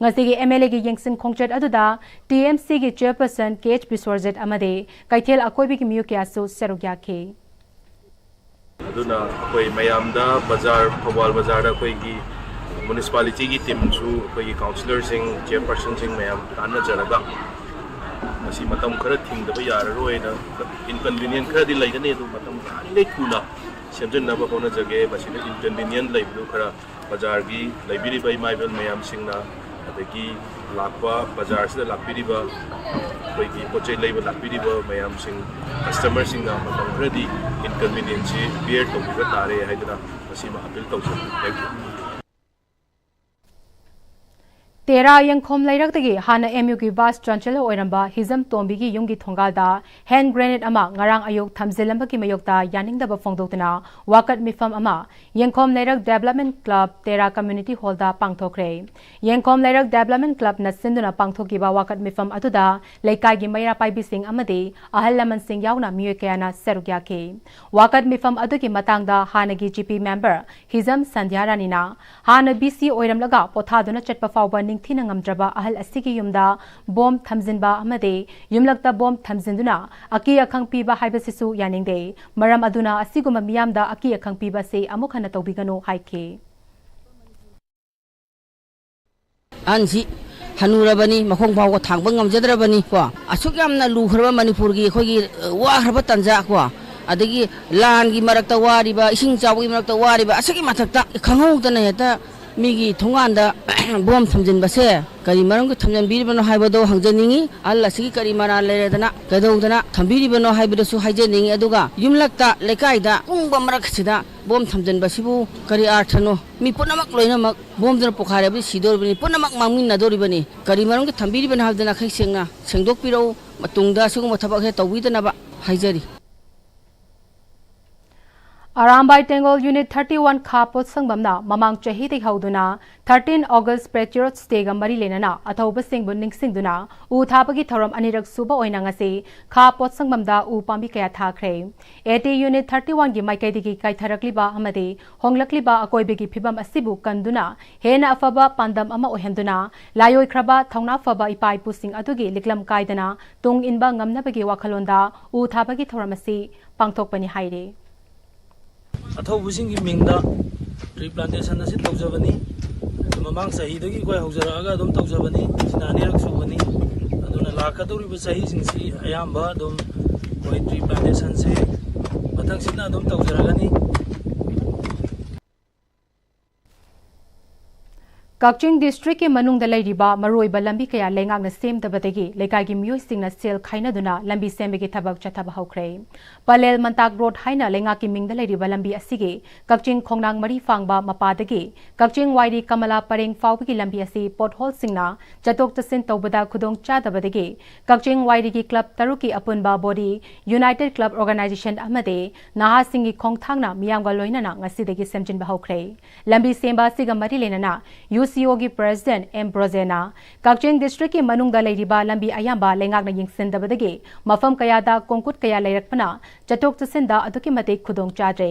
ꯉꯁꯤꯒꯤ ꯑꯦꯝ ꯑꯦꯜ ꯑꯦꯒꯤ ꯌꯦꯡꯁꯤꯟ ꯈꯣꯡꯆꯠ ꯑꯗꯨꯗ ꯇꯤ ꯑꯦꯝ ꯁꯤꯒꯤ ꯆꯦꯌꯔꯄꯔꯁꯟ ꯀꯦ ꯑꯩꯆ ꯕꯤꯁ꯭ꯋꯔꯖꯤꯠ ꯑꯃꯗꯤ ꯀꯩꯊꯦꯜ ꯑꯀꯣꯏꯕꯒꯤ ꯃꯤꯑꯣꯏ ꯀꯌꯥꯁꯨ ꯁꯔꯨꯛ ꯌꯥꯈꯤ꯫ ꯑꯗꯨꯅ ꯑꯩꯈꯣꯏ ꯃꯌꯥꯝꯗ ꯕꯖꯥꯔ, ꯊꯧꯕꯥꯜ ꯕꯖꯥꯔꯗ ꯑꯩꯈꯣꯏꯒꯤ ꯃ꯭ꯌꯨꯅꯤꯁꯤꯄꯥꯂꯤꯇꯤꯒꯤ ꯇꯤꯝꯁꯨ, ꯑꯩꯈꯣꯏꯒꯤ ꯀꯥꯎꯟꯁꯤꯂꯔꯁꯤꯡ, ꯆꯦꯌꯔꯄꯔꯁꯟꯁꯤꯡ ꯃꯌꯥꯝ ꯇꯥꯟꯅꯖꯔꯒ ꯃꯁꯤ ꯃꯇꯝ ꯈꯔ ꯊꯤꯡꯗꯕ ꯌꯥꯔꯔꯣꯏꯅ, ꯏꯟꯀꯟꯚꯤꯅꯤꯌꯦꯟ ꯈꯔꯗꯤ ꯂꯩꯒꯅꯤ, ꯑꯗꯨ ꯃꯇꯝ ꯌꯥꯔꯤꯉꯩ ꯊꯨꯅ ꯁꯦꯝꯖꯤꯟꯅꯕ ꯍꯣꯠꯅꯖꯒꯦ꯫ ꯃꯁꯤꯗ ꯏꯟꯀꯟꯚꯤꯅꯤꯌꯦꯟ ꯂꯩꯕꯗꯨ ꯈꯔ ꯕꯖꯥꯔꯒꯤ ꯂꯩꯕꯤꯔꯤꯕ ꯏꯃꯥ ꯏꯕꯦꯜ ꯃꯌꯥꯝꯁꯤꯡꯅ, ꯑꯗꯒꯤ ꯂꯥꯛꯄ, ꯕꯖꯥꯔꯁꯤꯗ ꯂꯥꯛꯄꯤꯔꯤꯕ, ꯑꯩꯈꯣꯏꯒꯤ ꯄꯣꯠ ꯆꯩ ꯂꯩꯕ ꯂꯥꯛꯄꯤꯔꯤꯕ ꯃꯌꯥꯝꯁꯤꯡ, ꯀꯁꯇꯃꯔꯁꯤꯡꯅ ꯃꯇꯝ ꯈꯔꯗꯤ ꯏꯟꯀꯟꯚꯤꯅꯤꯌꯦꯟꯁꯁꯤ ꯕꯤꯌꯔ ꯇꯧꯕꯤꯕ ꯇꯥꯔꯦ ꯍꯥꯏꯗꯨꯅ ꯃꯁꯤꯃ ꯑꯄꯤꯜ ꯇꯧꯖꯔꯤ꯫ Thank you. ꯇꯦꯔꯥ ꯌꯦꯡꯈꯣꯝ ꯂꯩꯔꯛꯇꯒꯤ ꯍꯥꯟꯅ ꯑꯦꯝ ꯌꯨꯒꯤ vice chancellor ꯑꯣꯏꯔꯝꯕ ꯍꯤꯖꯝ ꯇꯣꯝꯕꯤꯒꯤ ꯌꯨꯝꯒꯤ ꯊꯣꯡꯒꯥꯜꯗ hand grenade ꯑꯃ ꯉꯔꯥꯡ ꯑꯌꯨꯛ ꯊꯝꯖꯤꯜꯂꯝꯕꯒꯤ ꯃꯥꯌꯣꯛꯇ ꯌꯥꯅꯤꯡꯗꯕ ꯐꯣꯡꯗꯣꯛꯇꯨꯅ ꯋꯥꯀꯠ ꯃꯤꯐꯝ ꯑꯃ ꯌꯦꯡꯈꯣꯝ ꯂꯩꯔꯛ Development Club ꯇꯦꯔꯥ Community Hallꯗ ꯄꯥꯡꯊꯣꯛꯈ꯭ꯔꯦ꯫ ꯌꯦꯡꯈꯣꯝ ꯂꯩꯔꯛ Development Clubꯅ ꯁꯤꯟꯗꯨꯅ ꯄꯥꯡꯊꯣꯛꯈꯤꯕ ꯋꯥꯀꯠ ꯃꯤꯐꯝ ꯑꯗꯨꯗ ꯂꯩꯀꯥꯏꯒꯤ ꯃꯩꯔꯥ ꯄꯥꯏꯕꯤꯁꯤꯡ ꯑꯃꯗꯤ ꯑꯍꯜ ꯂꯃꯟꯁꯤꯡ ꯌꯥꯎꯅ ꯃꯤꯑꯣꯏ ꯀꯌꯥꯅ ꯁꯔꯨꯛ ꯌꯥꯈꯤ꯫ ꯋꯥꯀꯠ ꯃꯤꯐꯝ ꯑꯗꯨꯒꯤ ꯃꯇꯥꯡꯗ ꯍꯥꯟꯅꯒꯤ ꯖꯤ ꯄꯤ member ꯍꯤꯖꯝ ꯁꯟꯙ꯭ꯌꯥ ꯔꯥꯅꯤꯅ, ꯍꯥꯟꯅ ꯕꯤ ꯁꯤ ꯑꯣꯏꯔꯝꯂꯒ ꯄꯣꯊꯥꯗꯨꯅ ꯆꯠꯄ ꯐꯥꯎꯕ ꯅꯤꯡꯊꯤꯅ ꯉꯝꯗ꯭ꯔꯕ ꯑꯍꯜ ꯑꯁꯤꯒꯤ ꯌꯨꯝꯗ ꯕꯣꯝ ꯊꯝꯖꯤꯟꯕ ꯑꯃꯗꯤ ꯌꯨꯝꯂꯛꯇ ꯕꯣꯝ ꯊꯝꯖꯤꯟꯗꯨꯅ ꯑꯀꯤ ꯑꯈꯪ ꯄꯤꯕ ꯍꯥꯏꯕꯁꯤꯁꯨ ꯌꯥꯅꯤꯡꯗꯦ꯫ ꯃꯔꯝ ꯑꯗꯨꯅ ꯑꯁꯤꯒꯨꯝꯕ ꯃꯤꯌꯥꯝꯗ ꯑꯀꯤ ꯑꯈꯪ ꯄꯤꯕ ꯑꯁꯤ ꯑꯃꯨꯛ ꯍꯟꯅ ꯇꯧꯕꯤꯒꯅꯨ ꯍꯥꯏꯈꯤ꯫ ꯑꯍꯟꯁꯤ ꯍꯅꯨꯔꯕꯅꯤ, ꯃꯈꯣꯡ ꯐꯥꯎꯕ ꯊꯥꯡꯕ ꯉꯝꯖꯗ꯭ꯔꯕꯅꯤ ꯀꯣ꯫ ꯑꯁꯨꯛ ꯌꯥꯝꯅ ꯂꯨꯈ꯭ꯔꯕ ꯃꯅꯤꯄꯨꯔꯒꯤ ꯑꯩꯈꯣꯏꯒꯤ, ꯑ, ꯋꯥꯈ꯭ꯔꯕ ꯇꯥꯟꯖꯥ ꯀꯣ, ꯑꯗꯒꯤ ꯂꯥꯟꯒꯤ ꯃꯔꯛꯇ ꯋꯥꯔꯤꯕ, ꯏꯁꯤꯡ ꯆꯥꯎꯕꯒꯤ ꯃꯔꯛꯇ ꯋꯥꯔꯤꯕ, ꯑꯁꯤꯒꯤ ꯃꯊꯛꯇ ꯈꯪꯍꯧꯗꯅ ꯍꯦꯛꯇ ꯃꯤꯒꯤ ꯊꯣꯡꯒꯥꯟꯗ ꯕꯣꯝ ꯊꯝꯖꯤꯟꯕꯁꯦ ꯀꯔꯤ ꯃꯔꯝꯒꯤ ꯊꯝꯖꯤꯟꯕꯤꯔꯤꯕꯅꯣ ꯍꯥꯏꯕꯗꯣ ꯍꯪꯖꯅꯤꯡꯉꯤ꯫ ꯑꯍꯜ ꯑꯁꯤꯒꯤ ꯀꯔꯤ ꯃꯔꯥꯜ ꯂꯩꯔꯗꯅ ꯀꯩꯗꯧꯗꯅ ꯊꯝꯕꯤꯔꯤꯕꯅꯣ ꯍꯥꯏꯕꯗꯨꯁꯨ ꯍꯥꯏꯖꯅꯤꯡꯉꯤ꯫ ꯑꯗꯨꯒ ꯌꯨꯝꯂꯛꯇ, ꯂꯩꯀꯥꯏꯗ ꯄꯨꯡꯕ ꯃꯔꯛꯁꯤꯗ ꯕꯣꯝ ꯊꯝꯖꯤꯟꯕꯁꯤꯕꯨ ꯀꯔꯤ ꯑꯥꯔꯊꯅꯣ? ꯃꯤ ꯄꯨꯝꯅꯃꯛ ꯂꯣꯏꯅꯃꯛ ꯕꯣꯝꯗꯨꯅ ꯄꯣꯈꯥꯏꯔꯕꯗꯤ ꯁꯤꯗꯣꯔꯤꯕꯅꯤ, ꯄꯨꯝꯅꯃꯛ ꯃꯥꯡꯃꯤꯟꯅꯗꯣꯔꯤꯕꯅꯤ꯫ ꯀꯔꯤ ꯃꯔꯝꯒꯤ ꯊꯝꯕꯤꯔꯤꯕꯅꯣ ꯍꯥꯏꯕꯗꯨ ꯅꯥꯈꯩ ꯁꯦꯡꯅ ꯁꯦꯡꯗꯣꯛꯄꯤꯔꯛꯎ꯫ ꯃꯇꯨꯡꯗ ꯑꯁꯤꯒꯨꯝꯕ ꯊꯕꯛꯁꯦ ꯇꯧꯕꯤꯗꯅꯕ ꯍꯥꯏꯖꯔꯤ꯫ ꯑꯔꯥꯝꯕꯥꯏ ꯇꯦꯡꯒꯣꯜ Unit thirty one ꯈꯥ ꯄꯣꯠꯁꯪꯕꯝꯅ ꯃꯃꯥꯡ ꯆꯍꯤꯗꯒꯤ ꯍꯧꯗꯨꯅ thirteen August Patriots Dayꯒ ꯃꯔꯤ ꯂꯩꯅꯅ ꯑꯊꯧꯕꯁꯤꯡꯕꯨ ꯅꯤꯡꯁꯤꯡꯗꯨꯅ ꯎ ꯊꯥꯕꯒꯤ ꯊꯧꯔꯝ ꯑꯅꯤꯔꯛ ꯁꯨꯕ ꯑꯣꯏꯅ ꯉꯁꯤ ꯈꯥ ꯄꯣꯠꯁꯪꯕꯝꯗ ꯎ ꯄꯥꯝꯕꯤ ꯀꯌꯥ ꯊꯥꯈ꯭ꯔꯦ꯫ ꯑꯦ ꯇꯤ Unit thirty oneꯒꯤ ꯃꯥꯏꯀꯩꯗꯒꯤ ꯀꯥꯏꯊꯔꯛꯂꯤꯕ ꯑꯃꯗꯤ ꯍꯣꯡꯂꯛꯂꯤꯕ ꯑꯀꯣꯏꯕꯒꯤ ꯐꯤꯕꯝ ꯑꯁꯤꯕꯨ ꯀꯟꯗꯨꯅ ꯍꯦꯟꯅ ꯑꯐꯕ ꯄꯥꯟꯗꯝ ꯑꯃ ꯑꯣꯏꯍꯟꯗꯨꯅ ꯂꯥꯏꯑꯣꯏꯈ꯭ꯔꯕ ꯊꯧꯅꯥ ꯐꯕ ꯏꯄꯥ ꯏꯄꯨꯁꯤꯡ ꯑꯗꯨꯒꯤ ꯂꯤꯛꯂꯝ ꯀꯥꯏꯗꯅ ꯇꯨꯡ ꯏꯟꯕ ꯉꯝꯅꯕꯒꯤ ꯋꯥꯈꯜꯂꯣꯟꯗ ꯎ ꯊꯥꯕꯒꯤ ꯊꯧꯔꯝ ꯑꯁꯤ ꯄꯥꯡꯊꯣꯛꯄꯅꯤ ꯍꯥꯏꯔꯤ꯫ ꯑꯊꯧꯕꯁꯤꯡꯒꯤ ꯃꯤꯡꯗ tree plantation ꯑꯁꯤ ꯇꯧꯖꯕꯅꯤ꯫ ꯃꯃꯥꯡ ꯆꯍꯤꯗꯒꯤ ꯑꯩꯈꯣꯏ ꯍꯧꯖꯔꯛꯑꯒ ꯑꯗꯨꯝ ꯇꯧꯖꯕꯅꯤ꯫ ꯁꯤꯅ ꯑꯅꯤꯔꯛ ꯁꯨꯕꯅꯤ꯫ ꯑꯗꯨꯅ ꯂꯥꯛꯀꯗꯧꯔꯤꯕ ꯆꯍꯤꯁꯤꯡꯁꯤ ꯑꯌꯥꯝꯕ ꯑꯗꯨꯝ ꯑꯩꯈꯣꯏ tree plantationꯁꯤ ꯃꯊꯪꯁꯤꯠꯅ ꯑꯗꯨꯝ ꯇꯧꯖꯔꯒꯅꯤ꯫ ꯀꯛꯆꯤꯡ ꯗꯤꯁꯇ꯭ꯔꯤꯛꯀꯤ ꯃꯅꯨꯡꯗ ꯂꯩꯔꯤꯕ ꯃꯔꯨꯑꯣꯏꯕ ꯂꯝꯕꯤ ꯀꯌꯥ ꯂꯩꯉꯥꯛꯅ ꯁꯦꯝꯗꯕꯗꯒꯤ ꯂꯩꯀꯥꯏꯒꯤ ꯃꯤꯑꯣꯏꯁꯤꯡꯅ ꯁꯦꯜ ꯈꯥꯏꯅꯗꯨꯅ ꯂꯝꯕꯤ ꯁꯦꯝꯕꯒꯤ ꯊꯕꯛ ꯆꯠꯊꯕ ꯍꯧꯈ꯭ꯔꯦ꯫ ꯄꯂꯦꯜ ꯃꯟꯇꯥꯛ ꯔꯣꯗ ꯍꯥꯏꯅ ꯂꯩꯉꯥꯛꯀꯤ ꯃꯤꯡꯗ ꯂꯩꯔꯤꯕ ꯂꯝꯕꯤ ꯑꯁꯤꯒꯤ ꯀꯛꯆꯤꯡ ꯈꯣꯡꯅꯥꯡ ꯃꯔꯤ ꯐꯥꯡꯕ ꯃꯄꯥꯗꯒꯤ ꯀꯛꯆꯤꯡ ꯋꯥꯏꯔꯤ ꯀꯃꯂꯥ ꯄꯔꯦꯡ ꯐꯥꯎꯕꯒꯤ ꯂꯝꯕꯤ ꯑꯁꯤ ꯄꯣꯠꯍꯣꯜꯁꯤꯡꯅ ꯆꯠꯊꯣꯛ ꯆꯠꯁꯤꯟ ꯇꯧꯕꯗ ꯈꯨꯗꯣꯡ ꯆꯥꯗꯕꯗꯒꯤ ꯀꯛꯆꯤꯡ ꯋꯥꯏꯔꯤꯒꯤ ꯀ꯭ꯂꯕ ꯇꯔꯨꯛꯀꯤ ꯑꯄꯨꯟꯕ ꯕꯣꯗꯤ, ꯌꯨꯅꯥꯏꯇꯦꯗ ꯀ꯭ꯂꯕ ꯑꯣꯔꯒꯅꯥꯏꯖꯦꯁꯟ ꯑꯃꯗꯤ ꯅꯍꯥꯁꯤꯡꯒꯤ ꯈꯣꯡꯊꯥꯡꯅ ꯃꯤꯌꯥꯝꯒ ꯂꯣꯏꯅꯅ ꯉꯁꯤꯗꯒꯤ ꯁꯦꯝꯖꯤꯟꯕ ꯍꯧꯈ꯭ꯔꯦ꯫ ꯂꯝꯕꯤ ꯁꯦꯝꯕ ꯑꯁꯤꯒ ꯃꯔꯤ ꯂꯩꯅꯅ ꯌꯨ ꯁꯤ ꯑꯣꯒꯤ ꯄ꯭ꯔꯦꯁꯤꯗꯦꯟꯠ ꯑꯦꯝ ꯕ꯭ꯔꯣꯖꯦꯅ ꯀꯛꯆꯤꯡ ꯗꯤꯁꯇ꯭ꯔꯤꯛꯀꯤ ꯃꯅꯨꯡꯗ ꯂꯩꯔꯤꯕ ꯂꯝꯕꯤ ꯑꯌꯥꯝꯕ ꯂꯩꯉꯥꯛꯅ ꯌꯦꯡꯁꯤꯟꯗꯕꯗꯒꯤ ꯃꯐꯝ ꯀꯌꯥꯗ ꯀꯣꯡꯀꯨꯠ ꯀꯌꯥ ꯂꯩꯔꯛꯄꯅ ꯆꯠꯊꯣꯛ ꯆꯠꯁꯤꯟꯗ ꯑꯗꯨꯛꯀꯤ ꯃꯇꯤꯛ ꯈꯨꯗꯣꯡ ꯆꯥꯗ꯭ꯔꯦ꯫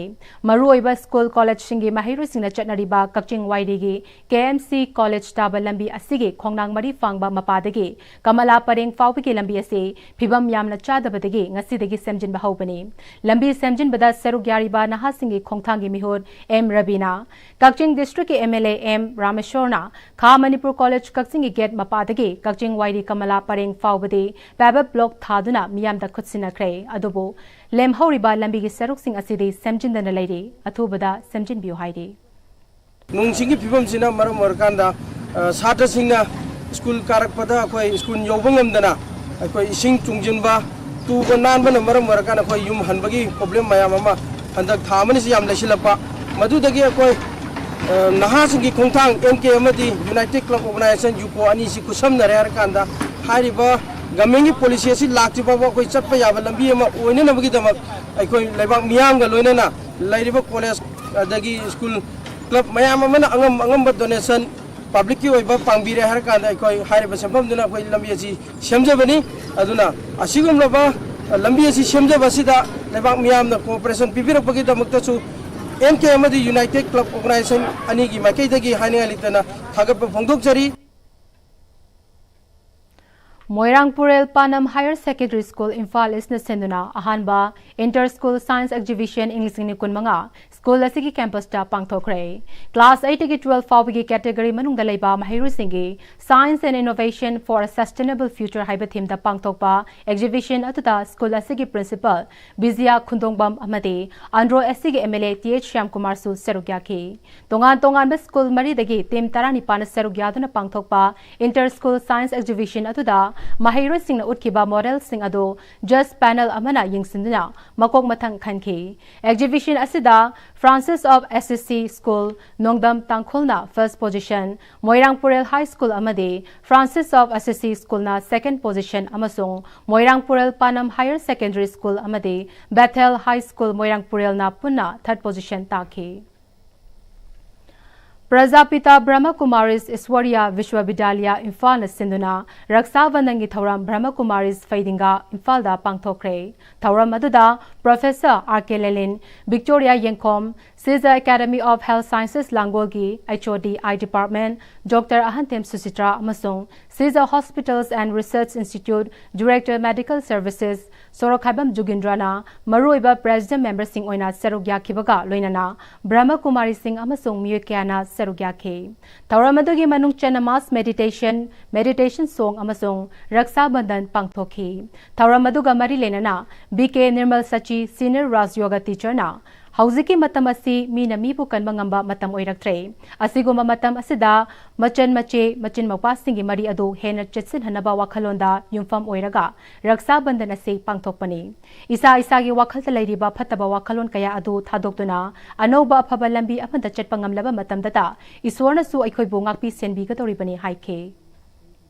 ꯃꯔꯨꯑꯣꯏꯕ ꯁ꯭ꯀꯨꯜ ꯀꯣꯂꯦꯖꯁꯤꯡꯒꯤ ꯃꯍꯩꯔꯣꯏꯁꯤꯡꯅ ꯆꯠꯅꯔꯤꯕ ꯀꯛꯆꯤꯡ ꯋꯥꯏꯔꯤꯒꯤ ꯀꯦ ꯑꯦꯝ ꯁꯤ ꯀꯣꯂꯦꯖ ꯇꯥꯕ ꯂꯝꯕꯤ ꯑꯁꯤꯒꯤ ꯈꯣꯡꯅꯥꯡ ꯃꯔꯤ ꯐꯥꯡꯕ ꯃꯄꯥꯗꯒꯤ ꯀꯃꯂꯥ ꯄꯔꯦꯡ ꯐꯥꯎꯕꯒꯤ ꯂꯝꯕꯤ ꯑꯁꯤ ꯐꯤꯕꯝ ꯌꯥꯝꯅ ꯆꯥꯗꯕꯗꯒꯤ ꯉꯁꯤꯗꯒꯤ ꯁꯦꯝꯖꯤꯟꯕ ꯍꯧꯕꯅꯤ꯫ ꯂꯝꯕꯤ ꯁꯦꯝꯖꯤꯟꯕꯗ ꯁꯔꯨꯛ ꯌꯥꯔꯤꯕ ꯅꯍꯥꯁꯤꯡꯒꯤ ꯈꯣꯡꯊꯥꯡꯒꯤ ꯃꯤꯍꯨꯠ ꯑꯦꯝ ꯔꯕꯤꯅꯥ, ꯀꯛꯆꯤꯡ ꯗꯤꯁꯇ꯭ꯔꯤꯛꯀꯤ ꯑꯦꯝ ꯑꯦꯜ ꯑꯦ ꯑꯦꯝ ꯔꯥꯃꯦꯁꯣꯔꯅ ꯈꯥ ꯃꯅꯤꯄꯨꯔ ꯀꯣꯂꯦꯖ ꯀꯛꯆꯤꯡꯒꯤ ꯒꯦꯠ ꯃꯄꯥꯗꯒꯤ ꯀꯛꯆꯤꯡ ꯋꯥꯏꯔꯤ ꯀꯃꯂꯥ ꯄꯔꯦꯡ ꯐꯥꯎꯕꯗꯤ ꯄꯦꯚꯔ ꯕ꯭ꯂꯣꯛ ꯊꯥꯗꯨꯅ ꯃꯤꯌꯥꯝꯗ ꯈꯨꯠꯁꯤꯟꯅꯈ꯭ꯔꯦ꯫ ꯑꯗꯨꯕꯨ ꯂꯦꯝꯍꯧꯔꯤꯕ ꯂꯝꯕꯤꯒꯤ ꯁꯔꯨꯛꯁꯤꯡ ꯑꯁꯤꯗꯤ ꯁꯦꯝꯖꯤꯟꯗꯅ ꯂꯩꯔꯤ꯫ ꯑꯊꯨꯕꯗ ꯁꯦꯝꯖꯤꯟꯕꯤꯌꯨ ꯍꯥꯏꯔꯤ꯫ ꯅꯣꯡ ꯆꯤꯡꯒꯤ ꯐꯤꯕꯝꯁꯤꯅ ꯃꯔꯝ ꯑꯣꯏꯔꯀꯥꯟꯗ, ꯑ, ꯁꯥꯇ꯭ꯔꯁꯤꯡꯅ ꯁ꯭ꯀꯨꯜ ꯀꯥꯔꯛꯄꯗ ꯑꯩꯈꯣꯏ ꯁ꯭ꯀꯨꯜ ꯌꯧꯕ ꯉꯝꯗꯅ ꯑꯩꯈꯣꯏ ꯏꯁꯤꯡ ꯇꯨꯡꯁꯤꯟꯕ, ꯇꯨꯕ ꯅꯥꯟꯕꯅ ꯃꯔꯝ ꯑꯣꯏꯔꯀꯥꯟꯗ ꯑꯩꯈꯣꯏ ꯌꯨꯝ ꯍꯟꯕꯒꯤ ꯄ꯭ꯔꯣꯕ꯭ꯂꯦꯝ ꯃꯌꯥꯝ ꯑꯃ ꯍꯟꯗꯛ ꯊꯥ ꯑꯃꯅꯤꯁꯤ ꯌꯥꯝ ꯂꯩꯁꯤꯜꯂꯛꯄ꯫ ꯃꯗꯨꯗꯒꯤ ꯑꯩꯈꯣꯏ, ꯑ, ꯅꯍꯥꯁꯤꯡꯒꯤ ꯈꯣꯡꯊꯥꯡ, ꯑꯦꯝ ꯀꯦ ꯑꯃꯗꯤ ꯌꯨꯅꯥꯏꯇꯦꯗ ꯀ꯭ꯂꯕ ꯑꯣꯔꯒꯅꯥꯏꯖꯦꯁꯟ, ꯌꯨꯀꯣ ꯑꯅꯤꯁꯤ ꯈꯨꯠꯁꯝꯅꯔꯦ ꯍꯥꯏꯔꯀꯥꯟꯗ, ꯍꯥꯏꯔꯤꯕ ꯒꯃꯦꯟꯒꯤ ꯄꯣꯂꯤꯁꯤ ꯑꯁꯤ ꯂꯥꯛꯇ꯭ꯔꯤ ꯐꯥꯎꯕ ꯑꯩꯈꯣꯏ ꯆꯠꯄ ꯌꯥꯕ ꯂꯝꯕꯤ ꯑꯃ ꯑꯣꯏꯅꯅꯕꯒꯤꯗꯃꯛ ꯑꯩꯈꯣꯏ ꯂꯩꯕꯥꯛ ꯃꯤꯌꯥꯝꯒ ꯂꯣꯏꯅꯅ ꯂꯩꯔꯤꯕ ꯀꯣꯂꯦꯖ ꯑꯗꯒꯤ ꯁ꯭ꯀꯨꯜ ꯀ꯭ꯂꯕ ꯃꯌꯥꯝ ꯑꯃꯅ ꯑꯉꯝ ꯑꯉꯝꯕ ꯗꯣꯅꯦꯁꯟ ꯄꯕ꯭ꯂꯤꯛꯀꯤ ꯑꯣꯏꯕ ꯄꯥꯡꯕꯤꯔꯦ ꯍꯥꯏꯔ ꯀꯥꯟꯗ ꯑꯩꯈꯣꯏ ꯍꯥꯏꯔꯤꯕ ꯁꯦꯟꯐꯝꯗꯨꯅ ꯑꯩꯈꯣꯏ ꯂꯝꯕꯤ ꯑꯁꯤ ꯁꯦꯝꯖꯕꯅꯤ꯫ ꯑꯗꯨꯅ ꯑꯁꯤꯒꯨꯝꯂꯕ ꯂꯝꯕꯤ ꯑꯁꯤ ꯁꯦꯝꯖꯕ ꯑꯁꯤꯗ ꯂꯩꯕꯥꯛ ꯃꯤꯌꯥꯝꯅ ꯀꯣꯑꯣꯄꯔꯦꯁꯟ ꯄꯤꯕꯤꯔꯛꯄꯒꯤꯗꯃꯛꯇꯁꯨ ꯑꯦꯝ ꯀꯦ ꯑꯃꯗꯤ ꯌꯨꯅꯥꯏꯇꯦꯗ ꯀ꯭ꯂꯕ ꯑꯣꯔꯒꯅꯥꯏꯖꯦꯁꯟ ꯑꯅꯤꯒꯤ ꯃꯥꯏꯀꯩꯗꯒꯤ ꯍꯥꯏꯅꯤꯡꯉꯥꯏ ꯂꯩꯇꯅ ꯊꯥꯒꯠꯄ ꯐꯣꯡꯗꯣꯛꯆꯔꯤ꯫ ꯃꯣꯏꯔꯥꯡ ꯄꯨꯔꯦꯜ ꯄꯥꯅꯝ Higher Secondary School, ꯏꯝꯐꯥꯜ ꯏꯁꯅ ꯁꯤꯟꯗꯨꯅ ꯑꯍꯥꯟꯕ Inter School Science Exhibition ꯏꯪ ꯂꯤꯁꯤꯡ ꯑꯅꯤ ꯀꯨꯟꯃꯉꯥ ꯁ꯭ꯀꯨꯜ ꯑꯁꯤꯒꯤ ꯀꯦꯝꯄꯁꯇ ꯄꯥꯡꯊꯣꯛꯈ꯭ꯔꯦ꯫ Class eight ꯗꯒꯤ twelve ꯐꯥꯎꯕꯒꯤ category ꯃꯅꯨꯡꯗ ꯂꯩꯕ ꯃꯍꯩꯔꯣꯏꯁꯤꯡꯒꯤ Science and Innovation for a Sustainable Future ꯍꯥꯏꯕ themeꯗ ꯄꯥꯡꯊꯣꯛꯄ exhibition ꯑꯗꯨꯗ ꯁ꯭ꯀꯨꯜ ꯑꯁꯤꯒꯤ principal ꯕꯤꯖꯤꯌꯥ ꯈꯨꯟꯗꯣꯡꯕꯝ ꯑꯃꯗꯤ ꯑꯟꯗ꯭ꯔꯣ SCꯒꯤ MLA ꯇꯤ ꯑꯩꯆ ꯁ꯭ꯌꯥꯝꯀꯨꯃꯥꯔꯁꯨ ꯁꯔꯨꯛ ꯌꯥꯈꯤ꯫ ꯇꯣꯉꯥꯟ ꯇꯣꯉꯥꯟꯕ ꯁ꯭ꯀꯨꯜ ꯃꯔꯤꯗꯒꯤ team ꯇꯔꯥꯅꯤꯄꯥꯟꯅ ꯁꯔꯨꯛ ꯌꯥꯗꯨꯅ ꯄꯥꯡꯊꯣꯛꯄ Inter School Science Exhibition ꯑꯗꯨꯗ ꯃꯍꯩꯔꯣꯏꯁꯤꯡꯅ ꯎꯠꯈꯤꯕ modelꯁꯤꯡ ꯑꯗꯨ judge panel ꯑꯃꯅ ꯌꯦꯡꯁꯤꯟꯗꯨꯅ ꯃꯀꯣꯛ ꯃꯊꯪ ꯈꯟꯈꯤ꯫ Exhibition ꯑꯁꯤꯗ Francis of Assisi School, ꯅꯣꯡꯗꯝ ꯇꯥꯡꯈꯨꯜꯅ first position, Moirang ꯄꯨꯔꯦꯜ High School ꯑꯃꯗꯤ Francis of Assisi Schoolꯅ second position ꯑꯃꯁꯨꯡ ꯃꯣꯏꯔꯥꯡ ꯄꯨꯔꯦꯜ ꯄꯥꯅꯝ Higher Secondary School ꯑꯃꯗꯤ Bethel High School ꯃꯣꯏꯔꯥꯡ ꯄꯨꯔꯦꯜꯅ ꯄꯨꯟꯅ third position ꯇꯥꯈꯤ꯫ ꯄ꯭ꯔꯖꯥꯄꯤꯇꯥ ꯕ꯭ꯔꯍꯃ ꯀꯨꯃꯥꯔꯤꯁ ꯏꯁ꯭ꯋꯔꯤꯌꯥ ꯕꯤꯁ꯭ꯋꯕꯤꯗ꯭ꯌꯥꯂꯌ ꯏꯝꯐꯥꯜꯅ ꯁꯤꯟꯗꯨꯅ ꯔꯛꯁꯥ ꯕꯟꯙꯟꯒꯤ ꯊꯧꯔꯝ ꯕ꯭ꯔꯍꯃ ꯀꯨꯃꯥꯔꯤꯁ ꯐꯩꯗꯤꯡꯒꯥ ꯏꯝꯐꯥꯜꯗ ꯄꯥꯡꯊꯣꯛꯈ꯭ꯔꯦ꯫ ꯊꯧꯔꯝ ꯑꯗꯨꯗ Professor R K ꯂꯦꯂꯤꯟ, Victoria ꯌꯦꯡꯈꯣꯝ, ꯁꯤꯖ Academy of Health Sciences ꯂꯥꯡꯒꯣꯜꯒꯤ HOD I Department Doctor ꯑꯍꯟꯊꯦꯝ ꯁꯨꯁꯤꯇ꯭ꯔꯥ ꯑꯃꯁꯨꯡ ꯁꯤꯖ Hospitals and Research Institute Director Medical Services ꯁꯣꯔꯣꯛꯈꯥꯏꯕꯝ ꯖꯨꯒꯤꯟꯗ꯭ꯔꯅ ꯃꯔꯨꯑꯣꯏꯕ Presidium memberꯁꯤꯡ ꯑꯣꯏꯅ ꯁꯔꯨꯛ ꯌꯥꯈꯤꯕꯒ ꯂꯣꯏꯅꯅ ꯕ꯭ꯔꯍꯃ ꯀꯨꯃꯥꯔꯤꯁꯤꯡ ꯑꯃꯁꯨꯡ ꯃꯤꯑꯣꯏ ꯀꯌꯥꯅ ꯁꯔꯨꯛ ꯌꯥꯈꯤ꯫ ꯊꯧꯔꯝ ꯑꯗꯨꯒꯤ ꯃꯅꯨꯡ ꯆꯟꯅ mass meditation, meditation song ꯑꯃꯁꯨꯡ ꯔꯛꯁꯥ ꯕꯟꯙꯟ ꯄꯥꯡꯊꯣꯛꯈꯤ꯫ ꯊꯧꯔꯝ ꯑꯗꯨꯒ ꯃꯔꯤ ꯂꯩꯅꯅ ꯕꯤ ꯀꯦ Nirmal Shashi, Senior Raj Yoga Teacherꯅ ꯍꯧꯖꯤꯛꯀꯤ ꯃꯇꯝ ꯑꯁꯤ ꯃꯤꯅ ꯃꯤꯕꯨ ꯀꯟꯕ ꯉꯝꯕ ꯃꯇꯝ ꯑꯣꯏꯔꯛꯇ꯭ꯔꯦ꯫ ꯑꯁꯤꯒꯨꯝꯕ ꯃꯇꯝ ꯑꯁꯤꯗ ꯃꯆꯟ ꯃꯆꯦ, ꯃꯆꯤꯟ ꯃꯧꯄ꯭ꯋꯥꯁꯤꯡꯒꯤ ꯃꯔꯤ ꯑꯗꯨ ꯍꯦꯟꯅ ꯆꯦꯠꯁꯤꯟꯍꯟꯅꯕ ꯋꯥꯈꯜꯂꯣꯟꯗ ꯌꯨꯝꯐꯝ ꯑꯣꯏꯔꯒ ꯔꯛꯁꯥ ꯕꯟꯙꯟ ꯑꯁꯤ ꯄꯥꯡꯊꯣꯛꯄꯅꯤ꯫ ꯏꯁꯥ ꯏꯁꯥꯒꯤ ꯋꯥꯈꯜꯗ ꯂꯩꯔꯤꯕ ꯐꯠꯇꯕ ꯋꯥꯈꯜꯂꯣꯟ ꯀꯌꯥ ꯑꯗꯨ ꯊꯥꯗꯣꯛꯇꯨꯅ ꯑꯅꯧꯕ ꯑꯐꯕ ꯂꯝꯕꯤ ꯑꯃꯗ ꯆꯠꯄ ꯉꯝꯂꯕ ꯃꯇꯝꯗꯇ ꯏꯁꯣꯔꯅꯁꯨ ꯑꯩꯈꯣꯏꯕꯨ ꯉꯥꯛꯄꯤ ꯁꯦꯟꯕꯤꯒꯗꯧꯔꯤꯕꯅꯤ ꯍꯥꯏꯈꯤ꯫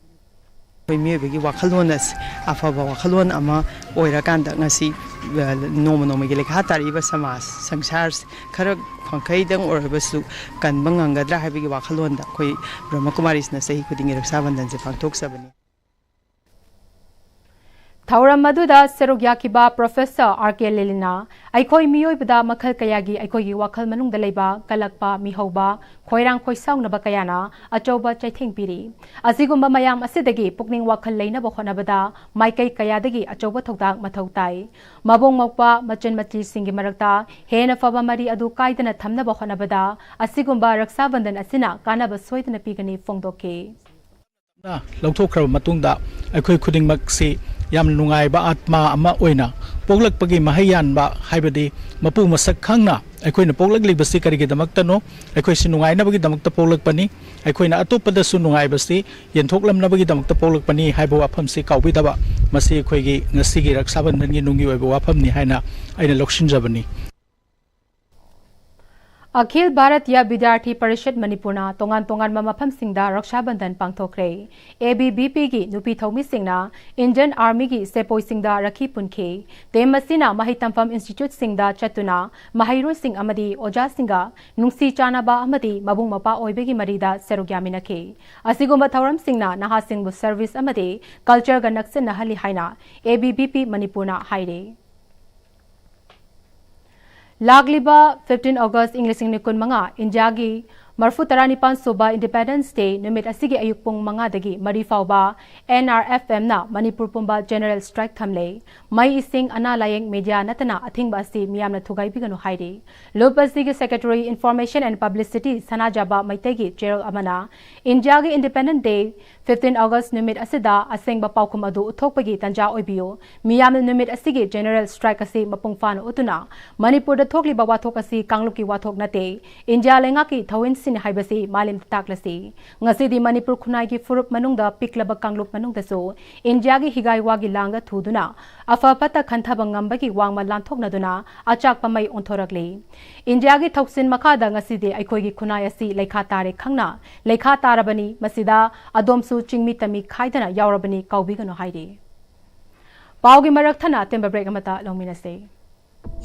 ꯑꯩꯈꯣꯏ ꯃꯤꯑꯣꯏꯕꯒꯤ ꯋꯥꯈꯜꯂꯣꯟ ꯑꯁꯤ ꯑꯐꯕ ꯋꯥꯈꯜꯂꯣꯟ ꯑꯃ ꯑꯣꯏꯔꯀꯥꯟꯗ ꯉꯁꯤ, ꯑ, ꯅꯣꯡꯃ ꯅꯣꯡꯃꯒꯤ ꯂꯩꯈꯥ ꯇꯥꯔꯛꯏꯕ ꯁꯃꯥꯖ, ꯁꯪꯁꯥꯔꯁꯤ ꯈꯔ ꯈꯪꯈꯩꯗꯪ ꯑꯣꯏꯔꯕꯁꯨ ꯀꯟꯕ ꯉꯝꯒꯗ꯭ꯔꯥ ꯍꯥꯏꯕꯒꯤ ꯋꯥꯈꯜꯂꯣꯟꯗ ꯑꯩꯈꯣꯏ ꯕ꯭ꯔꯍꯃ ꯀꯨꯃꯥꯔꯤꯁꯅ ꯆꯍꯤ ꯈꯨꯗꯤꯡꯒꯤ ꯔꯛꯁꯥ ꯕꯟꯙꯟꯁꯦ ꯄꯥꯡꯊꯣꯛꯆꯕꯅꯤ꯫ ꯊꯧꯔꯝ ꯑꯗꯨꯗ ꯁꯔꯨꯛ ꯌꯥꯈꯤꯕ Professor R K ꯂꯦꯂꯤꯟꯅ ꯑꯩꯈꯣꯏ ꯃꯤꯑꯣꯏꯕꯗ ꯃꯈꯜ ꯀꯌꯥꯒꯤ ꯑꯩꯈꯣꯏꯒꯤ ꯋꯥꯈꯜ ꯃꯅꯨꯡꯗ ꯂꯩꯕ ꯀꯜꯂꯛꯄ, ꯃꯤꯍꯧꯕ, ꯈꯣꯏꯔꯥꯡ ꯈꯣꯏꯁꯥꯎꯅꯕ ꯀꯌꯥꯅ ꯑꯆꯧꯕ ꯆꯩꯊꯦꯡ ꯄꯤꯔꯤ꯫ ꯑꯁꯤꯒꯨꯝꯕ ꯃꯌꯥꯝ ꯑꯁꯤꯗꯒꯤ ꯄꯨꯛꯅꯤꯡ ꯋꯥꯈꯜ ꯂꯩꯅꯕ ꯍꯣꯠꯅꯕꯗ ꯃꯥꯏꯀꯩ ꯀꯌꯥꯗꯒꯤ ꯑꯆꯧꯕ ꯊꯧꯗꯥꯡ ꯃꯊꯧ ꯇꯥꯏ꯫ ꯃꯕꯨꯡ ꯃꯧꯄ꯭ꯋꯥ, ꯃꯆꯟ ꯃꯆꯤꯁꯤꯡꯒꯤ ꯃꯔꯛꯇ ꯍꯦꯟꯅ ꯐꯕ ꯃꯔꯤ ꯑꯗꯨ ꯀꯥꯏꯗꯅ ꯊꯝꯅꯕ ꯍꯣꯠꯅꯕꯗ ꯑꯁꯤꯒꯨꯝꯕ ꯔꯛꯁꯥ ꯕꯟꯙꯟ ꯑꯁꯤꯅ ꯀꯥꯟꯅꯕ ꯁꯣꯏꯗꯅ ꯄꯤꯒꯅꯤ ꯐꯣꯡꯗꯣꯛꯈꯤ꯫ ꯂꯧꯊꯣꯛꯈ꯭ꯔꯕ ꯃꯇꯨꯡꯗ ꯑꯩꯈꯣꯏ ꯈꯨꯗꯤꯡꯃꯛꯁꯤ ꯌꯥꯝꯅ ꯅꯨꯡꯉꯥꯏꯕ ꯑꯥꯠꯃꯥ ꯑꯃ ꯑꯣꯏꯅ ꯄꯣꯛꯂꯛꯄꯒꯤ ꯃꯍꯩ ꯌꯥꯟꯕ ꯍꯥꯏꯕꯗꯤ ꯃꯄꯨ ꯃꯁꯛ ꯈꯪꯅ ꯑꯩꯈꯣꯏꯅ ꯄꯣꯛꯂꯛꯂꯤꯕꯁꯤ ꯀꯔꯤꯒꯤꯗꯃꯛꯇꯅꯣ? ꯑꯩꯈꯣꯏꯁꯤ ꯅꯨꯡꯉꯥꯏꯅꯕꯒꯤꯗꯃꯛꯇ ꯄꯣꯛꯂꯛꯄꯅꯤ꯫ ꯑꯩꯈꯣꯏꯅ ꯑꯇꯣꯞꯄꯗꯁꯨ ꯅꯨꯡꯉꯥꯏꯕꯁꯤ ꯌꯦꯟꯊꯣꯛꯂꯝꯅꯕꯒꯤꯗꯃꯛꯇ ꯄꯣꯛꯂꯛꯄꯅꯤ ꯍꯥꯏꯕ ꯋꯥꯐꯝꯁꯤ ꯀꯥꯎꯕꯤꯗꯕ, ꯃꯁꯤ ꯑꯩꯈꯣꯏꯒꯤ ꯉꯁꯤꯒꯤ ꯔꯛꯁꯥ ꯕꯟꯙꯟꯒꯤ ꯅꯨꯡꯒꯤ ꯑꯣꯏꯕ ꯋꯥꯐꯝꯅꯤ ꯍꯥꯏꯅ ꯑꯩꯅ ꯂꯧꯁꯤꯟꯖꯕꯅꯤ꯫ ꯑꯈꯤꯜ ꯚꯥꯔꯇꯤꯌꯥ ꯕꯤꯗ꯭ꯌꯥꯔꯊꯤ ꯄꯔꯤꯁꯠ ꯃꯅꯤꯄꯨꯔꯅ ꯇꯣꯉꯥꯟ ꯇꯣꯉꯥꯟꯕ ꯃꯐꯝꯁꯤꯡꯗ ꯔꯛꯁꯥ ꯕꯟꯙꯟ ꯄꯥꯡꯊꯣꯛꯈ꯭ꯔꯦ꯫ ꯑꯦ ꯕꯤ ꯚꯤ ꯄꯤꯒꯤ ꯅꯨꯄꯤ ꯊꯧꯃꯤꯁꯤꯡꯅ ꯏꯟꯗꯤꯌꯟ ꯑꯥꯔꯃꯤꯒꯤ ꯁꯦꯄꯣꯏꯁꯤꯡꯗ ꯔꯈꯤ ꯄꯨꯟꯈꯤ꯫ ꯇꯤꯝ ꯑꯁꯤꯅ ꯃꯍꯩ ꯇꯝꯐꯝ ꯏꯟꯁꯇꯤꯇ꯭ꯌꯨꯠꯁꯤꯡꯗ ꯆꯠꯇꯨꯅ ꯃꯍꯩꯔꯣꯏꯁꯤꯡ ꯑꯃꯗꯤ ꯑꯣꯖꯥꯁꯤꯡꯒ ꯅꯨꯡꯁꯤ ꯆꯥꯟꯅꯕ ꯑꯃꯗꯤ ꯃꯕꯨꯡ ꯃꯧꯄ꯭ꯋꯥ ꯑꯣꯏꯕꯒꯤ ꯃꯔꯤꯗ ꯁꯔꯨꯛ ꯌꯥꯃꯤꯟꯅꯈꯤ꯫ ꯑꯁꯤꯒꯨꯝꯕ ꯊꯧꯔꯝꯁꯤꯡꯅ ꯅꯍꯥꯁꯤꯡꯕꯨ ꯁꯔꯚꯤꯁ ꯑꯃꯗꯤ ꯀꯜꯆꯔꯒ ꯅꯛꯁꯤꯟꯅꯍꯜꯂꯤ ꯍꯥꯏꯅ ꯑꯦ ꯕꯤ ꯚꯤ ꯄꯤ ꯃꯅꯤꯄꯨꯔꯅ ꯍꯥꯏꯔꯤ꯫ ꯂꯥꯛꯂꯤꯕ fifteen August ꯏꯪ ꯂꯤꯁꯤꯡ ꯑꯅꯤ ꯀꯨꯟꯃꯉꯥ, ꯏꯟꯗꯤꯌꯥꯒꯤ ꯃꯔꯐꯨ ꯇꯔꯥꯅꯤꯄꯥꯟ ꯁꯨꯕ Independence Day ꯅꯨꯃꯤꯠ ꯑꯁꯤꯒꯤ ꯑꯌꯨꯛ ꯄꯨꯡ ꯃꯉꯥꯗꯒꯤ ꯃꯔꯤ ꯐꯥꯎꯕ N R F M ꯅ ꯃꯅꯤꯄꯨꯔ ꯄꯨꯝꯕ general strike ꯊꯝꯂꯦ꯫ ꯃꯩ, ꯏꯁꯤꯡ, ꯑꯅꯥ ꯂꯥꯌꯦꯡ, media ꯅꯠꯇꯅ ꯑꯊꯤꯡꯕ ꯑꯁꯤ ꯃꯤꯌꯥꯝꯅ ꯊꯨꯒꯥꯏꯕꯤꯒꯅꯨ ꯍꯥꯏꯔꯤ꯫ ꯂꯨꯞ ꯑꯁꯤꯒꯤ Secretary Information and Publicity ꯁꯅꯥꯖꯥꯕ ꯃꯩꯇꯩꯒꯤ ꯆꯦꯔꯣꯜ ꯑꯃꯅ ꯏꯟꯗꯤꯌꯥꯒꯤ Independence Day fifteen August ꯅꯨꯃꯤꯠ ꯑꯁꯤꯗ ꯑꯁꯦꯡꯕ ꯄꯥꯎꯈꯨꯝ ꯑꯗꯨ ꯎꯠꯊꯣꯛꯄꯒꯤ ꯇꯥꯟꯖꯥ ꯑꯣꯏꯕꯤꯌꯨ꯫ ꯃꯤꯌꯥꯝꯅ ꯅꯨꯃꯤꯠ ꯑꯁꯤꯒꯤ general strike ꯑꯁꯤ ꯃꯄꯨꯡ ꯐꯥꯅ ꯎꯠꯇꯨꯅ ꯃꯅꯤꯄꯨꯔꯗ ꯊꯣꯛꯂꯤꯕ ꯋꯥꯊꯣꯛ ꯑꯁꯤ ꯀꯥꯡꯂꯨꯞꯀꯤ ꯋꯥꯊꯣꯛ ꯅꯠꯇꯦ, ꯏꯟꯗꯤꯌꯥ ꯂꯩꯉꯥꯛꯀꯤ ꯊꯧꯑꯣꯏꯟꯁꯤꯅꯤ ꯍꯥꯏꯕꯁꯤ ꯃꯥꯂꯦꯝꯗ ꯇꯥꯛꯂꯁꯤ꯫ ꯉꯁꯤꯗꯤ ꯃꯅꯤꯄꯨꯔ ꯈꯨꯟꯅꯥꯏꯒꯤ ꯐꯨꯔꯨꯞ ꯃꯅꯨꯡꯗ ꯄꯤꯛꯂꯕ ꯀꯥꯡꯂꯨꯞ ꯃꯅꯨꯡꯗꯁꯨ ꯏꯟꯗꯤꯌꯥꯒꯤ ꯍꯤꯒꯥꯏ ꯋꯥꯒꯤ ꯂꯥꯡꯗ ꯊꯨꯗꯨꯅ ꯑꯐ ꯐꯠꯇ ꯈꯟꯊꯕ ꯉꯝꯕꯒꯤ ꯋꯥꯡꯃ ꯂꯥꯟꯊꯣꯛꯅꯗꯨꯅ ꯑꯆꯥꯛꯄ ꯃꯩ ꯑꯣꯟꯊꯣꯔꯛꯂꯤ꯫ ꯏꯟꯗꯤꯌꯥꯒꯤ ꯊꯧꯁꯤꯟ ꯃꯈꯥꯗ ꯉꯁꯤꯗꯤ ꯑꯩꯈꯣꯏꯒꯤ ꯈꯨꯟꯅꯥꯏ ꯑꯁꯤ ꯂꯩꯈꯥ ꯇꯥꯔꯦ ꯈꯪꯅ ꯂꯩꯈꯥ ꯇꯥꯔꯕꯅꯤ꯫ ꯃꯁꯤꯗ ꯑꯗꯣꯝꯁꯨ ꯆꯤꯡꯃꯤ ꯇꯝꯃꯤ ꯈꯥꯏꯗꯅ ꯌꯥꯎꯔꯕꯅꯤ, ꯀꯥꯎꯕꯤꯒꯅꯨ ꯍꯥꯏꯔꯤ꯫ ꯄꯥꯎꯒꯤ ꯃꯔꯛ ꯊꯠꯅ ꯑꯇꯦꯟꯕ break ꯑꯃꯇ ꯂꯧꯃꯤꯟꯅꯁꯤ꯫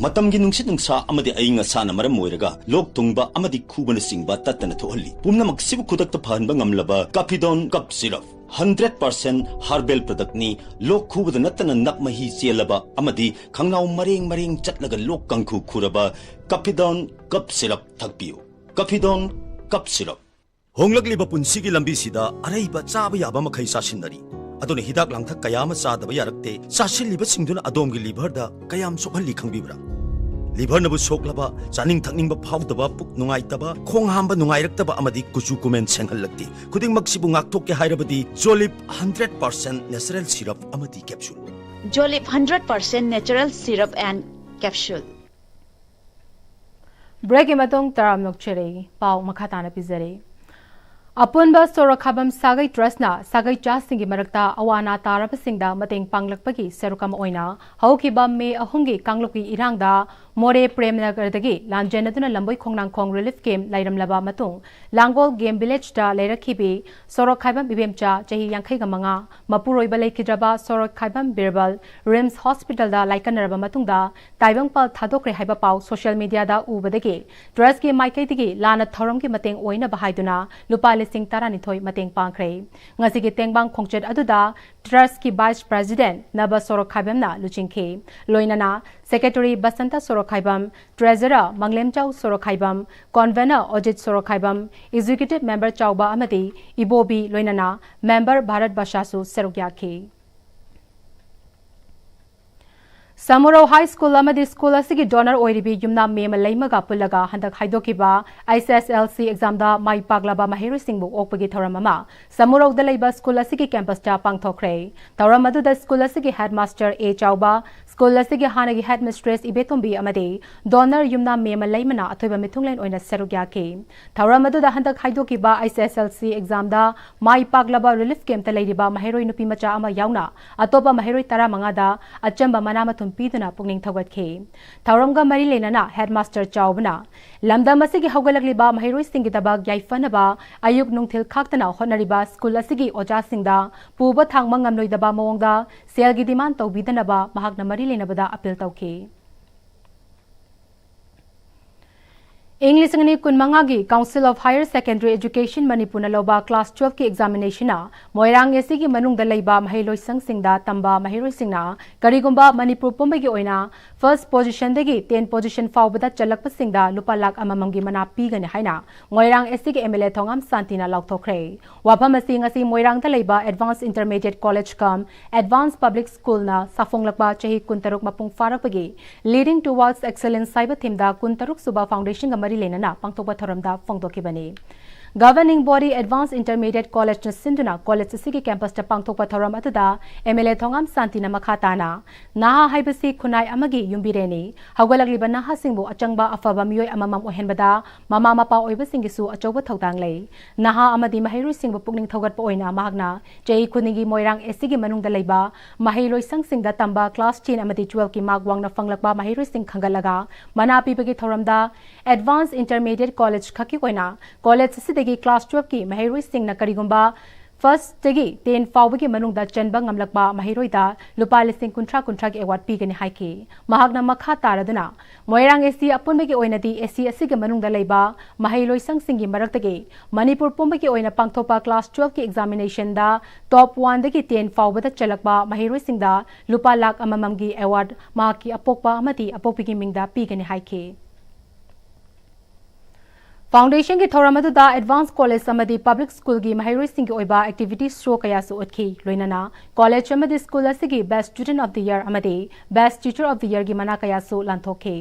ꯃꯇꯝꯒꯤ ꯅꯨꯡꯁꯤꯠ ꯅꯨꯡꯁꯥ ꯑꯃꯗꯤ ꯑꯏꯪ ꯑꯁꯥꯅ ꯃꯔꯝ ꯑꯣꯏꯔꯒ ꯂꯣꯛ ꯊꯨꯡꯕ ꯑꯃꯗꯤ ꯈꯨꯕꯅꯆꯤꯡꯕ ꯇꯠꯇꯅ ꯊꯣꯛꯍꯜꯂꯤ꯫ ꯄꯨꯝꯅꯃꯛꯁꯤꯕꯨ ꯈꯨꯗꯛꯇ ꯐꯍꯟꯕ ꯉꯝꯂꯕ ꯀꯥꯐꯤꯗꯣꯟ ꯀꯞ ꯁꯤꯔꯞ, ꯍꯟꯗ꯭ꯔꯦꯠ ꯄꯥꯔꯁꯦꯟ ꯍꯥꯔꯕꯦꯜ ꯄ꯭ꯔꯗꯛꯅꯤ꯫ ꯂꯣꯛ ꯈꯨꯕꯗ ꯅꯠꯇꯅ ꯅꯞ ꯃꯍꯤ ꯆꯦꯜꯂꯕ ꯑꯃꯗꯤ ꯈꯪꯅꯥꯎ ꯃꯔꯦꯡ ꯃꯔꯦꯡ ꯆꯠꯂꯒ ꯂꯣꯛ ꯀꯥꯡꯈꯨ ꯈꯨꯔꯕ ꯀꯥꯐꯤꯗꯣꯟ ꯀꯞ ꯁꯤꯔꯞ ꯊꯛꯄꯤꯌꯨ꯫ ꯀꯥꯐꯤꯗꯣꯟ ꯀꯞ ꯁꯤꯔꯞ꯫ ꯍꯣꯡꯂꯛꯂꯤꯕ ꯄꯨꯟꯁꯤꯒꯤ ꯂꯝꯕꯤꯁꯤꯗ ꯑꯔꯩꯕ ꯆꯥꯕ ꯌꯥꯕ ꯃꯈꯩ ꯆꯥꯁꯤꯟꯅꯔꯤ꯫ ꯑꯗꯨꯅ ꯍꯤꯗꯥꯛ ꯂꯥꯡꯊꯛ ꯀꯌꯥ ꯑꯃ ꯆꯥꯗꯕ ꯌꯥꯔꯛꯇꯦ꯫ ꯆꯥꯁꯤꯜꯂꯤꯕꯁꯤꯡꯗꯨꯅ ꯑꯗꯣꯝꯒꯤ ꯂꯤꯚꯔꯗ ꯀꯌꯥꯝ ꯁꯣꯛꯍꯜꯂꯤ ꯈꯪꯕꯤꯕ꯭ꯔꯥ? ꯂꯤꯚꯔꯅꯕꯨ ꯁꯣꯛꯂꯕ, ꯆꯥꯅꯤꯡ ꯊꯛꯅꯤꯡꯕ ꯐꯥꯎꯗꯕ, ꯄꯨꯛ ꯅꯨꯡꯉꯥꯏꯇꯕ, ꯈꯣꯡ ꯍꯥꯝꯕ ꯅꯨꯡꯉꯥꯏꯔꯛꯇꯕ ꯑꯃꯗꯤ ꯀꯨꯆꯨ ꯀꯨꯃꯦꯟ ꯁꯦꯡꯍꯜꯂꯛꯇꯦ꯫ ꯈꯨꯗꯤꯡꯃꯛꯁꯤꯕꯨ ꯉꯥꯛꯊꯣꯛꯀꯦ ꯍꯥꯏꯔꯕꯗꯤ ꯖꯣꯂꯤꯞ ꯍꯟꯗ꯭ꯔꯦꯠ ꯄꯥꯔꯁꯦꯟ ꯅꯦꯆꯔꯦꯜ ꯁꯤꯔꯞ ꯑꯃꯗꯤ capsule. Jolip hundred percent natural syrup and capsule. ꯕ꯭ꯔꯦꯛꯀꯤ ꯃꯇꯨꯡ ꯇꯔꯥꯝꯅ ꯑꯣꯛꯆꯔꯤ꯫ ꯄꯥꯎ ꯃꯈꯥ ꯇꯥꯅ ꯄꯤꯖꯔꯤ꯫ ꯑꯄꯨꯟꯕ ꯁꯣꯔꯣꯛ ꯈꯥꯏꯕꯝ ꯁꯥꯒꯩ ꯇ꯭ꯔꯁꯅ ꯁꯥꯒꯩ ꯆꯥꯁꯤꯡꯒꯤ ꯃꯔꯛꯇ ꯑꯋꯥ ꯑꯅꯥ ꯇꯥꯔꯕꯁꯤꯡꯗ ꯃꯇꯦꯡ ꯄꯥꯡꯂꯛꯄꯒꯤ ꯁꯔꯨꯛ ꯑꯃ ꯑꯣꯏꯅ ꯍꯧꯈꯤꯕ ꯃꯦ ꯑꯍꯨꯝꯒꯤ ꯀꯥꯡꯂꯨꯞꯀꯤ ꯏꯔꯥꯡꯗ ꯃꯣꯔꯦ ꯄ꯭ꯔꯦꯝꯅꯒꯔꯗꯒꯤ ꯂꯥꯟꯖꯦꯟꯅꯗꯨꯅ ꯂꯝꯕꯣꯏ ꯈꯣꯡꯅꯥꯡꯈꯣꯡ ꯔꯤꯂꯤꯐ ꯀꯦꯝꯞ ꯂꯩꯔꯝꯂꯕ ꯃꯇꯨꯡ ꯂꯥꯡꯒꯣꯜ ꯒꯦꯝ ꯚꯤꯂꯦꯖꯇ ꯂꯩꯔꯛꯈꯤꯕꯤ ꯁꯣꯔꯣꯛ ꯈꯥꯏꯕꯝ ꯏꯕꯦꯝꯆꯥ ꯆꯍꯤ ꯌꯥꯡꯈꯩꯒ ꯃꯉꯥ ꯃꯄꯨꯔꯣꯏꯕ ꯂꯩꯈꯤꯗ꯭ꯔꯕ ꯁꯣꯔꯣꯛ ꯈꯥꯏꯕꯝ ꯕꯤꯔꯕꯜ ꯔꯤꯝꯁ ꯍꯣꯁꯄꯤꯇꯥꯜꯗ ꯂꯥꯏꯀꯠꯅꯔꯕ ꯃꯇꯨꯡꯗ ꯇꯥꯏꯕꯪꯄꯥꯜ ꯊꯥꯗꯣꯛꯈ꯭ꯔꯦ ꯍꯥꯏꯕ ꯄꯥꯎ ꯁꯣꯁꯤꯌꯦꯜ ꯃꯤꯗꯤꯌꯥꯗ ꯎꯕꯗꯒꯤ ꯇ꯭ꯔꯁꯀꯤ ꯃꯥꯏꯀꯩꯗꯒꯤ ꯂꯥꯟꯅ ꯊꯧꯔꯝꯒꯤ ꯃꯇꯦꯡ ꯑꯣꯏꯅꯕ ꯍꯥꯏꯗꯨꯅ ꯂꯨꯄꯥ ꯂꯤꯁꯤꯡ ꯇꯔꯥꯅꯤꯊꯣꯏ ꯃꯇꯦꯡ ꯄꯥꯡꯈ꯭ꯔꯦ꯫ ꯉꯁꯤꯒꯤ ꯇꯦꯡꯕꯥꯡ ꯈꯣꯡꯆꯠ ꯑꯗꯨꯗ ꯇ꯭ꯔꯁꯀꯤ ꯚꯥꯏꯁ ꯄ꯭ꯔꯦꯁꯤꯗꯦꯟꯠ ꯅꯕ ꯁꯣꯔꯣꯛ ꯈꯥꯏꯕꯝꯅ ꯂꯨꯆꯤꯡꯈꯤ꯫ ꯂꯣꯏꯅꯅ ꯁꯦꯀ꯭ꯔꯦꯇꯔꯤ ꯕꯁꯟꯇ ꯁꯣꯔꯣꯛ ꯈꯥꯏꯕꯝ, ꯇ꯭ꯔꯦꯖꯔꯔ ꯃꯪꯂꯦꯝꯆꯥꯎ ꯁꯣꯔꯣꯛ ꯈꯥꯏꯕꯝ, ꯀꯣꯟꯚꯦꯅꯔ ꯑꯣꯖꯤꯠ ꯁꯣꯔꯣꯛ ꯈꯥꯏꯕꯝ, ꯑꯦꯛꯖꯤꯀ꯭ꯌꯨꯇꯤꯚ ꯃꯦꯝꯕꯔ ꯆꯥꯎꯕ ꯑꯃꯗꯤ ꯏꯕꯣꯕꯤ ꯂꯣꯏꯅꯅ ꯃꯦꯝꯕꯔ ꯚꯥꯔꯠ ꯕꯁꯥꯁꯨ ꯁꯔꯨꯛ ꯌꯥꯈꯤ꯫ ꯁꯃꯨꯔꯧ ꯍꯥꯏ ꯁ꯭ꯀꯨꯜ ꯑꯃꯗꯤ ꯁ꯭ꯀꯨꯜ ꯑꯁꯤꯒꯤ ꯗꯣꯅꯔ ꯑꯣꯏꯔꯤꯕꯤ ꯌꯨꯝꯅꯥꯝ ꯃꯦꯃ ꯂꯩꯃꯒ ꯄꯨꯜꯂꯒ ꯍꯟꯗꯛ ꯍꯥꯏꯗꯣꯛꯈꯤꯕ ꯑꯩꯆ ꯑꯦꯁ ꯑꯦꯜ ꯁꯤ ꯑꯦꯛꯖꯥꯝꯗ ꯃꯥꯏ ꯄꯥꯛꯂꯕ ꯃꯍꯩꯔꯣꯏꯁꯤꯡꯕꯨ ꯑꯣꯛꯄꯒꯤ ꯊꯧꯔꯝ ꯑꯃ ꯁꯃꯨꯔꯧꯗ ꯂꯩꯕ ꯁ꯭ꯀꯨꯜ ꯑꯁꯤꯒꯤ ꯀꯦꯝꯄꯁꯇ ꯄꯥꯡꯊꯣꯛꯈ꯭ꯔꯦ꯫ ꯊꯧꯔꯝ ꯑꯗꯨꯗ ꯁ꯭ꯀꯨꯜ ꯑꯁꯤꯒꯤ ꯍꯦꯗꯃꯥꯁꯇꯔ ꯑꯦ ꯆꯥꯎꯕ, ꯁ꯭ꯀꯨꯜ ꯑꯁꯤꯒꯤ ꯍꯥꯟꯅꯒꯤ ꯍꯦꯗꯃꯤꯁꯇ꯭ꯔꯦꯁ ꯏꯕꯦꯇꯣꯝꯕꯤ ꯑꯃꯗꯤ ꯗꯣꯅꯔ ꯌꯨꯝꯅꯥꯝ ꯃꯦꯃ ꯂꯩꯃꯅ ꯑꯊꯣꯏꯕ ꯃꯤꯊꯨꯡꯂꯦꯟ ꯑꯣꯏꯅ ꯁꯔꯨꯛ ꯌꯥꯈꯤ꯫ ꯊꯧꯔꯝ ꯑꯗꯨꯗ ꯍꯟꯗꯛ ꯍꯥꯏꯗꯣꯛꯈꯤꯕ ꯑꯩꯆ ꯑꯦꯁ ꯑꯦꯜ ꯁꯤ ꯑꯦꯛꯖꯥꯝꯗ ꯃꯥꯏ ꯄꯥꯛꯂꯕ ꯔꯤꯂꯤꯐ ꯀꯦꯝꯞꯇ ꯂꯩꯔꯤꯕ ꯃꯍꯩꯔꯣꯏ ꯅꯨꯄꯤ ꯃꯆꯥ ꯑꯃ ꯌꯥꯎꯅ ꯑꯇꯣꯞꯄ ꯃꯍꯩꯔꯣꯏ ꯇꯔꯥꯃꯉꯥꯗ ꯑꯆꯝꯕ ꯃꯅꯥ ꯃꯊꯨꯝ ꯄꯤꯗꯨꯅ ꯄꯨꯛꯅꯤꯡ ꯊꯧꯒꯠꯈꯤ꯫ ꯊꯧꯔꯝꯒ ꯃꯔꯤ ꯂꯩꯅꯅ ꯍꯦꯗꯃꯥꯁꯇꯔ ꯆꯥꯎꯕꯅ ꯂꯝꯗꯝ ꯑꯁꯤꯒꯤ ꯍꯧꯒꯠꯂꯛꯂꯤꯕ ꯃꯍꯩꯔꯣꯏꯁꯤꯡꯒꯤꯗꯃꯛ ꯌꯥꯏꯐꯅꯕ ꯑꯌꯨꯛ ꯅꯨꯡꯊꯤꯜ ꯈꯥꯛꯇꯅ ꯍꯣꯠꯅꯔꯤꯕ ꯁ꯭ꯀꯨꯜ ꯑꯁꯤꯒꯤ ꯑꯣꯖꯥꯁꯤꯡꯗ ꯄꯨꯕ ꯊꯥꯡꯕ ꯉꯝꯂꯣꯏꯗꯕ ꯃꯑꯣꯡꯗ ꯁꯦꯜꯒꯤ ꯗꯤꯃꯥꯟ ꯇꯧꯕꯤꯗꯅꯕ ꯃꯍꯥꯛꯅ ꯃꯔꯤ ꯂꯩꯅꯕꯗ ꯑꯄꯤꯜ ꯇꯧꯈꯤ꯫ ꯏꯪ ꯂꯤꯁꯤꯡ ꯑꯅꯤ ꯀꯨꯟꯃꯉꯥꯒꯤ Council of Higher Secondary Education ꯃꯅꯤꯄꯨꯔꯅ ꯂꯧꯕ class twelve ꯀꯤ examination ꯅ ꯃꯣꯏꯔꯥꯡ S C ꯒꯤ ꯃꯅꯨꯡꯗ ꯂꯩꯕ ꯃꯍꯩꯂꯣꯏꯁꯪꯁꯤꯡꯗ ꯇꯝꯕ ꯃꯍꯩꯔꯣꯏꯁꯤꯡꯅ ꯀꯔꯤꯒꯨꯝꯕ ꯃꯅꯤꯄꯨꯔ ꯄꯨꯝꯕꯒꯤ ꯑꯣꯏꯅ first position ꯗꯒꯤ ten position ꯐꯥꯎꯕꯗ ꯆꯜꯂꯛꯄꯁꯤꯡꯗ ꯂꯨꯄꯥ ꯂꯥꯈ ꯑꯃꯃꯝꯒꯤ ꯃꯅꯥ ꯄꯤꯒꯅꯤ ꯍꯥꯏꯅ ꯃꯣꯏꯔꯥꯡ S C ꯒꯤ M L A ꯊꯣꯉꯥꯝ ꯁꯥꯟꯇꯤꯅ ꯂꯥꯎꯊꯣꯛꯈ꯭ꯔꯦ꯫ ꯋꯥꯐꯝ ꯑꯁꯤ ꯉꯁꯤ ꯃꯣꯏꯔꯥꯡꯗ ꯂꯩꯕ Advanced Intermediate College cum Advanced Public School ꯅ ꯁꯥꯐꯣꯡꯂꯛꯄ ꯆꯍꯤ ꯀꯨꯟꯇꯔꯨꯛ ꯃꯄꯨꯡ ꯐꯥꯔꯛꯄꯒꯤ Leading Towards Excellence ꯍꯥꯏꯕ theme ꯗ ꯀꯨꯟꯇꯔꯨꯛ ꯁꯨꯕ foundation ꯒ ꯃꯔꯤ ꯂꯩꯅꯅ ꯄꯥꯡꯊꯣꯛꯄ ꯊꯧꯔꯝꯗ ꯐꯣꯡꯗꯣꯛꯈꯤꯕꯅꯤ꯫ Governing body Advanced Intermediate College ꯅ ꯁꯤꯟꯗꯨꯅ college ꯑꯁꯤꯒꯤ campus ꯇ ꯄꯥꯡꯊꯣꯛꯄ ꯊꯧꯔꯝ ꯑꯗꯨꯗ M L A ꯊꯣꯉꯥꯝ ꯁꯥꯟꯇꯤꯅ ꯃꯈꯥ ꯇꯥꯅ, "ꯅꯍꯥ ꯍꯥꯏꯕꯁꯤ ꯈꯨꯟꯅꯥꯏ ꯑꯃꯒꯤ ꯌꯨꯝꯕꯤꯔꯦꯟꯅꯤ꯫ ꯍꯧꯒꯠꯂꯛꯂꯤꯕ ꯅꯍꯥꯁꯤꯡꯕꯨ ꯑꯆꯪꯕ ꯑꯐꯕ ꯃꯤꯑꯣꯏ ꯑꯃꯃꯝ ꯑꯣꯏꯍꯟꯕꯗ ꯃꯃꯥ ꯃꯄꯥ ꯑꯣꯏꯕꯁꯤꯡꯒꯤꯁꯨ ꯑꯆꯧꯕ ꯊꯧꯗꯥꯡ ꯂꯩ꯫ ꯅꯍꯥ ꯑꯃꯗꯤ ꯃꯍꯩꯔꯣꯏꯁꯤꯡꯕꯨ ꯄꯨꯛꯅꯤꯡ ꯊꯧꯒꯠꯄ ꯑꯣꯏꯅ ꯃꯍꯥꯛꯅ ꯆꯍꯤ ꯈꯨꯗꯤꯡꯒꯤ ꯃꯣꯏꯔꯥꯡ S C ꯒꯤ ꯃꯅꯨꯡꯗ ꯂꯩꯕ ꯃꯍꯩꯂꯣꯏꯁꯪꯁꯤꯡꯗ ꯇꯝꯕ class ten ꯑꯃꯗꯤ twelve ꯀꯤ mark ꯋꯥꯡꯅ ꯐꯪꯂꯛꯄ ꯃꯍꯩꯔꯣꯏꯁꯤꯡ ꯈꯟꯒꯠꯂꯒ ꯃꯅꯥ ꯄꯤꯕꯒꯤ ꯊꯧꯔꯝꯗ Advanced Intermediate College ꯈꯛꯀꯤ ꯑꯣꯏꯅ college ꯑꯁꯤꯗꯒꯤ class twelve ꯀꯤ ꯃꯍꯩꯔꯣꯏꯁꯤꯡꯅ ꯀꯔꯤꯒꯨꯝꯕ first ꯇꯒꯤ ten ꯐꯥꯎꯕꯒꯤ ꯃꯅꯨꯡꯗ ꯆꯟꯕ ꯉꯝꯂꯛꯄ ꯃꯍꯩꯔꯣꯏꯗ ꯂꯨꯄꯥ ꯂꯤꯁꯤꯡ ꯀꯨꯟꯊ꯭ꯔꯥ ꯀꯨꯟꯊ꯭ꯔꯥꯒꯤ award ꯄꯤꯒꯅꯤ" ꯍꯥꯏꯈꯤ꯫ ꯃꯍꯥꯛꯅ ꯃꯈꯥ ꯇꯥꯔꯗꯨꯅ, "ꯃꯣꯏꯔꯥꯡ S C ꯑꯄꯨꯟꯕꯒꯤ ꯑꯣꯏꯅꯗꯤ S C ꯑꯁꯤꯒꯤ ꯃꯅꯨꯡꯗ ꯂꯩꯕ ꯃꯍꯩꯂꯣꯏꯁꯪꯁꯤꯡꯒꯤ ꯃꯔꯛꯇꯒꯤ ꯃꯅꯤꯄꯨꯔ ꯄꯨꯝꯕꯒꯤ ꯑꯣꯏꯅ ꯄꯥꯡꯊꯣꯛꯄ class twelve ꯀꯤ examination ꯗ top one ꯗꯒꯤ ten ꯐꯥꯎꯕꯗ ꯆꯜꯂꯛꯄ ꯃꯍꯩꯔꯣꯏꯁꯤꯡꯗ ꯂꯨꯄꯥ ꯂꯥꯈ ꯑꯃꯃꯝꯒꯤ award ꯃꯍꯥꯛꯀꯤ ꯑꯄꯣꯛꯄ ꯑꯃꯗꯤ ꯑꯄꯣꯛꯄꯤꯒꯤ ꯃꯤꯡꯗ ꯄꯤꯒꯅꯤ" ꯍꯥꯏꯈꯤ꯫ Foundation ꯒꯤ ꯊꯧꯔꯝ ꯑꯗꯨꯗ Advanced College ꯑꯃꯗꯤ Public School ꯒꯤ ꯃꯍꯩꯔꯣꯏꯁꯤꯡꯒꯤ ꯑꯣꯏꯕ activity show ꯀꯌꯥꯁꯨ ꯎꯠꯈꯤ꯫ ꯂꯣꯏꯅꯅ college ꯑꯃꯗꯤ school ꯑꯁꯤꯒꯤ Best Student of the Year ꯑꯃꯗꯤ Best Teacher of the Year ꯒꯤ ꯃꯅꯥ ꯀꯌꯥꯁꯨ ꯂꯥꯟꯊꯣꯛꯈꯤ꯫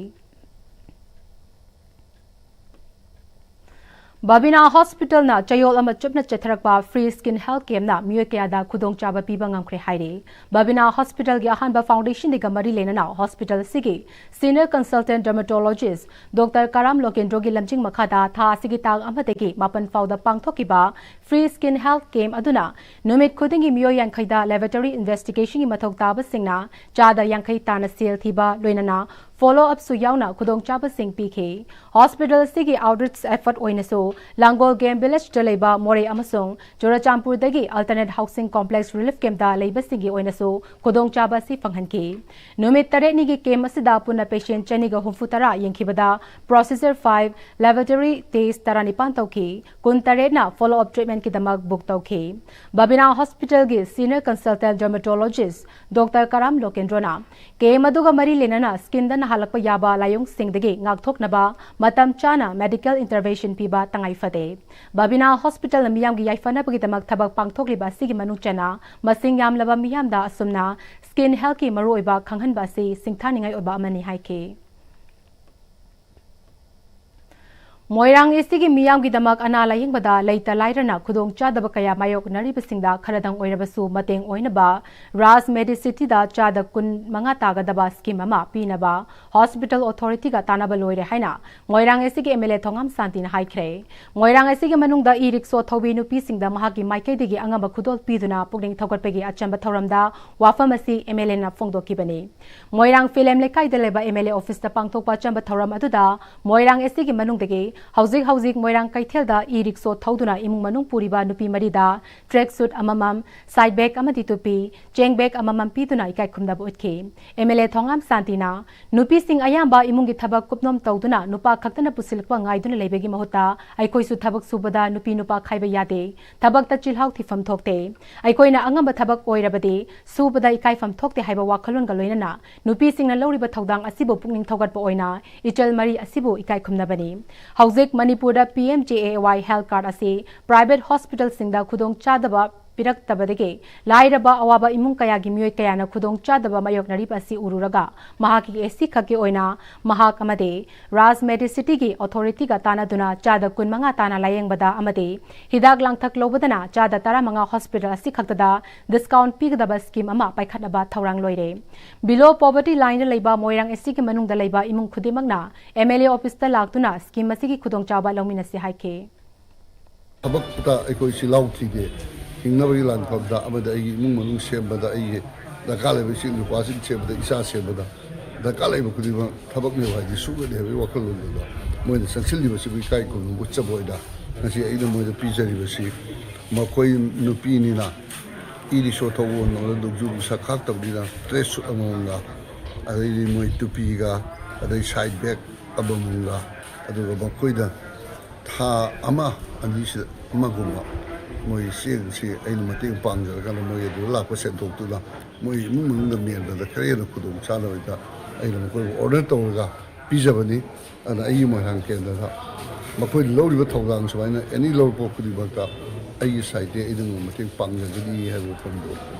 ꯕꯕꯤꯅꯥ Hospital ꯅ ꯆꯌꯣꯜ ꯑꯃ ꯆꯨꯞꯅ ꯆꯠꯊꯔꯛꯄ free skin health camp ꯅ ꯃꯤꯑꯣꯏ ꯀꯌꯥꯗ ꯈꯨꯗꯣꯡꯆꯥꯕ ꯄꯤꯕ ꯉꯝꯈ꯭ꯔꯦ ꯍꯥꯏꯔꯤ꯫ ꯕꯕꯤꯅꯥ Hospital ꯒꯤ ꯑꯍꯥꯟꯕ foundation day ꯒ ꯃꯔꯤ ꯂꯩꯅꯅ hospital ꯑꯁꯤꯒꯤ Senior Consultant Dermatologist Doctor ꯀꯔꯥꯝ ꯂꯣꯀꯦꯟꯗ꯭ꯔꯣꯒꯤ ꯂꯝꯖꯤꯡ ꯃꯈꯥꯗ ꯊꯥ ꯑꯁꯤꯒꯤ ꯇꯥꯡ ꯑꯃꯗꯒꯤ ꯃꯥꯄꯟ ꯐꯥꯎꯗ ꯄꯥꯡꯊꯣꯛꯈꯤꯕ Free Skin Health Camp ꯑꯗꯨꯅ ꯅꯨꯃꯤꯠ ꯈꯨꯗꯤꯡꯒꯤ ꯃꯤꯑꯣꯏ ꯌꯥꯡꯈꯩꯗ laboratory investigationꯒꯤ ꯃꯊꯧ ꯇꯥꯕꯁꯤꯡꯅ ꯆꯥꯗ ꯌꯥꯡꯈꯩ ꯇꯥꯅ ꯁꯦꯜ ꯊꯤꯕ, ꯂꯣꯏꯅꯅ follow upꯁꯨ ꯌꯥꯎꯅ ꯈꯨꯗꯣꯡꯆꯥꯕꯁꯤꯡ ꯄꯤꯈꯤ꯫ Hospital ꯑꯁꯤꯒꯤ outreach effort ꯑꯣꯏꯅꯁꯨ ꯂꯥꯡꯒꯣꯜ Game Villageꯇ ꯂꯩꯕ ꯃꯣꯔꯦ ꯑꯃꯁꯨꯡ ꯆꯨꯔꯆꯥꯟꯄꯨꯔꯗꯒꯤ Alternate Housing Complex Relief Campꯇ ꯂꯩꯕꯁꯤꯡꯒꯤ ꯑꯣꯏꯅꯁꯨ ꯈꯨꯗꯣꯡꯆꯥꯕ ꯑꯁꯤ ꯐꯪꯍꯟꯈꯤ꯫ ꯅꯨꯃꯤꯠ ꯇꯔꯦꯠꯅꯤꯒꯤ camp ꯑꯁꯤꯗ ꯄꯨꯟꯅ patient ꯆꯅꯤꯒ ꯍꯨꯝꯐꯨ ꯇꯔꯥ ꯌꯦꯡꯈꯤꯕꯗ procedure five, laboratory test ꯇꯔꯥꯅꯤꯄꯥꯟ ꯇꯧꯈꯤ꯫ ꯀꯨꯟꯇꯔꯦꯠꯅ follow up treatmentꯀꯤꯗꯃꯛ book ꯇꯧꯈꯤ꯫ Babina Hospitalꯒꯤ Senior Consultant Dermatologist Doctor ꯀꯔꯥꯝ ꯂꯣꯀꯦꯟꯗ꯭ꯔꯣꯅ camp ꯑꯗꯨꯒ ꯃꯔꯤ ꯂꯩꯅꯅ skinꯗ ꯅꯥꯍꯜꯂꯛꯄ ꯌꯥꯕ ꯂꯥꯏꯑꯣꯡꯁꯤꯡꯗꯒꯤ ꯉꯥꯛꯊꯣꯛꯅꯕ ꯃꯇꯝ ꯆꯥꯅ medical intervention ꯄꯤꯕ ꯇꯉꯥꯏ ꯐꯗꯦ꯫ Babina Hospitalꯅ ꯃꯤꯌꯥꯝꯒꯤ ꯌꯥꯏꯐꯅꯕꯒꯤꯗꯃꯛ ꯊꯕꯛ ꯄꯥꯡꯊꯣꯛꯂꯤꯕ ꯑꯁꯤꯒꯤ ꯃꯅꯨꯡ ꯆꯟꯅ ꯃꯁꯤꯡ ꯌꯥꯝꯂꯕ ꯃꯤꯌꯥꯝꯗ ꯑꯁꯨꯝꯅ skin healthꯀꯤ ꯃꯔꯨꯑꯣꯏꯕ ꯈꯪꯍꯟꯕ ꯑꯁꯤ ꯁꯤꯡꯊꯥꯅꯤꯡꯉꯥꯏ ꯑꯣꯏꯕ ꯑꯃꯅꯤ ꯍꯥꯏꯈꯤ꯫ ꯃꯣꯏꯔꯥꯡ ꯑꯦꯁ ꯇꯤꯒꯤ ꯃꯤꯌꯥꯝꯒꯤꯗꯃꯛ ꯑꯅꯥ ꯂꯥꯌꯦꯡꯕꯗ ꯂꯩꯇ ꯂꯥꯏꯔꯅ ꯈꯨꯗꯣꯡꯆꯥꯗꯕ ꯀꯌꯥ ꯃꯥꯌꯣꯛꯅꯔꯤꯕꯁꯤꯡꯗ ꯈꯔꯗꯪ ꯑꯣꯏꯔꯕꯁꯨ ꯃꯇꯦꯡ ꯑꯣꯏꯅꯕ ꯔꯥꯖ ꯃꯦꯗꯤꯁꯤꯇꯤꯗ ꯆꯥꯗ ꯀꯨꯟ ꯃꯉꯥ ꯇꯥꯒꯗꯕ scheme ꯑꯃ ꯄꯤꯅꯕ hospital authorityꯒ ꯇꯥꯟꯅꯕ ꯂꯣꯏꯔꯦ ꯍꯥꯏꯅ ꯃꯣꯏꯔꯥꯡ ꯑꯦꯁ ꯇꯤꯒꯤ ꯑꯦꯝ ꯑꯦꯜ ꯑꯦ ꯊꯣꯉꯥꯝ ꯁꯥꯟꯇꯤꯅ ꯍꯥꯏꯈ꯭ꯔꯦ꯫ ꯃꯣꯏꯔꯥꯡ ꯑꯦꯁ ꯇꯤꯒꯤ ꯃꯅꯨꯡꯗ e-rickshaw ꯊꯧꯕꯤ ꯅꯨꯄꯤꯁꯤꯡꯗ ꯃꯍꯥꯛꯀꯤ ꯃꯥꯏꯀꯩꯗꯒꯤ ꯑꯉꯝꯕ ꯈꯨꯗꯣꯜ ꯄꯤꯗꯨꯅ ꯄꯨꯛꯅꯤꯡ ꯊꯧꯒꯠꯄꯒꯤ ꯑꯆꯝꯕ ꯊꯧꯔꯝꯗ ꯋꯥꯐꯝ ꯑꯁꯤ ꯑꯦꯝ ꯑꯦꯜ ꯑꯦꯅ ꯐꯣꯡꯗꯣꯛꯈꯤꯕꯅꯤ꯫ ꯃꯣꯏꯔꯥꯡ ꯐꯤꯂꯦꯝ ꯂꯩꯀꯥꯏꯗ ꯂꯩꯕ ꯑꯦꯝ ꯑꯦꯜ ꯑꯦ officeꯇ ꯄꯥꯡꯊꯣꯛꯄ ꯑꯆꯝꯕ ꯊꯧꯔꯝ ꯑꯗꯨꯗ ꯃꯣꯏꯔꯥꯡ ꯑꯦꯁ ꯇꯤꯒꯤ ꯃꯅꯨꯡꯗꯒꯤ ꯍꯧꯖꯤꯛ ꯍꯧꯖꯤꯛ ꯃꯣꯏꯔꯥꯡ ꯀꯩꯊꯦꯜꯗ e-rickshaw ꯊꯧꯗꯨꯅ ꯏꯃꯨꯡ ꯃꯅꯨꯡ ꯄꯨꯔꯤꯕ ꯅꯨꯄꯤ ꯃꯔꯤꯗ track suit ꯑꯃꯃꯝ, side bag ꯑꯃꯗꯤ ꯇꯨꯄꯤ, ꯆꯦꯡ bag ꯑꯃꯃꯝ ꯄꯤꯗꯨꯅ ꯏꯀꯥꯏ ꯈꯨꯝꯅꯕ ꯎꯠꯈꯤ꯫ ꯑꯦꯝ ꯑꯦꯜ ꯑꯦ ꯊꯣꯉꯥꯝ ꯁꯥꯟꯇꯤꯅ ꯅꯨꯄꯤꯁꯤꯡ ꯑꯌꯥꯝꯕ ꯏꯃꯨꯡꯒꯤ ꯊꯕꯛ ꯀꯨꯞꯅꯣꯝ ꯇꯧꯗꯨꯅ ꯅꯨꯄꯥ ꯈꯛꯇꯅ ꯄꯨꯁꯤꯜꯂꯛꯄ ꯉꯥꯏꯗꯨꯅ ꯂꯩꯕꯒꯤ ꯃꯍꯨꯠꯇ ꯑꯩꯈꯣꯏꯁꯨ ꯊꯕꯛ ꯁꯨꯕꯗ ꯅꯨꯄꯤ ꯅꯨꯄꯥ ꯈꯥꯏꯕ ꯌꯥꯗꯦ꯫ ꯊꯕꯛꯇ ꯆꯤꯜꯍꯥꯎ ꯊꯤꯐꯝ ꯊꯣꯛꯇꯦ꯫ ꯑꯩꯈꯣꯏꯅ ꯑꯉꯝꯕ ꯊꯕꯛ ꯑꯣꯏꯔꯕꯗꯤ ꯁꯨꯕꯗ ꯏꯀꯥꯏꯐꯝ ꯊꯣꯛꯇꯦ ꯍꯥꯏꯕ ꯋꯥꯈꯜꯂꯣꯟꯒ ꯂꯣꯏꯅꯅ ꯅꯨꯄꯤꯁꯤꯡꯅ ꯂꯧꯔꯤꯕ ꯊꯧꯗꯥꯡ ꯑꯁꯤꯕꯨ ꯄꯨꯛꯅꯤꯡ ꯊꯧꯒꯠꯄ ꯑꯣꯏꯅ ꯏꯆꯜ ꯃꯔꯤ ꯑꯁꯤꯕꯨ ꯏꯀꯥꯏ ꯈꯨꯝꯅꯕꯅꯤ꯫ ꯍꯧꯖꯤꯛ ꯃꯅꯤꯄꯨꯔꯗ P M J A Y health card ꯑꯁꯤ private hospitalꯁꯤꯡꯗ ꯈꯨꯗꯣꯡꯆꯥꯗꯕ ꯄꯤꯔꯛꯇꯕꯗꯒꯤ ꯂꯥꯏꯔꯕ ꯑꯋꯥꯕ ꯏꯃꯨꯡ ꯀꯌꯥꯒꯤ ꯃꯤꯑꯣꯏ ꯀꯌꯥꯅ ꯈꯨꯗꯣꯡꯆꯥꯗꯕ ꯃꯥꯌꯣꯛꯅꯔꯤꯕ ꯑꯁꯤ ꯎꯔꯨꯔꯒ ꯃꯍꯥꯛꯀꯤ ꯑꯦꯁ ꯇꯤ ꯈꯛꯀꯤ ꯑꯣꯏꯅ ꯃꯍꯥꯛ ꯑꯃꯗꯤ ꯔꯥꯖ ꯃꯦꯗꯤꯁꯤꯇꯤꯒꯤ authorityꯒ ꯇꯥꯟꯅꯗꯨꯅ ꯆꯥꯗ ꯀꯨꯟ ꯃꯉꯥ ꯇꯥꯅ ꯂꯥꯌꯦꯡꯕꯗ ꯑꯃꯗꯤ ꯍꯤꯗꯥꯛ ꯂꯥꯡꯊꯛ ꯂꯧꯕꯗꯅ ꯆꯥꯗ ꯇꯔꯥ ꯃꯉꯥ hospital ꯑꯁꯤ ꯈꯛꯇꯗ discount ꯄꯤꯒꯗꯕ scheme ꯑꯃ ꯄꯥꯏꯈꯠꯅꯕ ꯊꯧꯔꯥꯡ ꯂꯣꯏꯔꯦ꯫ Below poverty lineꯗ ꯂꯩꯕ ꯃꯣꯏꯔꯥꯡ ꯑꯦꯁ ꯇꯤꯒꯤ ꯃꯅꯨꯡꯗ ꯂꯩꯕ ꯏꯃꯨꯡ ꯈꯨꯗꯤꯡꯃꯛꯅ ꯑꯦꯝ ꯑꯦꯜ ꯑꯦ officeꯇ ꯂꯥꯛꯇꯨꯅ scheme ꯑꯁꯤꯒꯤ ꯈꯨꯗꯣꯡꯆꯥꯕ ꯂꯧꯃꯤꯟꯅꯁꯤ ꯍꯥꯏꯈꯤ꯫ ꯊꯕꯛꯇ ꯑꯩꯈꯣꯏ ꯆꯤꯜꯍꯥꯎ ꯊꯤꯗꯦ꯫ ꯍꯤꯡꯅꯕꯒꯤ ꯂꯥꯟꯐꯝꯗ ꯑꯃꯗꯤ ꯑꯩꯒꯤ ꯏꯃꯨꯡ ꯃꯅꯨꯡ ꯁꯦꯝꯕꯗ, ꯑꯩꯒꯤ ꯗꯔꯀꯥꯔ ꯂꯩꯕ ꯏꯆꯤꯟ ꯅꯨꯄꯥꯁꯤꯡ ꯁꯦꯝꯕꯗ, ꯏꯆꯥ ꯁꯦꯝꯕꯗ ꯗꯔꯀꯥꯔ ꯂꯩꯕ ꯈꯨꯗꯤꯡꯃꯛ ꯊꯕꯛ ꯅꯦꯍꯨ ꯍꯥꯏꯗꯤ ꯁꯨꯒꯅꯤ ꯍꯥꯏꯕꯒꯤ ꯋꯥꯈꯜꯂꯣꯟꯗꯨꯗ ꯃꯣꯏꯅ ꯆꯪꯁꯤꯜꯂꯤꯕꯁꯤꯕꯨ ꯏꯀꯥꯏ ꯈꯨꯝꯅꯕ ꯎꯠꯆꯕ ꯑꯣꯏꯅ ꯉꯁꯤ ꯑꯩꯅ ꯃꯣꯏꯗ ꯄꯤꯖꯔꯤꯕꯁꯤ, ꯃꯈꯣꯏ ꯅꯨꯄꯤꯅꯤꯅ ꯏ ꯔꯤꯛꯁꯣ ꯊꯧꯕ ꯑꯣꯏꯅ ꯅꯣꯡꯖꯨ ꯅꯨꯡꯁꯥ ꯈꯥꯛꯇꯕꯅꯤꯅ track suit ꯑꯃꯃꯝꯒ, ꯑꯗꯩꯗꯤ ꯃꯣꯏ ꯇꯨꯄꯤꯒ, ꯑꯗꯩ side bag ꯑꯃꯃꯝꯒ, ꯑꯗꯨꯒ ꯃꯈꯣꯏꯗ ꯊꯥ ꯑꯃ ꯑꯅꯤꯁꯤꯗ ꯑꯃꯒꯨꯝꯕ ꯃꯣꯏ ꯆꯦꯡꯁꯤ ꯑꯩꯅ ꯃꯇꯦꯡ ꯄꯥꯡꯖꯔꯀꯥꯟꯗ ꯃꯣꯏ ꯑꯗꯨꯗ ꯂꯥꯛꯄ ꯁꯦꯟꯊꯣꯛꯇꯨꯅ ꯃꯣꯏ ꯏꯃꯨꯡ ꯃꯅꯨꯡꯗ ꯃꯦꯟꯕꯗ ꯈꯔ ꯍꯦꯟꯅ ꯈꯨꯗꯣꯡ ꯆꯥꯅꯕꯗ ꯑꯩꯅ ꯃꯈꯣꯏꯕꯨ order ꯇꯧꯔꯒ ꯄꯤꯖꯕꯅꯤ꯫ ꯑꯗꯨꯅ ꯑꯩꯒꯤ ꯃꯣꯏꯔꯥꯡ ꯀꯦꯟꯗ꯭ꯔꯗ ꯃꯈꯣꯏꯅ ꯂꯧꯔꯤꯕ ꯊꯧꯗꯥꯡ ꯁꯨꯃꯥꯏꯅ any ꯂꯧꯔꯛꯄ ꯈꯨꯗꯤꯡꯃꯛꯇ ꯑꯩꯒꯤ side ꯇꯒꯤ ꯑꯩꯅ ꯃꯇꯦꯡ ꯄꯥꯡꯖꯒꯅꯤ ꯍꯥꯏꯕ ꯋꯥꯐꯝꯗꯨ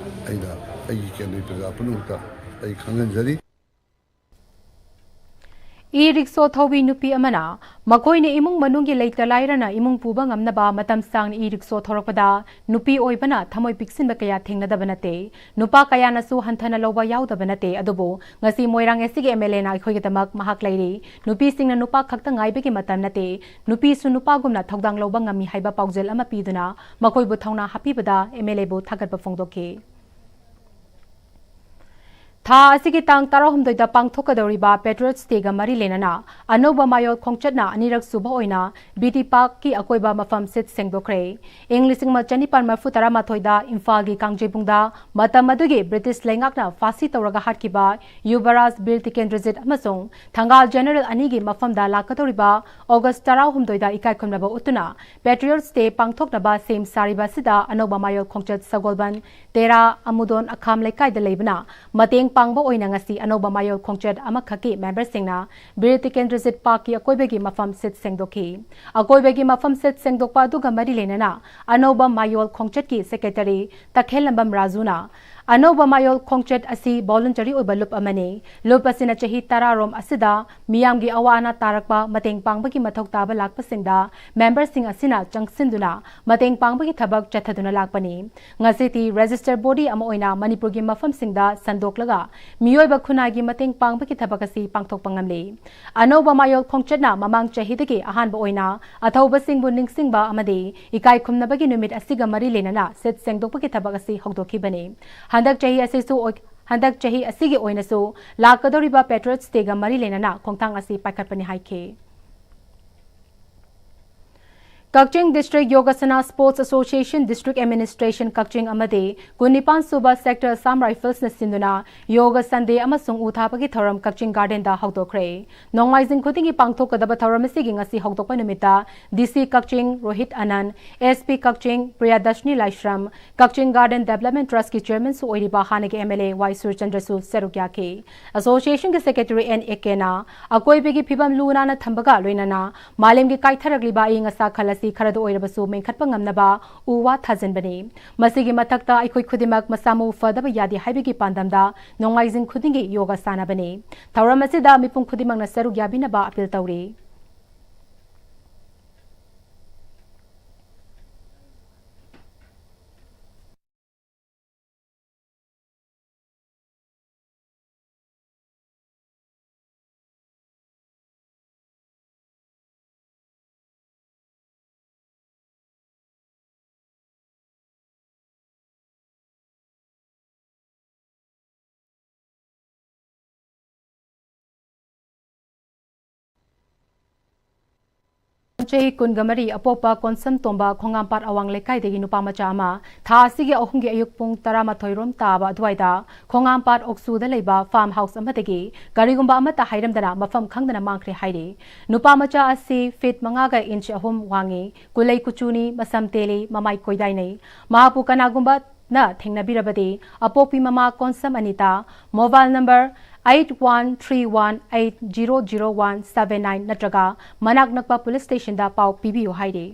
ꯑꯩꯅ ꯑꯩꯒꯤ ꯀꯦꯟꯗ꯭ꯔꯒꯤ ꯄ꯭ꯔꯖꯥ ꯄꯨꯝꯅꯃꯛꯇ ꯑꯩ ꯈꯪꯍꯟꯖꯔꯤ꯫ ꯏ ꯔꯤꯛꯁꯣ ꯊꯧꯕꯤ ꯅꯨꯄꯤ ꯑꯃꯅ ꯃꯈꯣꯏꯅ ꯏꯃꯨꯡ ꯃꯅꯨꯡꯒꯤ ꯂꯩꯇ ꯂꯥꯏꯔꯅ ꯏꯃꯨꯡ ꯄꯨꯕ ꯉꯝꯅꯕ ꯃꯇꯝ ꯁꯥꯡꯅ ꯏ ꯔꯤꯛꯁꯣ ꯊꯧꯔꯛꯄꯗ ꯅꯨꯄꯤ ꯑꯣꯏꯕꯅ ꯊꯃꯣꯏ ꯄꯤꯛꯁꯤꯟꯕ ꯀꯌꯥ ꯊꯦꯡꯅꯗꯕ ꯅꯠꯇꯦ꯫ ꯅꯨꯄꯥ ꯀꯌꯥꯅꯁꯨ ꯍꯟꯊꯅ ꯂꯧꯕ ꯌꯥꯎꯗꯕ ꯅꯠꯇꯦ꯫ ꯑꯗꯨꯕꯨ ꯉꯁꯤ ꯃꯣꯏꯔꯥꯡ ꯑꯦꯁ ꯁꯤꯒꯤ ꯑꯦꯝ ꯑꯦꯜ ꯑꯦꯅ ꯑꯩꯈꯣꯏꯒꯤꯗꯃꯛ ꯃꯍꯥꯛ ꯂꯩꯔꯤ꯫ ꯅꯨꯄꯤꯁꯤꯡꯅ ꯅꯨꯄꯥ ꯈꯛꯇ ꯉꯥꯏꯕꯒꯤ ꯃꯇꯝ ꯅꯠꯇꯦ, ꯅꯨꯄꯤꯁꯨ ꯅꯨꯄꯥꯒꯨꯝꯅ ꯊꯧꯗꯥꯡ ꯂꯧꯕ ꯉꯝꯃꯤ ꯍꯥꯏꯕ ꯄꯥꯎꯖꯦꯜ ꯑꯃ ꯄꯤꯗꯨꯅ ꯃꯈꯣꯏꯕꯨ ꯊꯧꯅꯥ ꯍꯥꯞꯄꯤꯕꯗ ꯑꯦꯝ ꯑꯦꯜ ꯑꯦꯕꯨ ꯊꯥꯒꯠꯄ ꯐꯣꯡꯗꯣꯛꯈꯤ꯫ ꯊꯥ ꯑꯁꯤꯒꯤ ꯇꯥꯡ ꯇꯔꯥꯍꯨꯝꯗꯣꯏꯗ ꯄꯥꯡꯊꯣꯛꯀꯗꯧꯔꯤꯕ Patriots Day ꯒ ꯃꯔꯤ ꯂꯩꯅꯅ ꯑꯅꯧꯕ ꯃꯌꯣꯜ ꯈꯣꯡꯆꯠꯅ ꯑꯅꯤꯔꯛ ꯁꯨꯕ ꯑꯣꯏꯅ ꯕꯤ ꯇꯤ ꯄꯥꯔꯛꯀꯤ ꯑꯀꯣꯏꯕ ꯃꯐꯝ ꯁꯤꯠ ꯁꯦꯡꯗꯣꯛꯈ꯭ꯔꯦ꯫ ꯏꯪ ꯂꯤꯁꯤꯡ ꯑꯃ ꯆꯅꯤꯄꯥꯟ ꯃꯔꯤꯐꯨ ꯇꯔꯥ ꯃꯥꯊꯣꯏꯗ ꯏꯝꯐꯥꯜꯒꯤ ꯀꯥꯡꯖꯩꯕꯨꯡꯗ ꯃꯇꯝ ꯑꯗꯨꯒꯤ ꯕ꯭ꯔꯤꯇꯤꯁ ꯂꯩꯉꯥꯛꯅ ꯐꯥꯁꯤ ꯇꯧꯔꯒ ꯍꯥꯠꯈꯤꯕ ꯌꯨꯕꯔꯥꯖ ꯕꯤꯔ ꯇꯤꯀꯦꯟꯗ꯭ꯔꯖꯤꯠ ꯑꯃꯁꯨꯡ ꯊꯪꯒꯥꯜ ꯖꯦꯅꯔꯦꯜ ꯑꯅꯤꯒꯤ ꯃꯐꯝꯗ ꯂꯥꯛꯀꯗꯧꯔꯤꯕ ꯑꯣꯒꯁ ꯇꯔꯥꯍꯨꯝꯗꯣꯏꯗ ꯏꯀꯥꯏ ꯈꯨꯝꯅꯕ ꯎꯠꯇꯨꯅ Patriots Day ꯄꯥꯡꯊꯣꯛꯅꯕ ꯁꯦꯝ ꯁꯥꯔꯤꯕ ꯑꯁꯤꯗ ꯑꯅꯧꯕ ꯃꯌꯣꯜ ꯈꯣꯡꯆꯠ ꯁꯒꯣꯜꯕꯟ ꯇꯦꯔꯥ ꯑꯃꯨꯗꯣꯟ ꯑꯈꯥꯝ ꯂꯩꯀꯥꯏꯗ ꯂꯩꯕꯅ ꯃꯇꯦꯡ ꯄꯥꯡꯕ ꯑꯣꯏꯅ ꯉꯁꯤ ꯑꯅꯧꯕ ꯃꯌꯣꯜ ꯈꯣꯡꯆꯠ ꯑꯃꯈꯛꯀꯤ ꯃꯦꯝꯕꯔꯁꯤꯡꯅ ꯕꯤꯔ ꯇꯤꯀꯦꯟꯗ꯭ꯔꯖꯤꯠ ꯄꯥꯔꯛꯀꯤ ꯑꯀꯣꯏꯕꯒꯤ ꯃꯐꯝ ꯁꯤꯠ ꯁꯦꯡꯗꯣꯛꯈꯤ꯫ ꯑꯀꯣꯏꯕꯒꯤ ꯃꯐꯝ ꯁꯤꯠ ꯁꯦꯡꯗꯣꯛꯄ ꯑꯗꯨꯒ ꯃꯔꯤ ꯂꯩꯅꯅ ꯑꯅꯧꯕ ꯃꯌꯣꯜ ꯈꯣꯡꯆꯠꯀꯤ ꯁꯦꯀ꯭ꯔꯦꯇꯔꯤ ꯇꯈꯦꯜꯂꯝꯕꯝ ꯔꯥꯖꯨꯅ ꯑꯅꯧꯕ ꯃꯌꯣꯜ ꯈꯣꯡꯆꯠ ꯑꯁꯤ voluntary ꯑꯣꯏꯕ ꯂꯨꯞ ꯑꯃꯅꯤ꯫ ꯂꯨꯞ ꯑꯁꯤꯅ ꯆꯍꯤ ꯇꯔꯥ ꯔꯣꯝ ꯑꯁꯤꯗ ꯃꯤꯌꯥꯝꯒꯤ ꯑꯋꯥ ꯑꯅꯥ ꯇꯥꯔꯛꯄ, ꯃꯇꯦꯡ ꯄꯥꯡꯕꯒꯤ ꯃꯊꯧ ꯇꯥꯕ ꯂꯥꯛꯄꯁꯤꯡꯗ memberꯁꯤꯡ ꯑꯁꯤꯅ ꯆꯪꯁꯤꯟꯗꯨꯅ ꯃꯇꯦꯡ ꯄꯥꯡꯕꯒꯤ ꯊꯕꯛ ꯆꯠꯊꯗꯨꯅ ꯂꯥꯛꯄꯅꯤ꯫ ꯉꯁꯤꯗꯤ registered body ꯑꯃ ꯑꯣꯏꯅ ꯃꯅꯤꯄꯨꯔꯒꯤ ꯃꯐꯝꯁꯤꯡꯗ ꯁꯟꯗꯣꯛꯂꯒ ꯃꯤꯑꯣꯏꯕ ꯈꯨꯟꯅꯥꯏꯒꯤ ꯃꯇꯦꯡ ꯄꯥꯡꯕꯒꯤ ꯊꯕꯛ ꯑꯁꯤ ꯄꯥꯡꯊꯣꯛꯄ ꯉꯝꯂꯤ꯫ ꯑꯅꯧꯕ ꯃꯌꯣꯜ ꯈꯣꯡꯆꯠꯅ ꯃꯃꯥꯡ ꯆꯍꯤꯗꯒꯤ ꯑꯍꯥꯟꯕ ꯑꯣꯏꯅ ꯑꯊꯧꯕꯁꯤꯡꯕꯨ ꯅꯤꯡꯁꯤꯡꯕ ꯑꯃꯗꯤ ꯏꯀꯥꯏ ꯈꯨꯝꯅꯕꯒꯤ ꯅꯨꯃꯤꯠ ꯑꯁꯤꯒ ꯃꯔꯤ ꯂꯩꯅꯅ ꯁꯤꯠ ꯁꯦꯡꯗꯣꯛꯄꯒꯤ ꯊꯕꯛ ꯑꯁꯤ ꯍꯧꯗꯣꯛꯈꯤꯕꯅꯤ꯫ ꯍꯟꯗꯛ ꯆꯍꯤ ꯑꯁꯤꯁꯨ ꯑꯣꯏ-, ꯍꯟꯗꯛ ꯆꯍꯤ ꯑꯁꯤꯒꯤ ꯑꯣꯏꯅꯁꯨ ꯂꯥꯛꯀꯗꯧꯔꯤꯕ Patriots Dayꯒ ꯃꯔꯤ ꯂꯩꯅꯅ ꯈꯣꯡꯊꯥꯡ ꯑꯁꯤ ꯄꯥꯏꯈꯠꯄꯅꯤ ꯍꯥꯏꯈꯤ꯫ ꯀꯛꯆꯤꯡ District Yogasana Sports Association, District Administration ꯀꯛꯆꯤꯡ ꯑꯃꯗꯤ ꯀꯨꯟꯅꯤꯄꯥꯟ ꯁꯨꯕ Sector Assam Riflesꯅ ꯁꯤꯟꯗꯨꯅ Yoga Sunday ꯑꯃꯁꯨꯡ ꯎ ꯊꯥꯕꯒꯤ ꯊꯧꯔꯝ ꯀꯛꯆꯤꯡ Gardenꯗ ꯍꯧꯗꯣꯛꯈ꯭ꯔꯦ꯫ ꯅꯣꯡꯃꯥꯏꯖꯤꯡ ꯈꯨꯗꯤꯡꯒꯤ ꯄꯥꯡꯊꯣꯛꯀꯗꯕ ꯊꯧꯔꯝ ꯑꯁꯤꯒꯤ ꯉꯁꯤ ꯍꯧꯗꯣꯛꯄ ꯅꯨꯃꯤꯠꯇ DC ꯀꯛꯆꯤꯡ ꯔꯣꯍꯤꯠ ꯑꯅꯟ, SP ꯀꯛꯆꯤꯡ ꯄ꯭ꯔꯤꯌꯥꯗꯔꯁꯅꯤ ꯂꯥꯏꯁ꯭ꯔꯝ, ꯀꯛꯆꯤꯡ Garden Development Trustꯀꯤ Chairmanꯁꯨ ꯑꯣꯏꯔꯤꯕ ꯍꯥꯟꯅꯒꯤ MLA ꯋꯥꯏ ꯁꯨꯔꯆꯟꯗ꯭ꯔꯁꯨ ꯁꯔꯨꯛ ꯌꯥꯈꯤ꯫ Associationꯒꯤ Secretary N A Kꯅ ꯑꯀꯣꯏꯕꯒꯤ ꯐꯤꯕꯝ ꯂꯨ ꯅꯥꯟꯅ ꯊꯝꯕꯒ ꯂꯣꯏꯅꯅ ꯃꯥꯂꯦꯝꯒꯤ ꯀꯥꯏꯊꯔꯛꯂꯤꯕ ꯑꯏꯪ ꯑꯁꯥ ꯈꯜ ꯑꯁꯤ ꯈꯔꯗ ꯑꯣꯏꯔꯕꯁꯨ ꯃꯦꯟꯈꯠꯄ ꯉꯝꯅꯕ ꯎ ꯋꯥ ꯊꯥꯖꯤꯟꯕꯅꯤ꯫ ꯃꯁꯤꯒꯤ ꯃꯊꯛꯇ ꯑꯩꯈꯣꯏ ꯈꯨꯗꯤꯡꯃꯛ ꯃꯁꯥ ꯃꯎ ꯐꯗꯕ ꯌꯥꯗꯦ ꯍꯥꯏꯕꯒꯤ ꯄꯥꯟꯗꯝꯗ ꯅꯣꯡꯃꯥꯏꯖꯤꯡ ꯈꯨꯗꯤꯡꯒꯤ ꯌꯣꯒꯥ ꯁꯥꯟꯅꯕꯅꯤ꯫ ꯊꯧꯔꯝ ꯑꯁꯤꯗ ꯃꯤꯄꯨꯝ ꯈꯨꯗꯤꯡꯃꯛꯅ ꯁꯔꯨꯛ ꯌꯥꯕꯤꯅꯕ appeal ꯇꯧꯔꯤ꯫ ꯆꯍꯤ ꯀꯨꯟꯒ ꯃꯔꯤ ꯑꯄꯣꯛꯄ ꯀꯣꯟꯁꯝ ꯇꯣꯝꯕ ꯈꯣꯡꯉꯥꯝꯄꯥꯠ ꯑꯋꯥꯡ ꯂꯩꯀꯥꯏꯗꯒꯤ ꯅꯨꯄꯥ ꯃꯆꯥ ꯑꯃ ꯊꯥ ꯑꯁꯤꯒꯤ ꯑꯍꯨꯝꯒꯤ ꯑꯌꯨꯛ ꯄꯨꯡ ꯇꯔꯥꯃꯥꯊꯣꯏ ꯔꯣꯝ ꯇꯥꯕ ꯑꯗꯨꯋꯥꯏꯗ ꯈꯣꯡꯉꯥꯝꯄꯥꯠ ꯑꯣꯛꯁꯨꯗ ꯂꯩꯕ farm house ꯑꯃꯗꯒꯤ ꯀꯔꯤꯒꯨꯝꯕ ꯑꯃꯠꯇ ꯍꯥꯏꯔꯝꯗꯅ ꯃꯐꯝ ꯈꯪꯗꯅ ꯃꯥꯡꯈ꯭ꯔꯦ ꯍꯥꯏꯔꯤ꯫ ꯅꯨꯄꯥ ꯃꯆꯥ ꯑꯁꯤ feet ꯃꯉꯥꯒ inch ꯑꯍꯨꯝ ꯋꯥꯡꯉꯤ, ꯀꯨꯂꯩ ꯀꯨꯆꯨꯅꯤ, ꯃꯁꯝ ꯇꯦꯜꯂꯤ, ꯃꯃꯥꯏ ꯀꯣꯏꯗꯥꯏꯅꯩ꯫ ꯃꯍꯥꯛꯄꯨ ꯀꯅꯥꯒꯨꯝꯕꯅ ꯊꯦꯡꯅꯕꯤꯔꯕꯗꯤ ꯑꯄꯣꯛꯄꯤ ꯃꯃꯥ Konsam Anita, mobile number eight one three one eight zero zero one seven nine ꯅꯠꯇ꯭ꯔꯒ ꯃꯅꯥꯛ ꯅꯛꯄ police stationꯗ ꯄꯥꯎ ꯄꯤꯕꯤꯌꯨ ꯍꯥꯏꯔꯤ꯫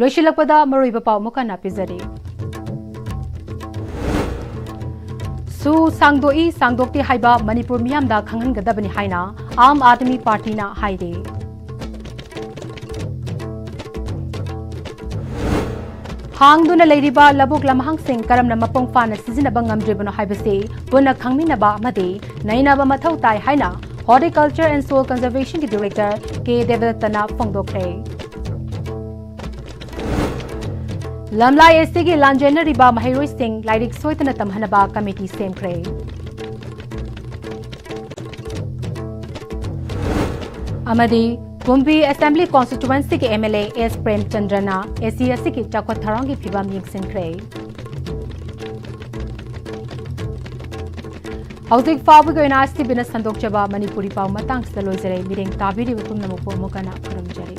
ꯂꯣꯏꯁꯤꯜꯂꯛꯄꯗ ꯃꯔꯨꯑꯣꯏꯕ ꯄꯥꯎ ꯑꯃꯨꯛ ꯍꯟꯅ ꯄꯤꯖꯔꯤ꯫ ꯁꯨ ꯁꯥꯡꯗꯣꯛꯏ, ꯁꯥꯡꯗꯣꯛꯇꯦ ꯍꯥꯏꯕ ꯃꯅꯤꯄꯨꯔ ꯃꯤꯌꯥꯝꯗ ꯈꯪꯍꯟꯒꯗꯕꯅꯤ ꯍꯥꯏꯅ ꯑꯥꯝ ꯑꯥꯗꯃꯤ ꯄꯥꯔꯇꯤꯅ ꯍꯥꯏꯔꯤ꯫ ꯍꯥꯡꯗꯨꯅ ꯂꯩꯔꯤꯕ ꯂꯧꯕꯨꯛ ꯂꯝꯍꯥꯡꯁꯤꯡ ꯀꯔꯝꯅ ꯃꯄꯨꯡ ꯐꯥꯅ ꯁꯤꯖꯤꯟꯅꯕ ꯉꯝꯗ꯭ꯔꯤꯕꯅꯣ ꯍꯥꯏꯕꯁꯤ ꯄꯨꯟꯅ ꯈꯪꯃꯤꯟꯅꯕ ꯑꯃꯗꯤ ꯅꯩꯅꯕ ꯃꯊꯧ ꯇꯥꯏ ꯍꯥꯏꯅ Horticulture and Soil Conservationꯒꯤ Director ꯀꯦ ꯗꯦꯕꯗꯠꯇꯅ ꯐꯣꯡꯗꯣꯛꯈ꯭ꯔꯦ꯫ ꯂꯝꯂꯥꯏ ꯑꯦꯁ ꯇꯤꯒꯤ ꯂꯥꯟꯖꯦꯟꯅꯔꯤꯕ ꯃꯍꯩꯔꯣꯏꯁꯤꯡ ꯂꯥꯏꯔꯤꯛ ꯁꯣꯏꯗꯅ ꯇꯝꯍꯟꯅꯕ ꯀꯃꯤꯇꯤ ꯁꯦꯝꯈ꯭ꯔꯦ꯫ ꯑꯃꯗꯤ ꯀꯨꯝꯕꯤ Assembly Constituencyꯒꯤ MLA ꯑꯦꯁ ꯄ꯭ꯔꯦꯝꯆꯟꯗ꯭ꯔꯅ ꯑꯦꯁꯤ ꯑꯁꯤꯒꯤ ꯆꯥꯎꯈꯠ ꯊꯧꯔꯥꯡꯒꯤ ꯐꯤꯚꯝ ꯌꯦꯡꯁꯤꯟꯈ꯭ꯔꯦ꯫ ꯍꯧꯖꯤꯛ ꯐꯥꯎꯕꯒꯤ ꯑꯣꯏꯅ ꯑꯥꯏ ꯑꯦꯁ ꯇꯤ ꯚꯤꯅ ꯁꯟꯗꯣꯛꯆꯕ ꯃꯅꯤꯄꯨꯔꯤ ꯄꯥꯎ ꯃꯇꯥꯡꯁꯤꯗ ꯂꯣꯏꯖꯔꯦ꯫ ꯃꯤꯠꯌꯦꯡ ꯇꯥꯕꯤꯔꯤꯕ ꯄꯨꯝꯅꯃꯛꯄꯨ ꯑꯃꯨꯛ ꯍꯟꯅ ꯈꯨꯔꯨꯝꯖꯔꯤ꯫